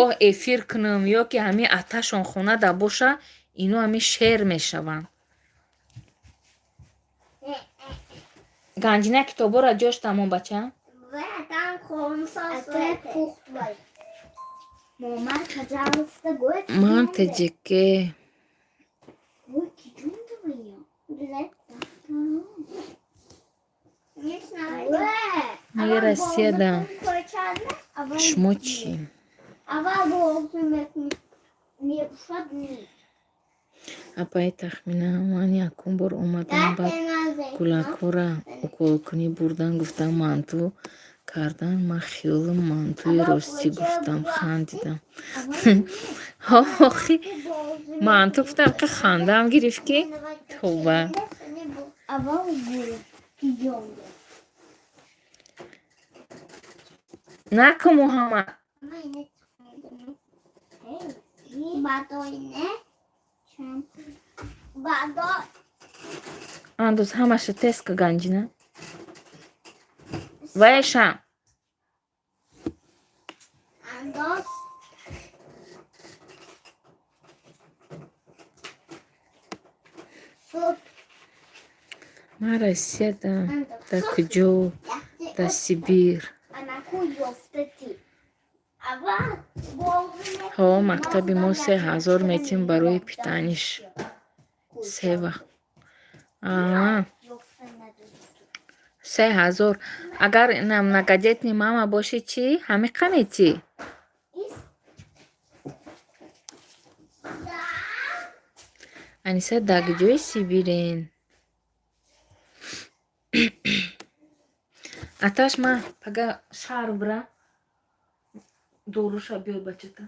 S2: Оҳ, эфир кунам ё ки ҳамин аташон хонада боша, ино ҳамин шер мешаванд. Ганҷина, китобора ҷош тамом, бача.
S1: Пухт. Мама, пожалуйста, гой.
S2: Ман таҷике.
S1: Ой, кичун. Не знаю.
S2: Ми Россияда. Шумо чӣ?
S1: Авал.
S2: Апаи Тахмина, ман якум бор омадам, баъд гулакҳоро уколкунӣ бурдан, гуфтам манту кардан, ман хиёлам мантуи ростӣ гуфтам, хандидам. Охи манту гуфтам, ки хандаам гирифт, ки тавба. Наку, Муҳаммад. Андоз ҳамаша теска ганҷина. Ваешам. Ман Россиядам. Дар куҷо? Дар Сибир. Ҳо, мактаби мо 3000 метим барои питаниш. Се вақт. 3000. Агар многодетный мама бошӣ чӣ? Ҳамиқа метӣ? Аниса, дар куҷои Сибирен? Аташ, ман пага шаҳр бира, доруша биёр бачата.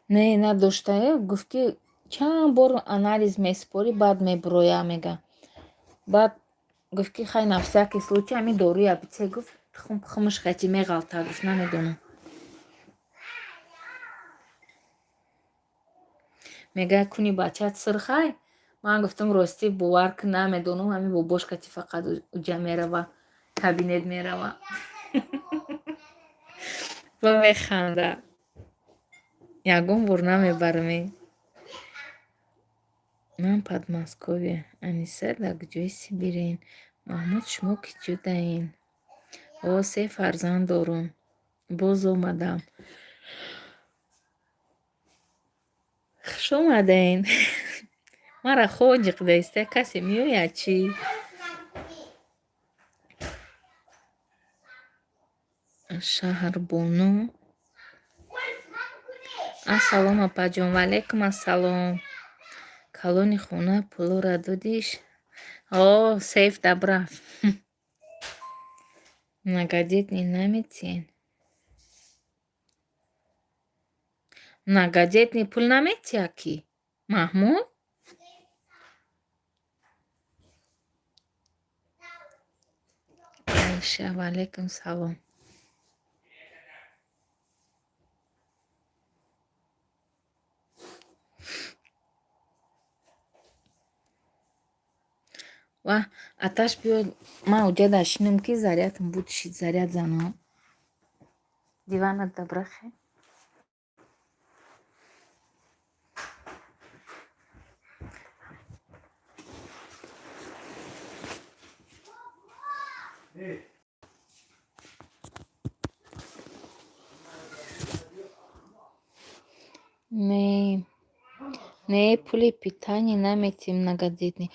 S2: Не, надоштае, гуфт, ки чанд бор анализ месупорӣ, баъд мебуроя, мега. Баъд гуфт, ки хай, на всякий случай ҳамин доруи абице, гуфт, тухм хумуш хати меғалта, гуфт, намедонам. Мега, куни бачат сирхай? Ман гуфтам, ростӣ, бовар кун, намедонам, ҳамин бобош кати фақат уҷа мерава, кабинет мерава. Ва механда. Ягон бор намебараме. Ман Подмосковье. Аниса, дар куҷои Сибирен? Маҳмуд, шумо киҷодаен? О, се фарзанд дорум. Боз омадам. Хуш омаден. Мара хоҷиқ даиста, касе меояд чӣ? Шаҳрбону. Ассалом, апаҷон. Ваалайкум ассалом. Калони хона пулора додиш? О, сейф дабрафт. Многодетный наметиҳен? Многодетный пул наметиҳад кӣ? Маҳмуд? Аиша, ваалайкум салом. Ва аташ, биё, ман уҷа дашинам, ки зарядам буд шид, заряд занам. Диванат дабрахе. Не, не, пули питание наметиҳем многодетный.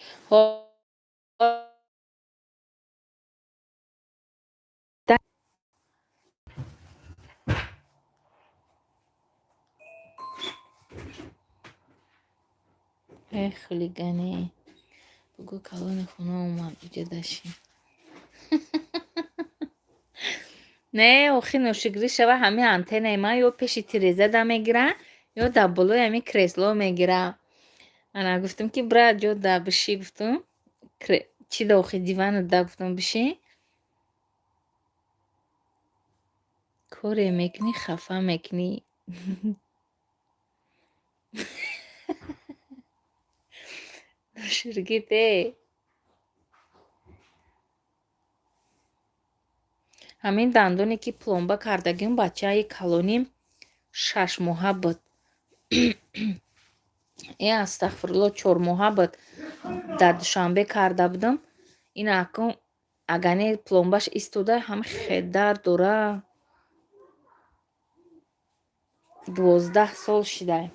S2: Э, хулигане. Бугӯ, калони хона омад, уҷа дашин. Не, охи ношукрӣ шава, ҳамин антеннаи ман ё пеши тиреза да мегира, ё дар болои ҳамин кресло мегира. Ана гуфтам, ки бира, ҷо да бишӣ, гуфтам. Чӣ да, охи диванат да, гуфтам, бишӣ. Коре мекунӣ, хафа мекунӣ. Ношукрит э. Ҳамин дандоне, ки пломба кардагим, бачаи калоним 6 моҳа буд. Э, астағфирулло, 4 моҳа буд. Дар Душанбе карда будам. Ин акун агане пломбаш истода, ҳам хел дард дора. 12 сол шидай.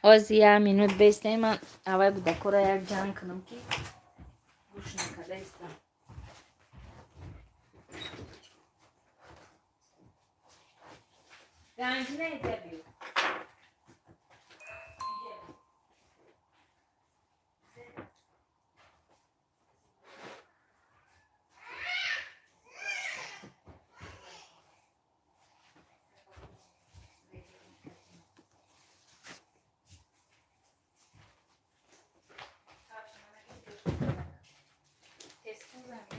S2: Ҳозир як минут бестем, ман аввал кӯдакҳоро як ҷанг кунам, ки гӯш накарда истам. Ганҷина, иҷа биё.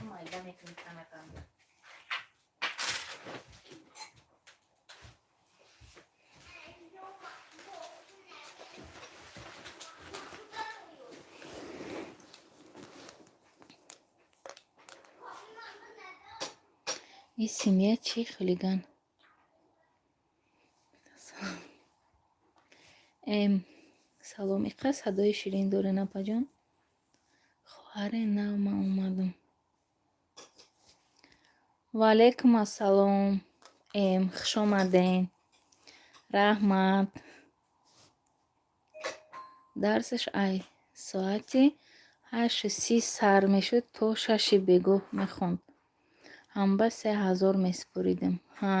S2: Майда мекунӣ танатанда. Ин семья чӣ хулиган? Эм, салом, иқа садои ширин дорен, апаҷон. Хоҳаре нав ман омадам. Ва алайкум ассалом. Эм, хуш омаден. Раҳмат. Дарсаш ай соати 8:30 сар мешуд, то 6-и бегоҳ мехонд. Ҳамба 3000 месупоридем. Ҳа.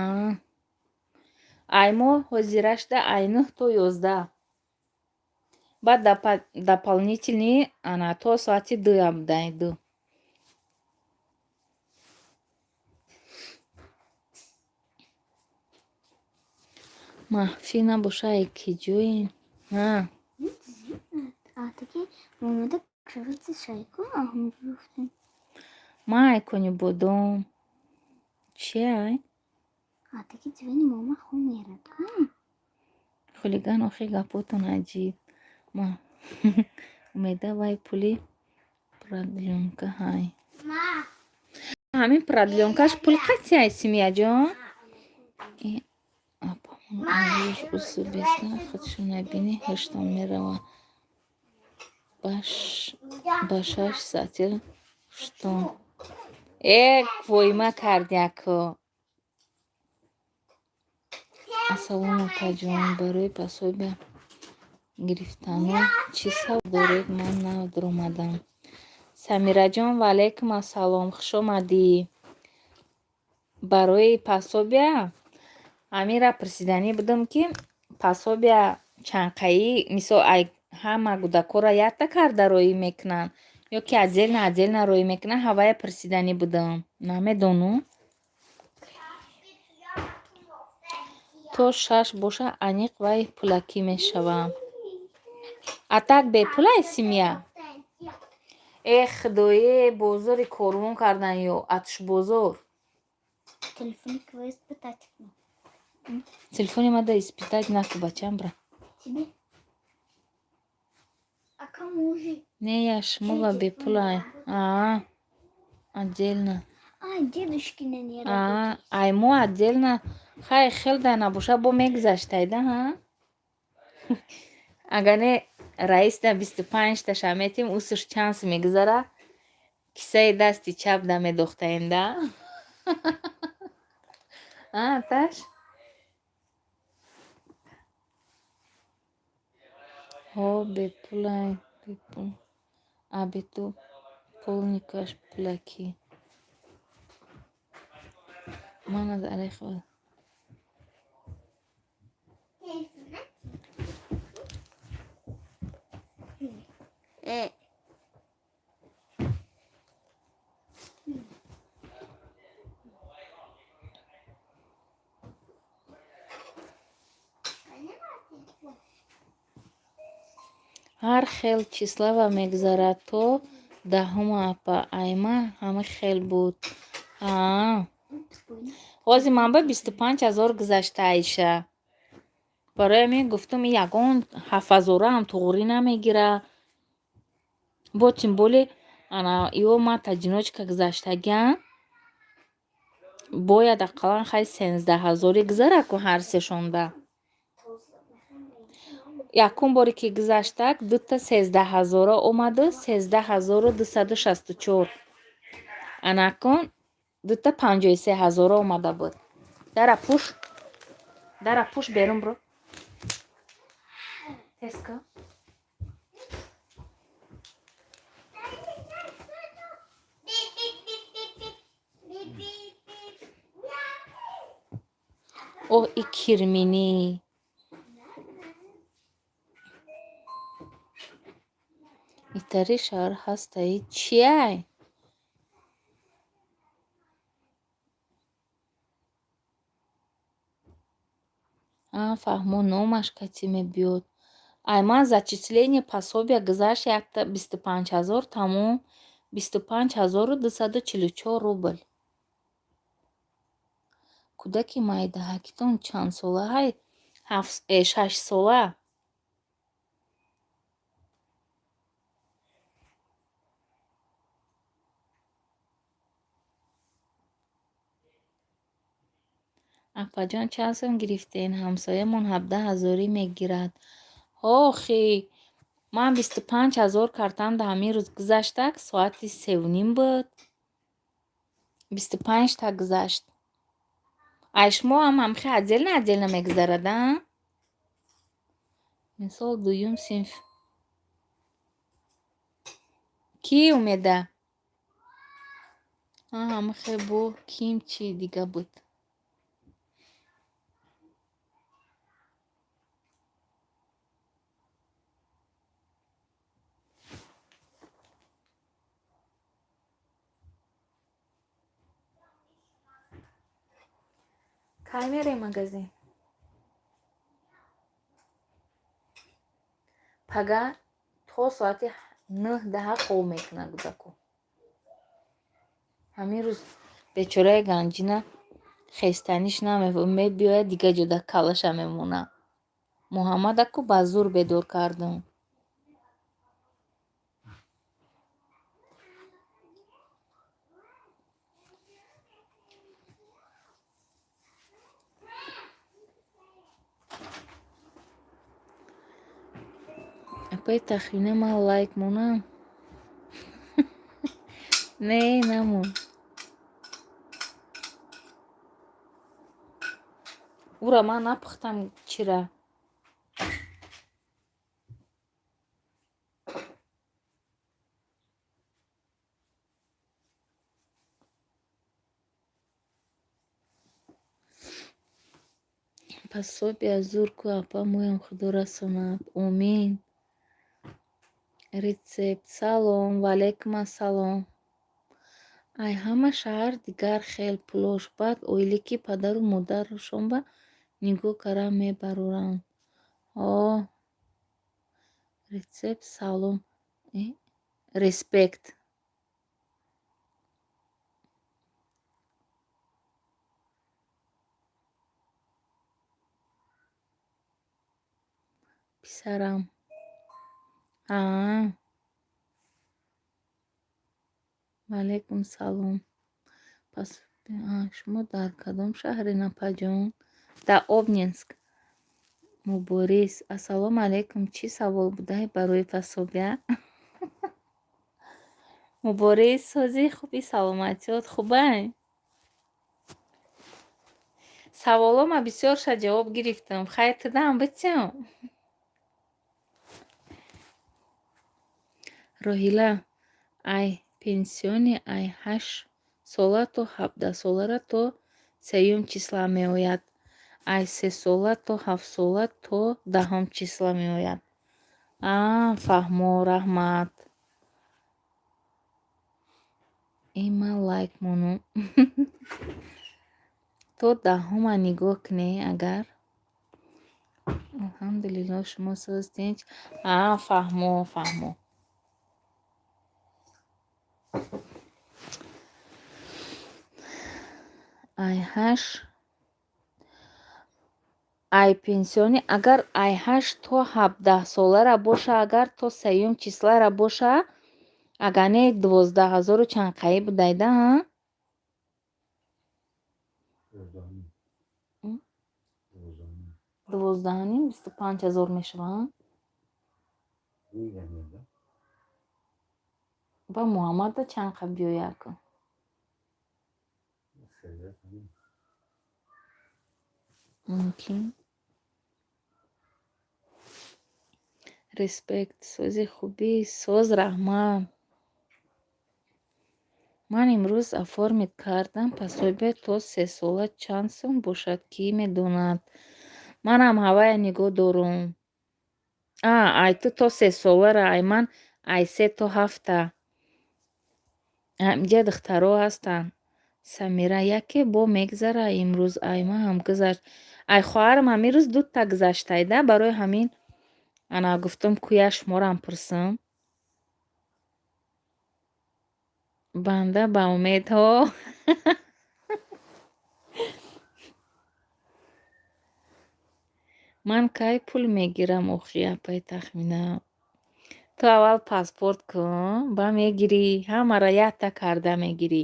S2: Ай мо ҳозирашда ай 9 то 11. Баъд дополнительный ана то соати 2 будай, 2. Маҳфӣ набоша, ай ки ҷои? Ҳа.
S1: А таки момада кровица шайку ахмуфтем.
S2: Ман ай Конибодом. Чи ай?
S1: А таки звени мама хун мерад.
S2: Хулиган, охи гапотон аҷиб. Ма умеда вай пули продлёнка ҳай. Ҳамин продлёнкаш пул қати ай, Симияҷон? Апамон алиш усубеста худшо набинӣ, ҳуштон мерава. Ба 6 саати ҳуштон. Э, войма карди ако. Ассалому, апаҷон, барои пособия гирифтано чӣ савол доред? Ман нав даромадам. Самираҷон, ва алайкум ассалом, хуш омадӣ. Барои пособия ҳаминра пурсиданӣ будам, ки пособия чанқаӣ, мисол, ай ҳама кӯдакҳоро якта карда роӣ мекунанд ё ки отдельно отдельно роӣ мекунанд, ҳавая пурсиданӣ будам. Намедонум. То 6 боша, аниқ вай пулакӣ мешавам. А так бепулай, Симия? Э, худое, бозори корвон кардан ё атшбозор.
S1: Телефон кого испытать?
S2: Телефони мада испытать наку, бачам, бра.
S1: Тебе? А кому же?
S2: Не, я шумо бепулай. А, отдельно.
S1: А, дедушкина не
S2: А,
S1: работает.
S2: ай мо отдельно. Хай, хел да набоша, бо мегузаштайда, ҳа? Агар не, раис да 25-таша метим, усуш чанд сум мегузара? Кисаи дасти чап да медохтаем да? А, таш? Ҳо, бепулай, бепул. А бету полникаш пулакӣ. Ман аз Орехово. Ҳар хел числава мегузарад то 10-ума, апа. Айма ҳама хел буд. Аа. Ҳозир ман ба 25 000 гузашта, Аиша. Барои ҳамин гуфтум, ягон ҳафтҳазораам туғрӣ намегира. Бо тем более ана ё ман одиночка гузаштагиам. Бояд ақаллан хай 13 ҳазорӣ гузара ку ҳар сешонда. Якум боре ки гузаштак, дута 13 ҳазора омаду 13 264. Анакун дута 53 ҳазора омада буд. Дара пуш. Дара пуш, берун бро. Теска. Оҳ, и кирминӣ. Итари шаҳр ҳастаи чиай? А, фаҳмо, номаш кати мебиёд. Ай, ман зачисление пособия гузашт якта 25 000, тамом, 25 244 рубл. Кӯдаки майдаҳакитон чандсолаҳай? 6сола. Апаҷон, чанд сом гирифтен? Ҳамсоямон 17 ҳазорӣ мегирад. Охи, ман 25 000 картам да ҳамин рӯз гузаштак, соати 3:30 буд. 25-та гузашт. Ай, шумо ҳам ҳамхе отдельно отдельно мегузарад, а? Мисол, дуюм синф. Кӣ умеда? А, ҳамхе бо ким чӣ дига буд? Кай мерем магазин? Пага то соати 9, 10 хоб мекунад кӯдаку. Ҳамин рӯз бечораи Ганҷина хестаниш мебиёяд, дига ҷода калаша мемонад. Муҳаммадаку ба зур бедор кардам. Апаи Тахмина, ман лайк монам? Не, намон. Ура ман напухтам чира. Пособия зур ку, апа, моям худо расонад. Омин. Рецепт. Салом, ваалайкум ассалом. Ай, ҳама шаҳр дигар хел пулош, баъд оилаки падару модарашонба нигоҳ кара мебароранд. О, рецепт, салом. Респект. Писарам. Аа. Ваалайкум салом. Пас шумо дар кадом шаҳрен, апаҷон? Дар Обнинск. Муборис. Ассалому алайкум. Чӣ савол будай барои пособия? Муборис, сози хуби, саломатиёт хубай? Саволома бисёрша ҷавоб гирифтам. Хайр, тудам битём. Роҳила, ай пенсиони ай 8 сола то 17 солара то сеюм числа меояд. Ай 3 сола то 7 сола то 10-ум числа меояд. А, фаҳмо, раҳмат. И ман лайк монум. То 10-ума нигоҳ кунӣ агар. Алҳамдулилло, шумо соз, тинч? А, фаҳмо, фаҳмо. Ай ҳашт, ай пенсиони агар ай 8 то 17 солара боша, агар то сеюм числара боша, агар не, 12 ҳазору чанд қаи будайда, а?
S5: 12.5. 12.5.
S2: 12.5, 25 000 мешаванд.
S5: Дигар да?
S2: Ба Муҳаммада чанд қа биёяд ку?
S5: 13.5.
S2: Мумкин. Респект, сози хубӣ, соз, раҳмат. Ман имрӯз оформить кардам пособие то сесола чанд сум бошад, кӣ медонад? Манам ҳавая нигоҳ дорум. А, ай ту то сесолара, ай ман ай се то ҳафта. Инҷа духтаро ҳастанд. Самира, яке бо мегзара имрӯз, ай ман ҳам гузашт. Ай хоҳарам ҳамин рӯз дута гузаштайда, барои ҳамин ана гуфтам куя шуморам пурсам. Банда ба умедҳо. Ман кай пул мегирам охи, апай Тахмина? Ту аввал паспорт кун, ба мегирӣ, ҳамаро якта карда мегирӣ.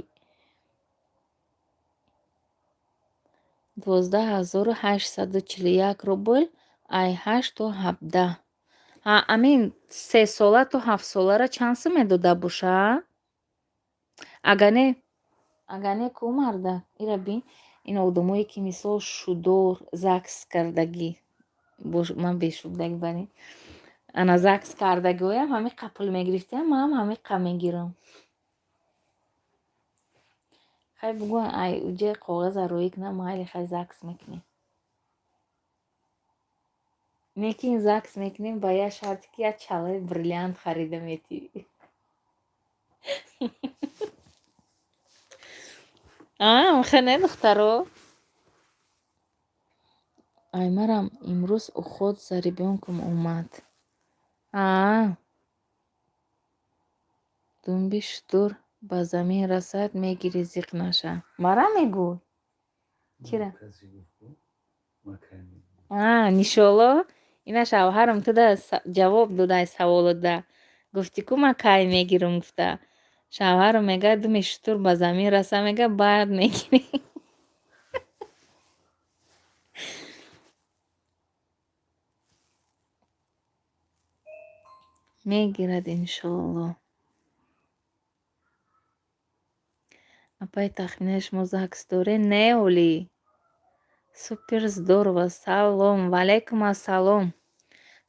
S2: 12 841 рубл ай ҳашт то ҳабдаҳ. Ҳа, амин сесола то ҳафтсолара чанд сум медода боша? Агар не, агар не ку марда, ира бин, ин одамое ки мисол шудор загс кардагӣ, ман бешудагӣ барин. Ана загс кардагиҳоям ҳамин қа пул мегирифтиям, манам ҳамин қа мегирам. Хай бугӯ, ай уҷа коғаза роӣ кунам, майли хай загс мекунем. Лекин загс мекунем ба як шарте ки як чалаи бриллиант харида метӣ. А, хе не духтаро? Ай марам имрӯз уход за ребёнком омад. Аа. Думби шутур ба замин расад, мегирӣ зиқ наша. Мара мегӯй? Кира?
S5: Касе гуфт, ку ман кай мегирам?
S2: А, иншоалло ина шавҳарам туда ҷавоб додай саволода. Гуфтӣ ку ман кай мегирам гуфта. Шавҳарам мегӯяд думи шутур ба замин раса, мега баъд мегирӣ. Мегирад иншоалло. Апай Тахмина, шумо загс доред? Не, Олӣ. Супер здорово. Салом. Ваалайкум ассалом.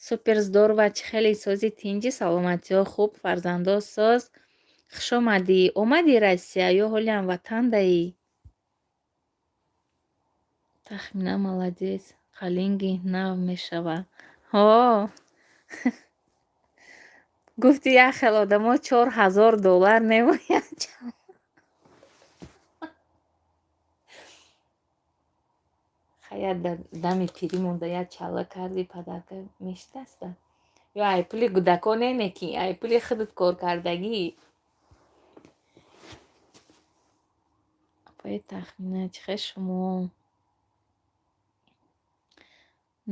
S2: Супер здорово. Чӣ хеле сози тинҷи, саломатиҳо хуб, фарзандо соз. Хуш омадӣ. Омадӣ Россия ё ҳолиам ватандаӣ? Тахмина молодец. Қалинги нав мешава. Ҳо. Гуфти як хел одамо 4000 доллар мемоянд. Хай дами пирӣ монда як чала карди падарка мешитаста. Ё ай пули кӯдакон не ки, ай пули худат коркардагӣ. Апаи Тахмина, чӣ хел шумо?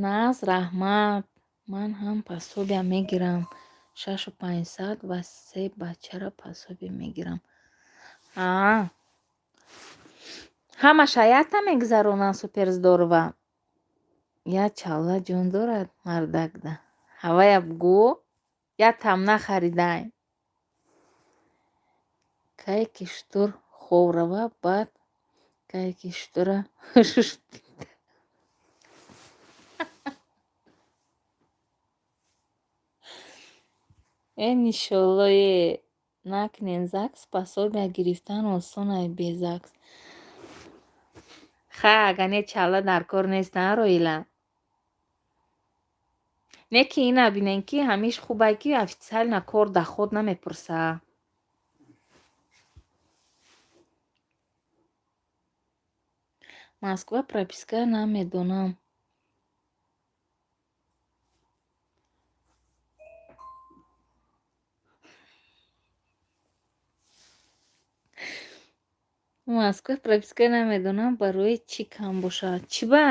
S2: Наз, раҳмат. Ман ҳам пособия мегирам. Шашу панҷсад ва се бачара пособия мегирам. Аа. Ҳамаша якта мегузаронанд супер здорово. Як чалла ҷон дорад мардакда. Ҳавая бугӯ, як там нахаридай. Кай ки шутур хов рава, баъд кай ки шутура Э, иншоалло, е накунен загс, пособия гирифтан осон ай бе загс. Хай, агар не чалла дар кор нест, а Роила? Не ки ина бинен ки ҳамиш хубай ки официально кор доход намепурса. Москва прописка намедонам. Москва прописка намедонам барои чӣ кам бошад. Чӣ ба?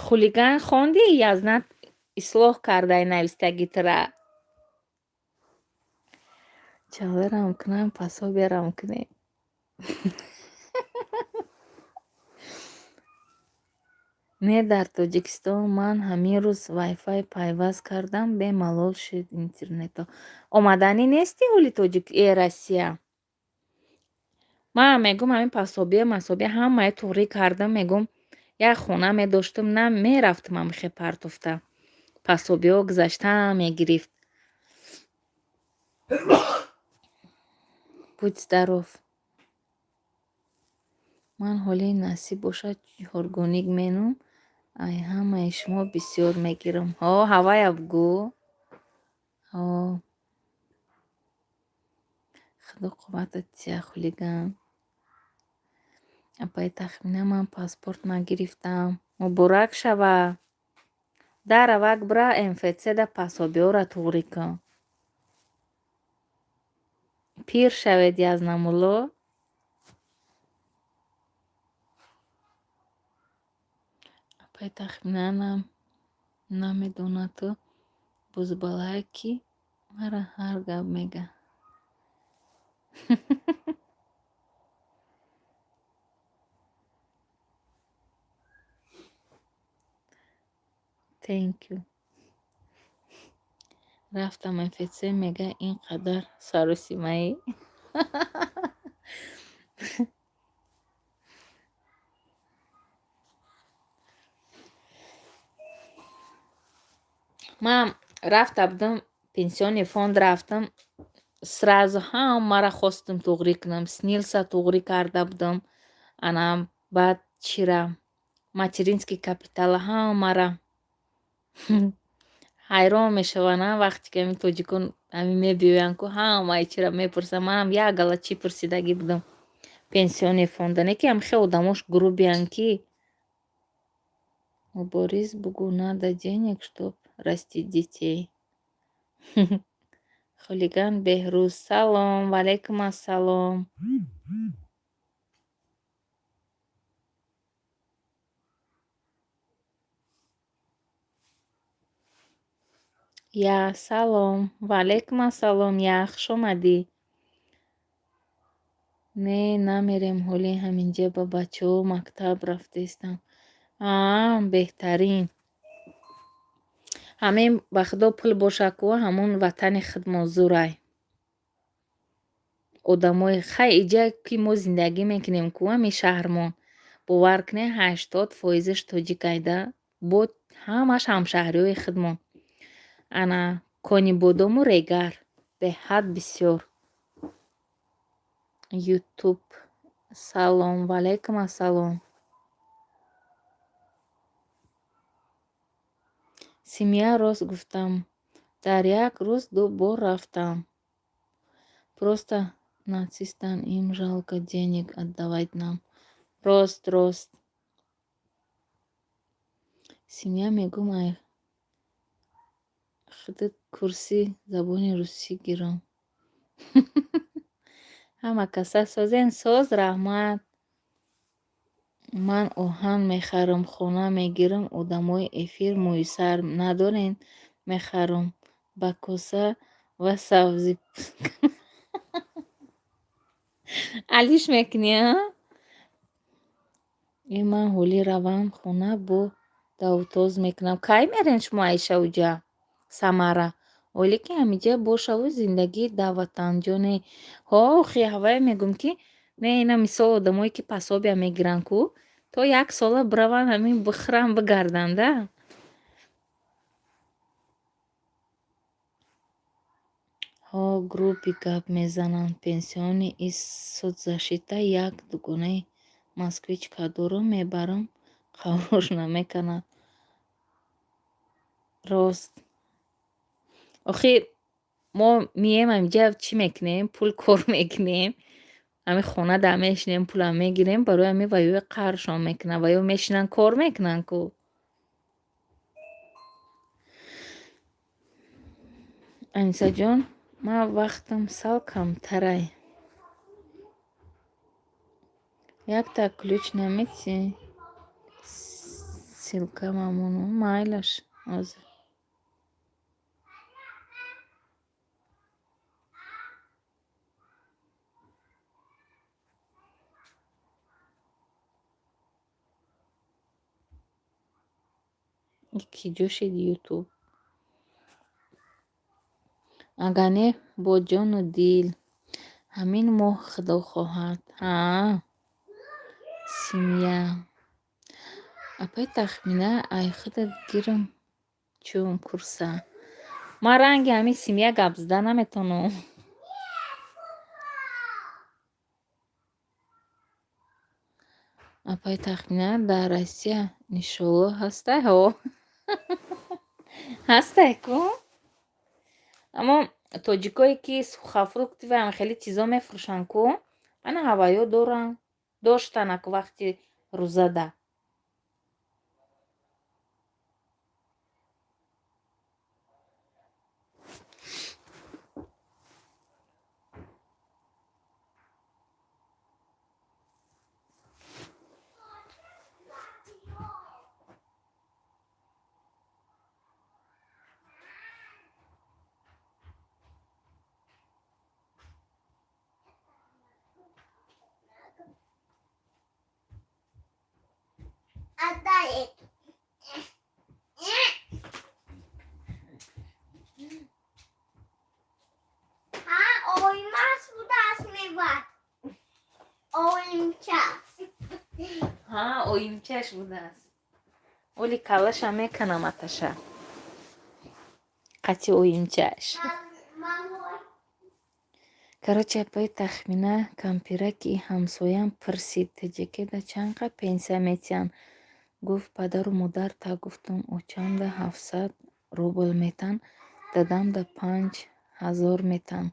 S2: Хулиган хондӣ, язнат ислоҳ кардай навистагитра. Чалларам кунам, пособиярам кунем. Не, дар Тоҷикистон ман ҳамин рӯз вайфай пайваст кардам, бемалол шуд интернето. Омаданӣ нестӣ ҳоли тоҷик э Россия? Ман мегӯм ҳамин пособия масобия ҳамаи туғрӣ кардам, мегӯм Як хона медоштум, на мерафтум ҳамихе партофта. Пособиҳо гузашта мегирифт. Будь здоров. Ман ҳоли насиб бошад чоргоник менум, ай ҳамаи шумо бисёр мегирам. Ҳо, ҳавая бугӯ. Ҳо. Худо қувватат диҳад, хулиган. Апаи Тахмина, ман паспорт нагирифтам. Муборак шава. Даравак бира МФЦ-да пособиҳоро туғрӣ кун. Пир шавед, Язнамулло. Апаи Тахмина намедонад ту бузбалае ки мара ҳар гап мега. Thank you. Рафтам МФЦ, мега ин қадар сарусимаӣ. Ман рафта будам пенсионный фонд рафтам, сразу ҳамаро хостам туғрӣ кунам. СНИЛСа туғрӣ карда будам. Ана баъд чира материнский капитала ҳамаро. Ҳайрон мешаванд, вақте ки ҳамин тоҷикон ҳамин мебиёянд ку ҳамаи чиро мепурсанд. Манам як гала чӣ пурсидагӣ будам пенсионный фонда. Не ки ҳам хеле одамош грубиянд ки. Мубориз, бугӯ, надо денег, чтоб растить детей. Хулиган Беҳрӯз, салом, ваалайкум ассалом. Я, салом, ваалайкум ассалом, я, хуш омадӣ. Не, намерем ҳоли ҳаминҷа ба бачаҳо мактаб рафтаистанд. Аа, беҳтарин. Ҳамин ба худо пул боша ку ҳамон ватани худмон зурай. Одамои хай иҷа ки мо зиндагӣ мекунем ку ҳамин шаҳрмон. Бовар кунед, 80%-аш тоҷикайда, бо ҳамаш ҳамшаҳриҳои худмон. Ана Конибодому Регар беҳад бисёр. Ютуб, салом, ваалайкум ассалом. Семья, рост гуфтам, дар як рӯз ду бор рафтам. Просто нацистам, им жалко денег отдавать нам. Рост, рост. Семья, мегӯм, ай худат курси забони русӣ гирам. Ҳама каса созен, соз, раҳмат. Ман оҳан мехарам, хона мегирам, одамои эфир мӯйсар надорен, мехарам. Ба коса ва сабзӣ. Алиш мекунӣ, а? Э, ман ҳолӣ равам хона бо давтоз мекунам. Кай мерен шумо Аиша уҷа? Самара. Оле ки ҳамиҷа бошаву зиндагӣ дар ватанҷоне. Ҳо, охи ҳавае мегӯм ки не, ина мисол одамое ки пособия мегиранд ку, то як сола бираванд ҳамин бихӯранд бигарданд, да? Ҳо, грубый гап мезананд. Пенсионный и соцзащита як дугонаи москвич кадоро мебарам, қабулш намекунад. Рост. Охи мо мием ҳамиҷа чӣ мекунем? Пул кор мекунем. Ҳамин хона дар мешинем, пулам мегирем, барои ҳамин ваёи қаршон мекунанд. Ваё мешинанд, кор мекунанд ку. Анисаҷон, ман вақтам сал камтарай. Якта ключ наметӣ? Ссылка мамнун. Майлаш ҳозир. Ки ҷӯшид Ютуб. Агар не, бо ҷону дил. Ҳамин моҳ худо хоҳад. Ҳа, семья. Апай Тахмина, ай худат гирам чум курса. Ман ранги ҳамин семья гап зада наметавонам. Апай Тахмина, дар Россия иншоалло ҳастай? Ҳо, ҳастай ку. Аммо тоҷикое ки сухофрукти ва хеле чизо мефурӯшанд ку, ана ҳавайё доранд, доштанд аку вақти рӯзада.
S1: Отдай эту. А, оймас будас мева. Оимчас.
S2: Ҳа, оимчаш будааст. Оли калаша меканам аташа. Қати оимчаш. Короче, апаи Тахмина, кампираки ҳамсоям пурсид, теҷекеда чанд қа пенсия метиҳанд? Гуфт, падару модар та гуфтум, очамда 700 рубл метан, дадамда 5000 метан.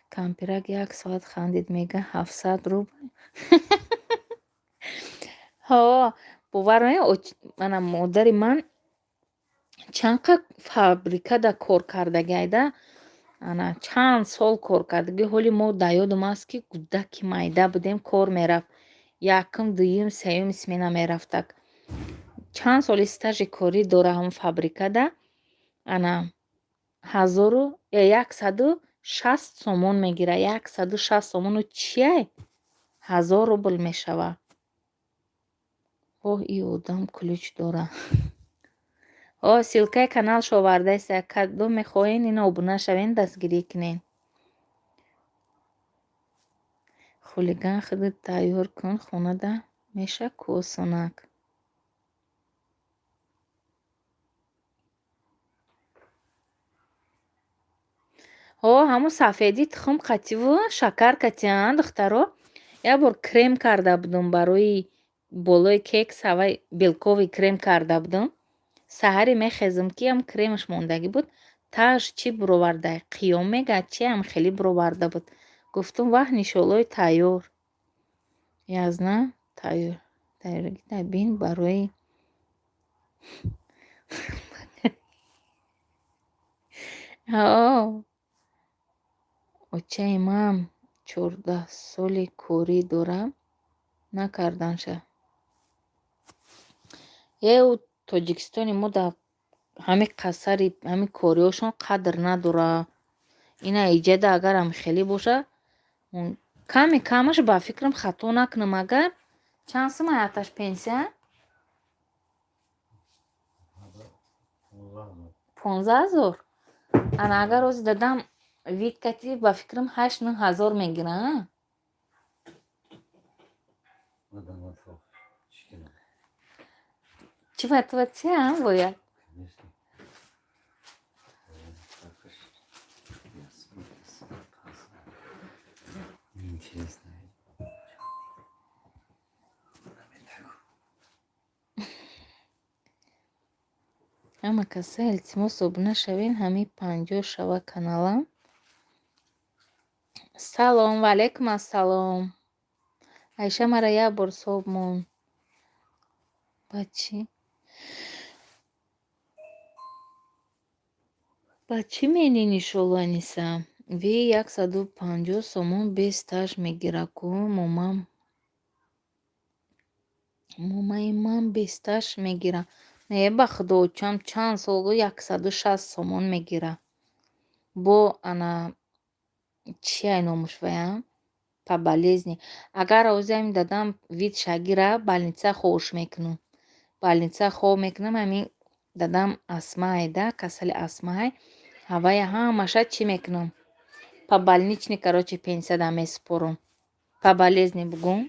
S2: Кампирак як соат хандид, мега 700 рубл? Ҳо, бовар мана модари ман чанд қа фабрикада кор кардагиайда, ана чанд сол кор кардагӣ. Ҳоли мо дар ёдам аст, ки кӯдаки майда будем, кор мерафт. Якум, дуюм, сеюм смена мерафтак. Чанд соли стажи корӣ дора ҳамон фабрикада, ана ҳазору 160 сомон мегира. 160 сомону чиай? 1000 рубл мешавад. Воҳ, и одам ключ дора. О, ссылкаи каналшо овардаеста. Кадом мехоҳен, ина обуна шавен, дастгирӣ кунен. Хулиган худат тайёр кун, хонада меша ку осонак. Ҳо, ҳамун сафедӣ тухм қативу шакар катиан, духтаро. Як бор крем карда будум барои болои кекс, ҳавай белковый крем карда будум. Саҳаре мехезам, ки ҳам кремаш мондагӣ буд, тааш чӣ буроварда, қиём мега, чи ҳам хеле буроварда буд. Гуфтум, ваҳ, нишолои тайёр. Язна тайёр тайёргита бин барои ҳо. Очаи ман 14 соли корӣ дора, накарданша. Э, ӯ Тоҷикистони мо дар ҳамин қасари ҳамин кориҳошон қадр надора. Ина иҷада агар ҳам хеле боша, ками камаш, ба фикрам, хато накунам, агар чанд сум аташ пенсия? 15 000. Ана агар ози дадам вид кати, ба фикрам, 8-9 ҳазор мегира.
S5: Мадам
S2: Чӣ фатва чиам бояд?
S5: Конечно. Интересно.
S2: Ҳама каса илтимос, обуна шавен, ҳамин 50 шава каналам. Салом, ва алайкум ассалом. Айша, мара як бор соб мон. Ба чӣ? Ба чӣ менӣ нишолу, Аниса? Ви 150 сомон без стаж мегира ку, момам. Момаи ман без стаж мегира. Не, ба худо, очам чанд сол 160 сомон мегира. Бо ана чия номуш вая? По болезни. Агар ози ҳамин дадам вид шагира, больница ховш мекунам. Больница хов мекунам, ҳамин дадам астмаай да, касали астмаай. Ҳавая ҳамаша чӣ мекунам? По больничный, короче, пенсияда месупорам. По болезни бугум.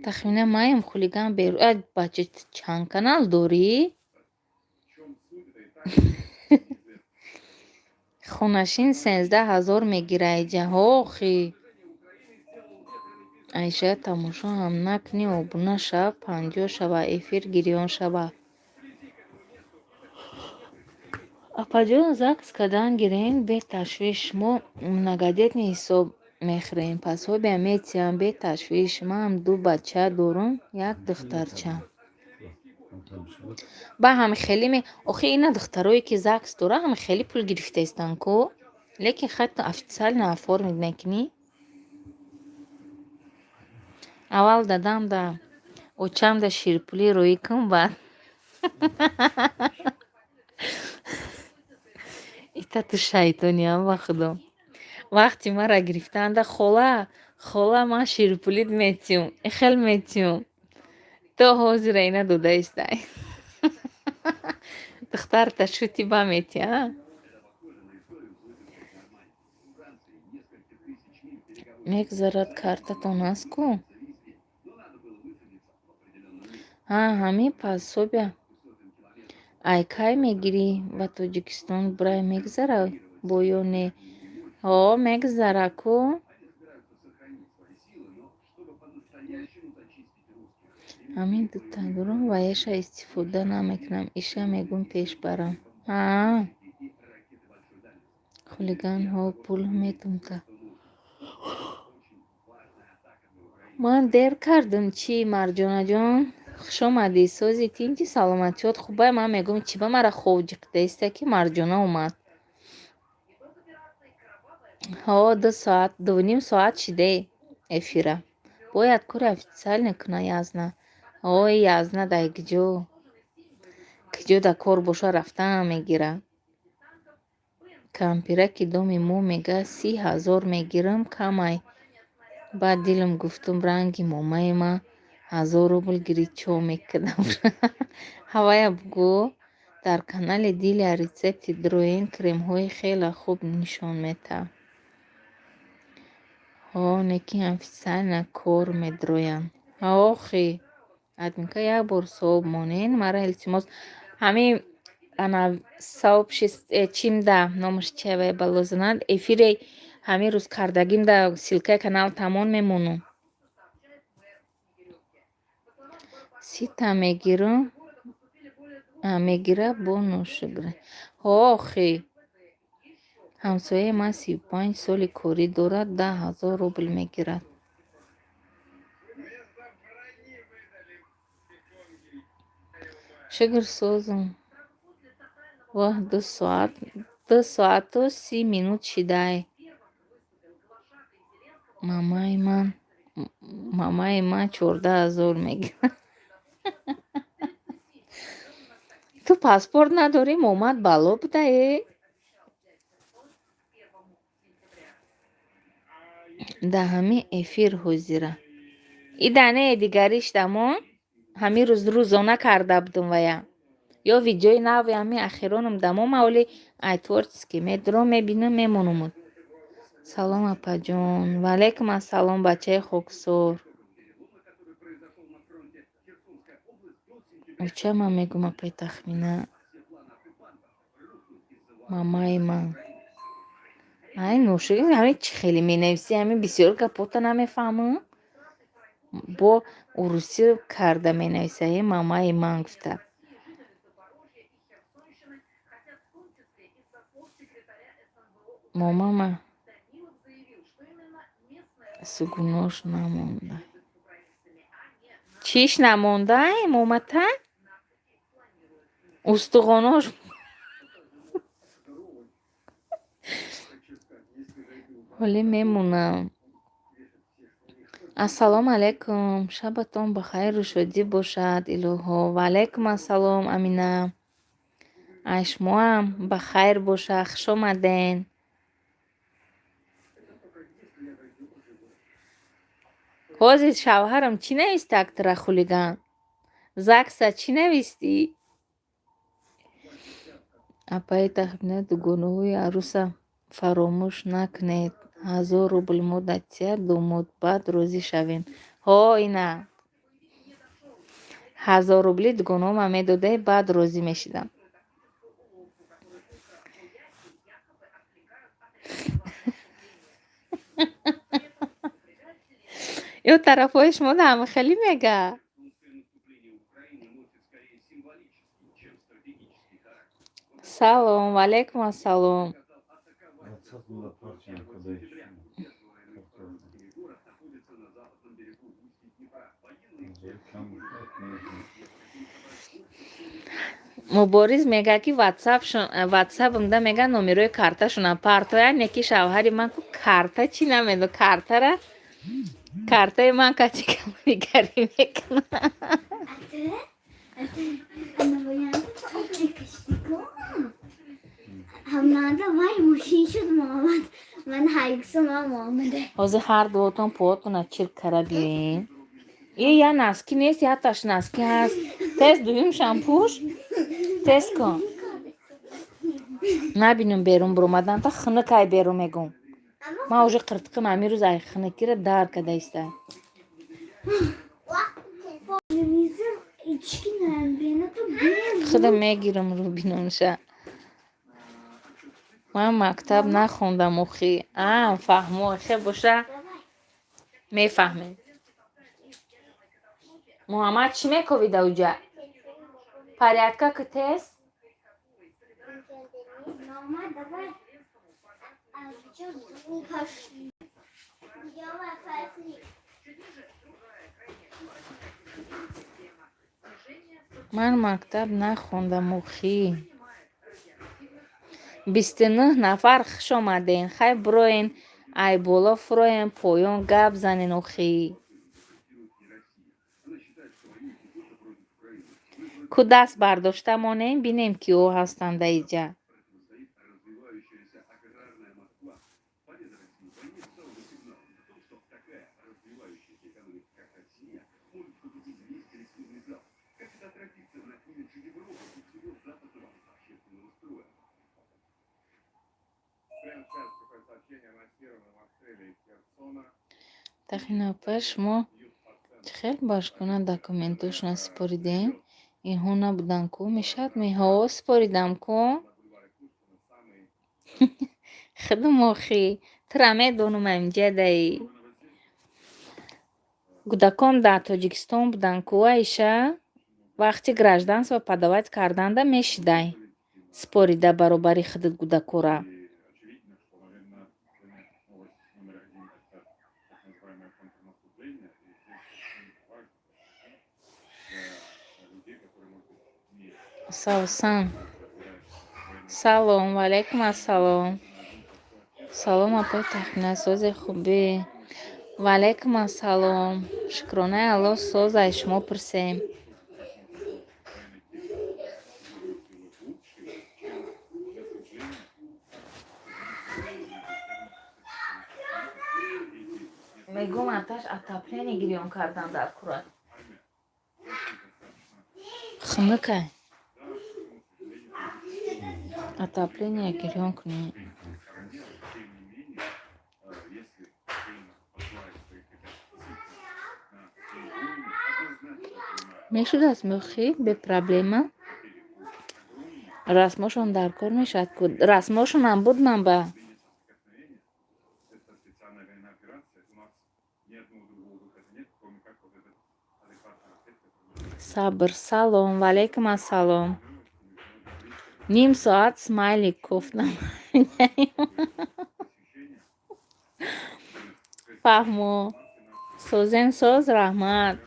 S2: Тахминан маям хулиган беру. А бача, чанд канал дорӣ? Хонашин 13 000 мегира иҷа. Ҳохи. Айша, тамошо ҳам накунӣ, обуна шав, 50 шава, эфир гирён шава. Апаҷон, ЗАГС кардан гирем, бе ташвиш, мо многодетный ҳисоб мехӯрем, пособия метиҳам, бе ташвиш, манам ду бача дорум, як духтарча. Ба ҳами хеле ме охи, ина духтарое ки ЗАГС дора, ҳами хеле пул гирифтаистанд ку, лекин хатто официально оформить мекунӣ. Аввал дадам да очам да ширпулӣ роӣ кун, баъд. Ита ту шайтониам, ба худо. Вақти мара гирифтанда: «Хола, хола, ман ширпулит метиҳум, ихел метиҳум». То ҳозира ина додаистай. Духтарта шути ба метиҳ, а? Мегзарад, картатон аст ку? Ҳа, ҳамин пособия ай кай мегирӣ, ба Тоҷикистон брай мегзара бо ё не? Ҳо, мегзара ку. Ҳамин дута дорам ва яша истифода намекунам, иша мегӯм пеш барам. Ҳа, хулиганҳо пул метумта. Ман дер кардам чӣ, Марҷонаҷон? Хушомадӣ, сози тинҷи, саломатиёт хубай? Ман мегӯм, чӣ ба мара хов ҷиқидаиста, ки Марҷона омад. Ҳо, 2 соат, 2,5 соат шиде эфира. Бояд кори официально куна Язна. Ҳой, Язна дай куҷо? Куҷо да кор боша, рафтан мегира. Кампираки доми мо мега 30 000 мегирам, камай. Баъд дилам гуфтум, ранги момаи ма 1000 рубл гирӣ, чо мекунам. Ҳавая бугӯ, дар канали Дилия рецепти дроен кремҳои хеле хуб нишон метаҳад. Ҳо, лекин официально кор медроянд. Охи, админка, як бор савоб монед, мара илтимос. Ҳамин ана сообщество чимда, номаш чия, бало занад, эфире ҳамин рӯз кардагимда ссылкаи канал тамон мемонум. Сита мегирам, мегира бо ношукр. Ҳо, охи. Ҳамсояи ман 35 соли корӣ дорад, 10 000 рубл мегирад. Шукр, созум. Воҳ, 2 соат, 2 соату 30 минут шидай. Мамаи ман, мамаи ман 14 000 мегирад. Ту паспорт надорӣ, момад бало будае? Да ҳамин эфир ҳозира. Ида не, дигариш дамон ҳамин рӯз рӯзона карда будум вая. Ё видеои нави ҳамин ахиронам дамон, ман оли ай творческий медурам, мебинам, мемонумуд. Салом, апаҷон. Ваалайкум ассалом, бачаи хоксор. Оча, ман мегӯм, апаи Тахмина. Мамаи ман. Ай ношукр, ҳамин чӣ хеле менависӣ, ҳамин бисёр гапота намефаҳмам. Бо урусӣ карда менависа, е мамаи ман гуфта. Момама сугунош намонда. Чиш намондай, момата? Устухонош. Ҳоле мемонам. Ассалому алайкум. Шабатон ба хайру шодӣ бошад, илоҳо. Ваалайкум ассалом, Амина. Ай шумоам ба хайр боша, хуш омаден. Ҳозир шавҳарам чӣ нависта, актра хулиган? ЗАГСа чӣ навистӣ? Апаи Тахмина, дугонаҳои арӯса фаромӯш накунед. 1000 рубл мо датия домод, баъд розӣ шавем. Ҳо, ина 1000 рубли дугонома медодаи, баъд розӣ мешидам. Ё тарафҳои шумо ҳама хеле мега. Салом, ваалайкум ассалом. Мубориз мега, ки ватсапмда мега, номерои карташона партоя, не ки шавҳари ман ку карта чӣ намедо, картара картаи ман кати камнигарӣ мекунад. Ҳозир ҳар дуотон поотона чирк кара биёен. Е, я носки нест, яташ носки ҳаст. Тез дуюмшам пӯш, тез кун. Набинум берун биромадан та хунукай берун мегум. Ман уже қиртиқим ҳамин рӯз ай хунукира дар када иста. Худам мегирам рӯбинонша. Ман мактаб нахондам охи. А, фаҳмо, хе боша, мефаҳмем. Муҳаммад, чӣ мековӣ дар уҷа? Порядка ки, тез. Ман мактаб нахондам охи. 29 нафар, хуш омаден. Хай, бироен, ай боло фуроен, поён гап занен охи. Ку даст бардошта монем, бинем, киҳо ҳастанд дар иҷа. Тахинапа, шумо чӣ хел башгуна документошона супоридем? Инҳо набуданд ку, мешавад меҳо супоридам ку. Худум охи, тура медонум, амҷадаи. Кӯдакон дар Тоҷикистон буданд ку, Аиша, вақти гражданство подавать карданда мешидай. Супорида баробари худат кӯдакора. Савсан. Салом, ваалайкум ассалом. Салом, апои Тахмина, сози, хубӣ? Ваалайкум ассалом. Шукронаи Аллоҳ, соз, ай шумо пурсем. Мегум, аташ отопление гирён кардан дар кура. Хунукай. Отопление гирён кунӣ. Мешудааст мӯхӣ бе проблема. Расмошон дар кор мешавад ку. Расмошонам буд ман ба. Сабр, салом, ваалайкум ассалом. Ним соат смайлик кофтам. Фаҳмо. Созен, соз, раҳмат.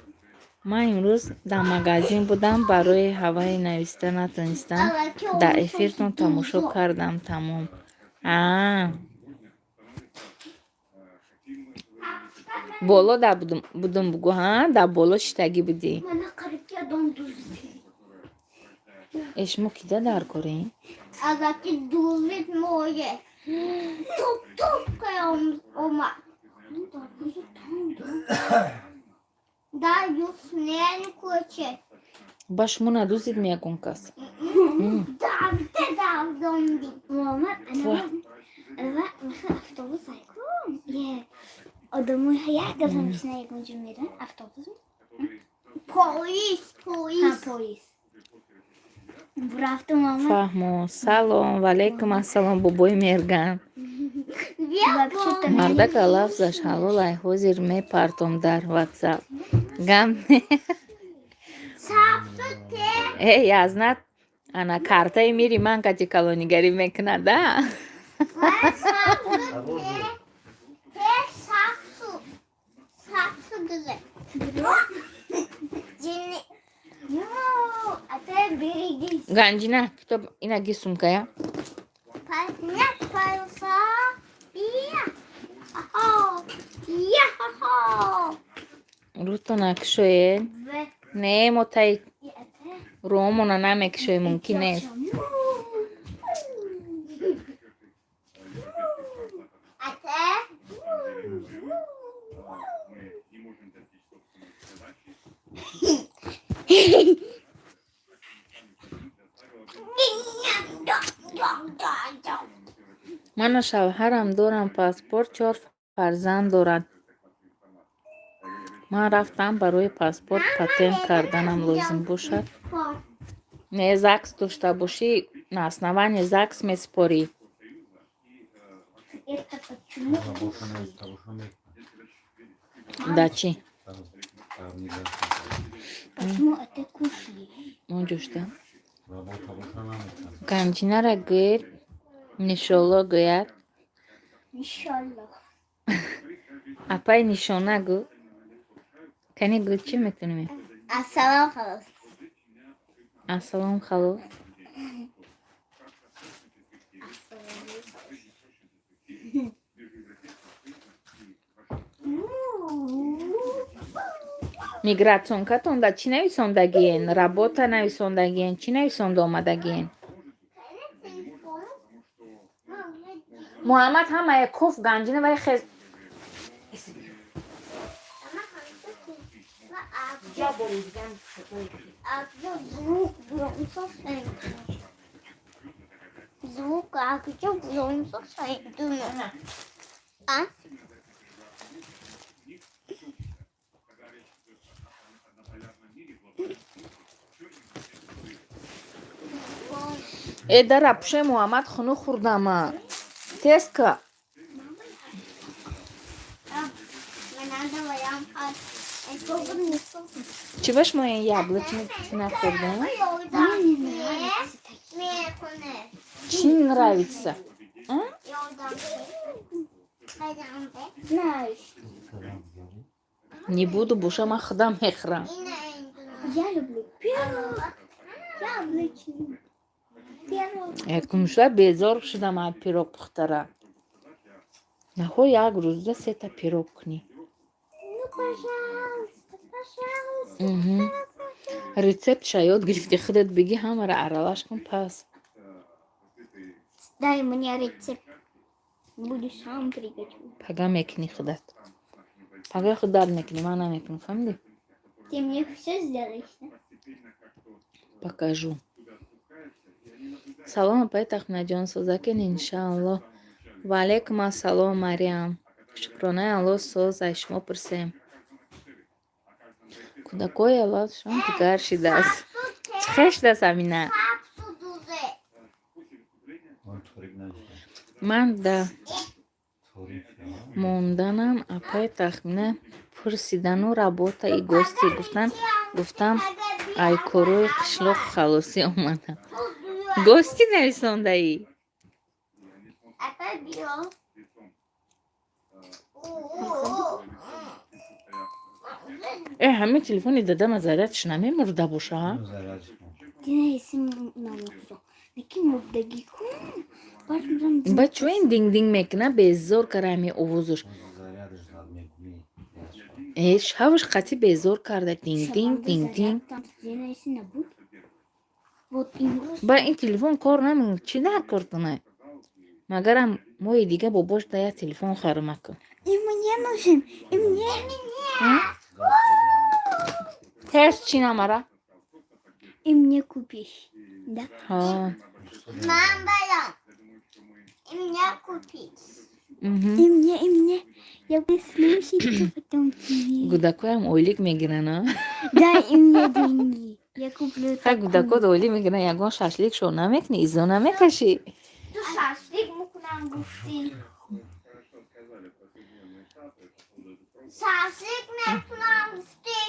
S2: Ман имрӯз дар магазин будам, барои ҳаваи нависта натонистам. Дар эфиртон тамошо кардам, тамом. Аа. Боло да будум бугӯ, ҳа? Дар боло шиштагӣ будӣ. Э, шумо кида дар корем?
S1: Аллаки дуздид мое. Туп туп омад. Да юснен коче.
S2: Ба шумо надуздид меягон кас?
S1: Давде давдонди. Муҳаммад, ва автобус айкун. Е. Одамои як дафъа мешина, ягонҷо меран, автобус. Поезд, поезд. Поезд. Рафтам, мама.
S2: Фаҳмо. Салом, валейкум ассалом, бобои Мерган. Мардака лафзаш ҳалолай, ҳозир мепартом дар Ватсап. Гам э язнат ана картаи мири ман кати калонигарӣ мекунада.
S5: Того же.
S1: А ты берегись.
S2: Ганҷина, китоб ина ги, сумкая.
S1: Поднять паруса. Я-хо-хо. Я-хо-хо.
S2: Рӯто накушоед. Не, мо таи рӯомона намекушоем, мумкин нест.
S1: А ты?
S4: Мы не можем достичь собственных задачи.
S2: Ману шавҳарам дорам паспорт, чор фарзанд дорад. Ман рафтам, барои паспорт патент карданам лозим бошад. Не, ЗАГС дошта бошӣ, на основании ЗАГС месупорӣ.
S1: Это почему?
S5: Больше на того, что мы
S2: Да чӣ?
S5: там, там не дастам.
S1: Почему это кушаешь?
S2: Онҷошта.
S5: Работа больше нам там.
S2: Ганҷинара гӯед, нишолло гӯяд.
S1: Иншаллах.
S2: Апай, нишона гӯ. Кани, гӯ, чӣ метонем?
S1: Ассалам, халос.
S2: Ассалом, халос. Миграционкатон да чӣ нависондагиен? Работа нависондагиен? Чӣ нависонда омадагиен? Муҳаммад ҳамае коф ганҷина вай хез.
S1: Звук, а где А?
S2: Э, дара пуше, Муҳаммад, хунук хӯрдама. Теска. Чӣ ба шумо ин яблочни нахӯрдем? Чӣ нравится? А?
S1: Знаешь.
S5: Салам говори.
S2: Не буду, боша ман худам мехӯрам.
S1: Я люблю пирог. Яблочный. Пирог.
S2: Э, кумшла безор шудам аз пирог пухтара. Нахо як рӯзда сета пирог кунӣ.
S1: Ну, пожалуйста, пожалуйста.
S2: Рецептша ёд гирифти, худат бигӣ, ҳамаро аралаш кун пас.
S1: Дай мне рецепт. Буду сам приготовить.
S2: Пага мекунӣ худат. Пага худат мекунӣ, ман намекунам, фаҳмидӣ?
S1: Ты мне все сделаешь, да?
S2: Покажу. Салом, апай Тахминаҷон, созакин, иншааллоҳ. Ва алайкум ассалом, Мариям. Шукронаи Аллоҳ, соз, ай шумо пурсем. Кӯдакои авлодшон дигар шидааст. Чӣ хел шудааст, Амина?
S5: Он торик нашел.
S2: Ман да
S5: Торик, а?
S2: монданам, апай Тахмина пурсидану работа и гости гуфтан, гуфтам, ай корои қишлоқ халосӣ омадам. Гости нависондаӣ?
S1: Апа, биё.
S2: Э, ҳамин телефони дадама зарядш намемурда боша?
S5: Ну, зарядиш кун.
S1: Дина намусо. Неки мурдагӣ кун. Баъд
S2: Ба чӯ ин динг-динг мекуна, безор кара ҳамин овозуш.
S5: Зарядиш зад мегӯӣ.
S2: Э, шавш қатӣ безор карда, динг-динг, динг-динг.
S1: Набуд. Вот имрӯз.
S2: Ба ин телефон кор намекунад, чӣ дар кор кунад? Магарам моҳи дига бобош да як телефон харам кун.
S1: И мне нужен, и мне.
S2: Терс чӣ намара?
S1: И мне купишь. Да?
S2: Ҳа.
S1: Мам, балон. И мне купить.
S2: Мгм.
S1: И мне, и мне. Я буду слушать потом тебе.
S2: Гудакоям ойлик мегиранд, а?
S1: Дай мне деньги. Я куплю
S2: Ха,
S1: такую.
S2: гудакот ойлик мегиранд, ягон шашлик шо намекунӣ, изо намекашӣ?
S1: Ту шашлик мекунам гуфтӣ. Шашлик мекунам гуфтӣ.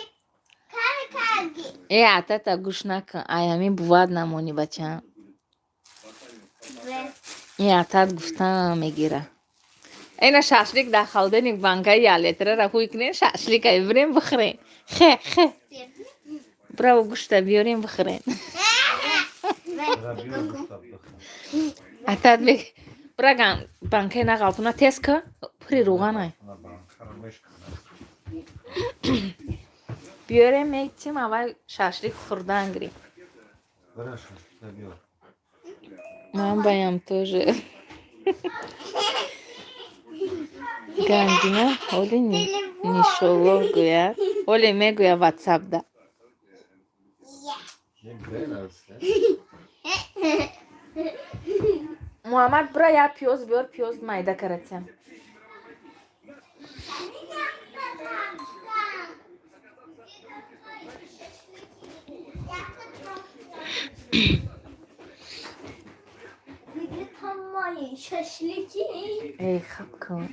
S1: Кари карди.
S2: Э, атата гӯш накун, ай ҳамин бувад намонӣ, бачаам. Э, атат гуфтам мегира. Эна шашлик дар холодильник банкаи ялетрара ҳуй кунем, шашликай бирем бихӯрем. Хе, хе. Браво, гӯшта биёрем, бихӯрем.
S5: Бира, биёр, гӯшта бихӯр.
S2: Атат бег браган банкаи нағалтуна, тез ка, пури рӯғанай.
S5: Ана банкаро мешканад.
S2: Биёрем, метим аввал шашлик хӯрдан гирем.
S5: Бира, шашлика биёр.
S2: Ман баям тоже. Ганҷина ҳоли нишоллоҳ гӯяд. Ҳоле мегӯяд ватсапда.
S5: Е, бера, се.
S2: Муҳаммад, бира, як пиёз биёр, пиёз майда каратям.
S1: Шашлики.
S2: Эй, хаб кун.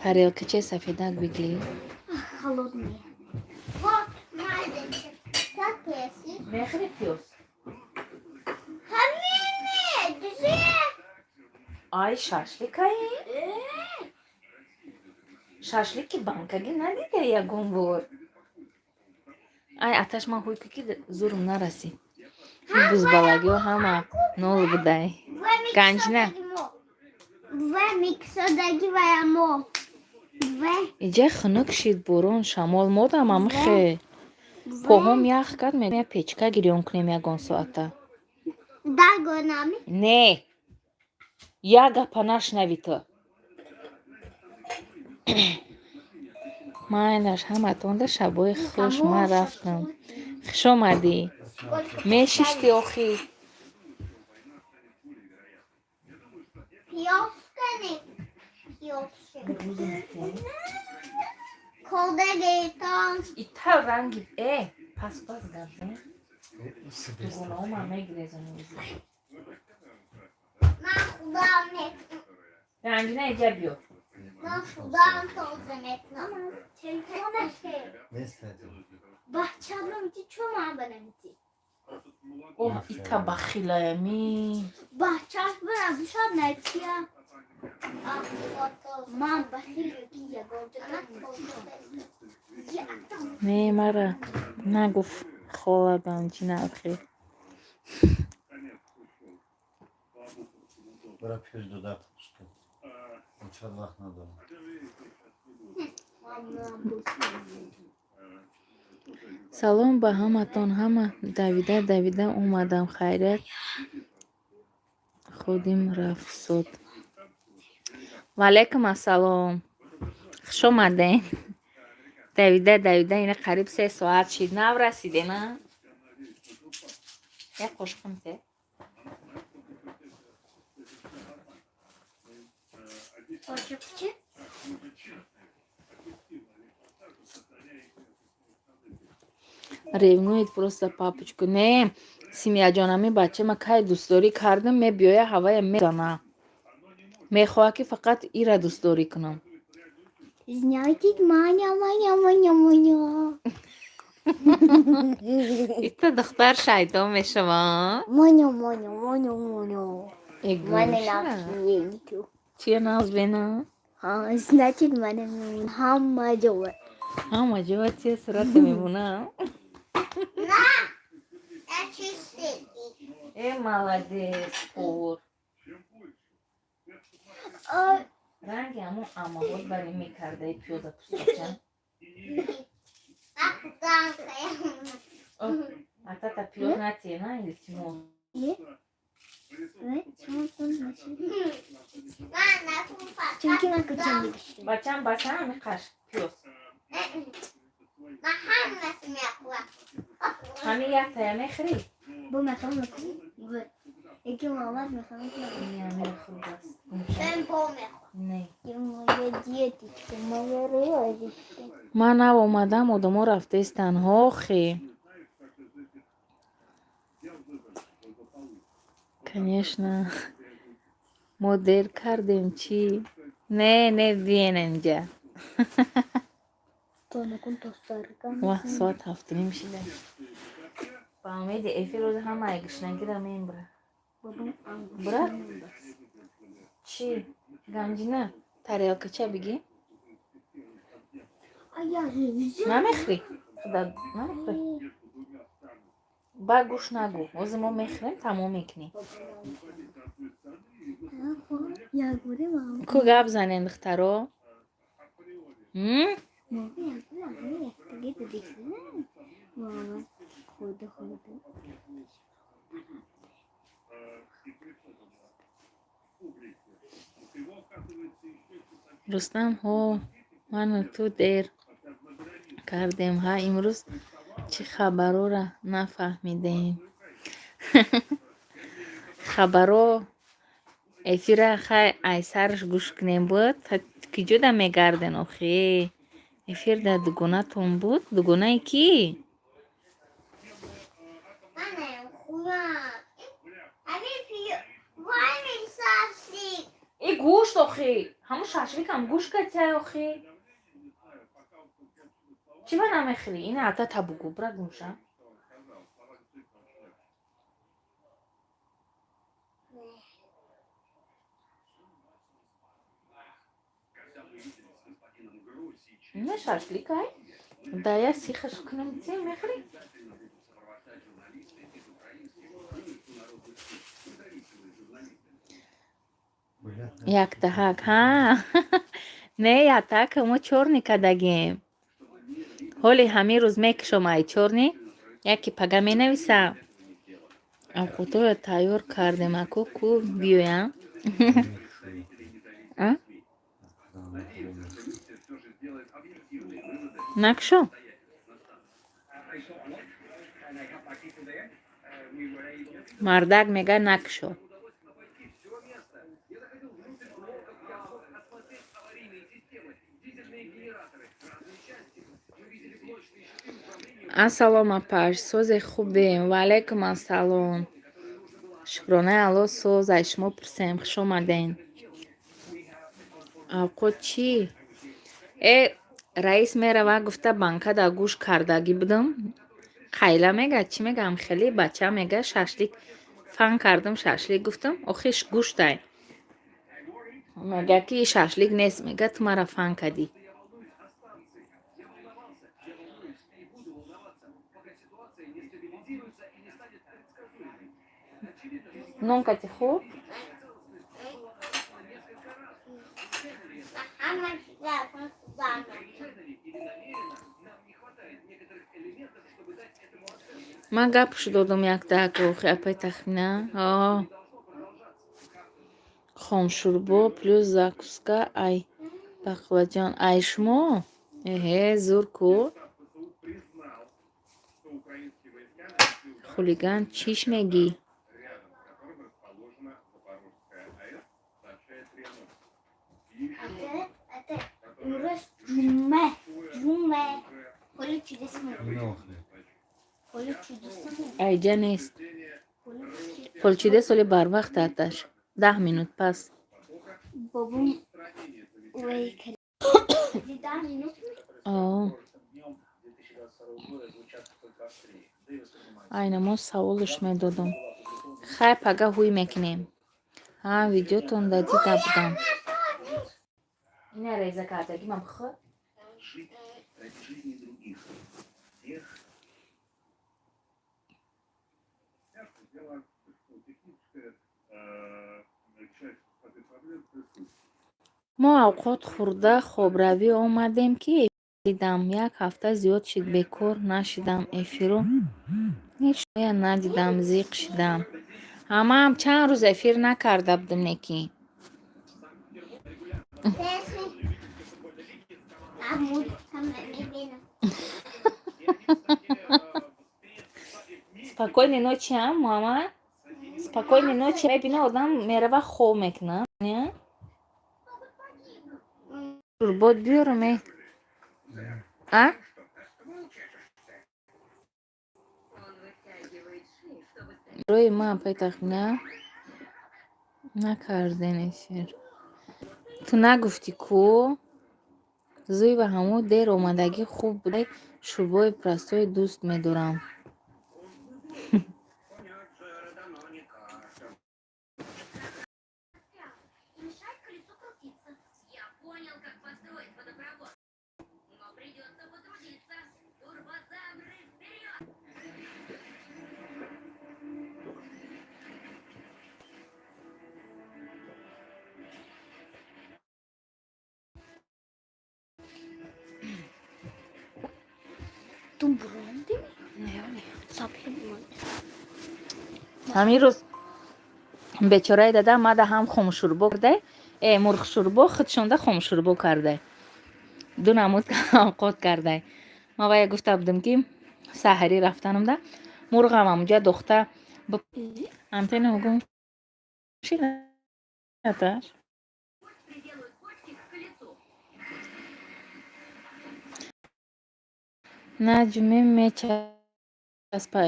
S2: Тарелкачаи сафедак бигли.
S1: Холодные. Вот, маленький. Так, если.
S2: Мехӯри пиёз?
S1: Ҳамине, дузе.
S2: Ай, шашликаи? Шашлики банкагӣ надида ягон бор. Ай, аташ ман ҳуй ки зурм нарасид. Бузбалагиҳо ҳама нол будай. Ганҷина.
S1: В миксодаги ваямо. В.
S2: Иҷа хунук шид, борон, шамол модам амихе. Поҳом ях кард, мегӯям печка гирён кунем ягон соата.
S1: Дагонами.
S2: Не. Як гапа нашнавӣ ту. Майлаш, ҳаматонда шабои хуш, ман рафтам. Хуш омадӣ. Мешишти охӣ.
S1: Пиёз кунем. Пиёз. Колдагитон.
S2: Ита ранги э пас пас гап. Дугонаома мегирезонӣ.
S1: Ман худам мекунам.
S2: Ганҷина, иҷа биё.
S1: Ман худам тоза мекунам. Телефонаше.
S5: Нест телефон.
S1: Бачаам ти чо ман банамти?
S2: Оҳ, ита бахилаями.
S1: Бачаш бана бишад натия. Ман бахил ки ягон
S2: Не, мара нагуфт хола Ганҷина охир.
S5: Бира, пиёз дода пӯст. Чанд вақт надорам.
S2: Салом ба ҳаматон, ҳама давида давида омадам, хайрият, ходим рафсуд. Ваалайкум ассалом. Хуш омадем. Давида давида ина қариб 3 соат шид. Нав расидем, а? Як қошуқам те.
S1: Қошуқчи?
S2: Ревнует просто папочку. Не, Симияҷон, ҳамин бача ма кай дӯстдорӣ кардам, мебиёя, ҳавая мезана. Мехоҳад, ки фақат ира дӯстдорӣ кунам.
S1: Значит, маня, маня, маня, маня.
S2: Ита духтар шайтон мешава.
S1: Маня, маня, маня, маня.
S2: Э,
S1: Маня
S2: гӯша.
S1: нағз.
S2: Чия нағз бена?
S1: А, значит, маня ҳама ҷо.
S2: Ҳама ҷоа чия сурате мемона?
S1: На!
S2: Э, молодец, повар. Ранги ҳамон амаҳот бари мекардаи пиёза пӯстача. Атата пиёз натие, на, илтимос.
S1: Чунки ман куча мегуштам.
S2: Бачам, баса ҳами қаш пиёз. Ҳами яктая мехӯрӣ?
S1: Бо мехоҳам мекунӣ? Яки Муҳаммад мехоҳам.
S2: Не, ҳамин хуб аст. Не.
S1: Моя деточка, моя розочка.
S2: Ман нав омадам, одамо рафтаистанд, ҳохи. Конечно, мо дер кардем, чӣ? Не, не, биен инҷа. Ва соат 7:30 шида. Ба умеди эфир рӯзи ҳамаи гушнагира мембра. Брат, чӣ? Ганҷина, тарелкача бигӣ? Намехӯрӣ? Худа намехӯрӣ? Ба гӯш нагӯ. Ҳозир мо мехӯрем, тамом мекунем. Ку гап занен, духтаро? Рустам, ҳо, ману ту дер кардем. Ҳа, имрӯз чӣ хабарора нафаҳмидем. Хабаро эфира хай айсараш гӯш кунем буд. Киҷода мегарден охи? Эфир дар дугонатон буд? Дугонаи кӣ? И гӯшт охи. Ҳамун шашликам гӯшт катяй охи. Чӣ ба намехӯрӣ? Ина ата табугу бра гумша. Ина шашлик ай? Да я сихаш кунам, ти мехӯрӣ? Яктаҳак, ҳа. Не, яктаҳак мо чорни кардагем. Ҳоли ҳамин рӯз мекушом ай чорни, яке пага менависам. Авқотҳоро тайёр кардем, аку ку биёям. А? Накушо? Мардак мега накушо. Ассалом, апаш, созе хубем. Ва алайкум ассалом. Шукронаи Аллоҳ, соз, ай шумо пурсем, хуш омаден. Авқот чӣ? Э, раис мерава гуфта банка дар гӯш кардагӣ будам. Қайла мега, чӣ мегам, хеле бача мега шашлик фан кардам, шашлик гуфтам, охиш гӯштай. Мега ки шашлик нест, мега ту мара фан кардӣ. Нон кати хуб? Ман гапш додам яктаак охи апай тахмина. О. Хомшӯрбо плюс закуска ай бақлаҷон. Ай шумо? Эҳе, зур ку. Хулиган чиш мегӣ? Айҷа нест. Полчида соли барвақт аташ. 10 минут пас. О. Айна мо саволш медодам. Хай пага ҳуй мекунем. Ҳа, видеотонда дида будам. Ина реза кардагӣ ман бихӯр. Мо авқот хӯрда хобравӣ омадем, ки дидам як ҳафта зиёд шид, бекор нашидам, эфиру ҳеҷ надидам, зиқ шидам. Ҳамаам чанд рӯз эфир накарда будем неки. Спокойной ночи, а, Муҳаммад? Спокойной ночи. Мебина одам мерава хоб мекунад. Шӯрбот биёрам э? А? Рои ман апай тахмина накарден эфир. Ту нагуфтӣ ку? Зӯй ба ҳамун дер омадагӣ хуб буда, шӯрбои простой дӯст медорам.
S3: И мешает колесу крутиться. Я понял, как построить водопровод. Но придется потрудиться. Турбозавры вперед!
S1: Ту буронди? Сабр.
S2: Ҳамин рӯз бечораи дада мада ҳам хомшӯрбо кардай, э мурғшӯрбо, худшонда хомшӯрбо кардай. Ду намуд авқот кардай. Ман вая гуфта будам, ки саҳарӣ рафтанамда мурғам ҳамунҷа дохта антенна гум шинаташ.
S3: Приделают кочки к колесу.
S2: Наҷме мечаспа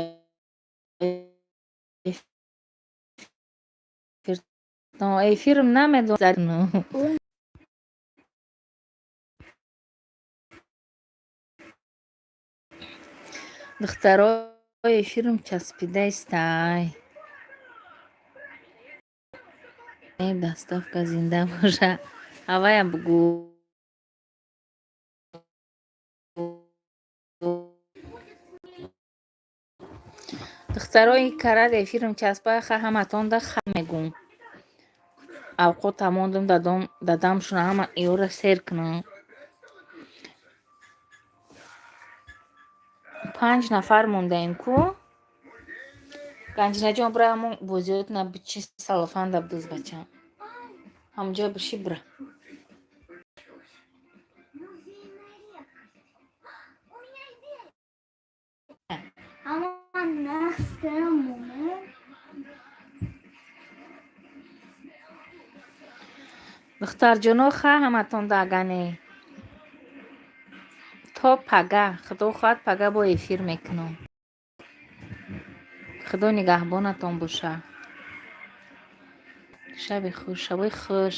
S2: эфирм намедонам. Духтаро, эфирм часпида истай. Доставка зинда боша. Ҳаваям бугӯ. Духтарои карад эфирм часпа, ха ҳаматонда ха мегӯм. Авқота мондум, дадамшона ҳама иёра сер кунам. Панҷ нафар мондаем ку? Ганҷинаҷон, бира ҳамон бозиётна бичи, салофанда бидӯз, бачам. Ҳамонҷо биши, бира.
S1: Музейная редкость. У меня идея. Ама нахстрамуме.
S2: Духтарҷоно, ха ҳаматонда агане. То пага, худо хоҳад, пага бо эфир мекунам. Худо нигаҳбонатон боша. Шаби хуш, шабои хуш.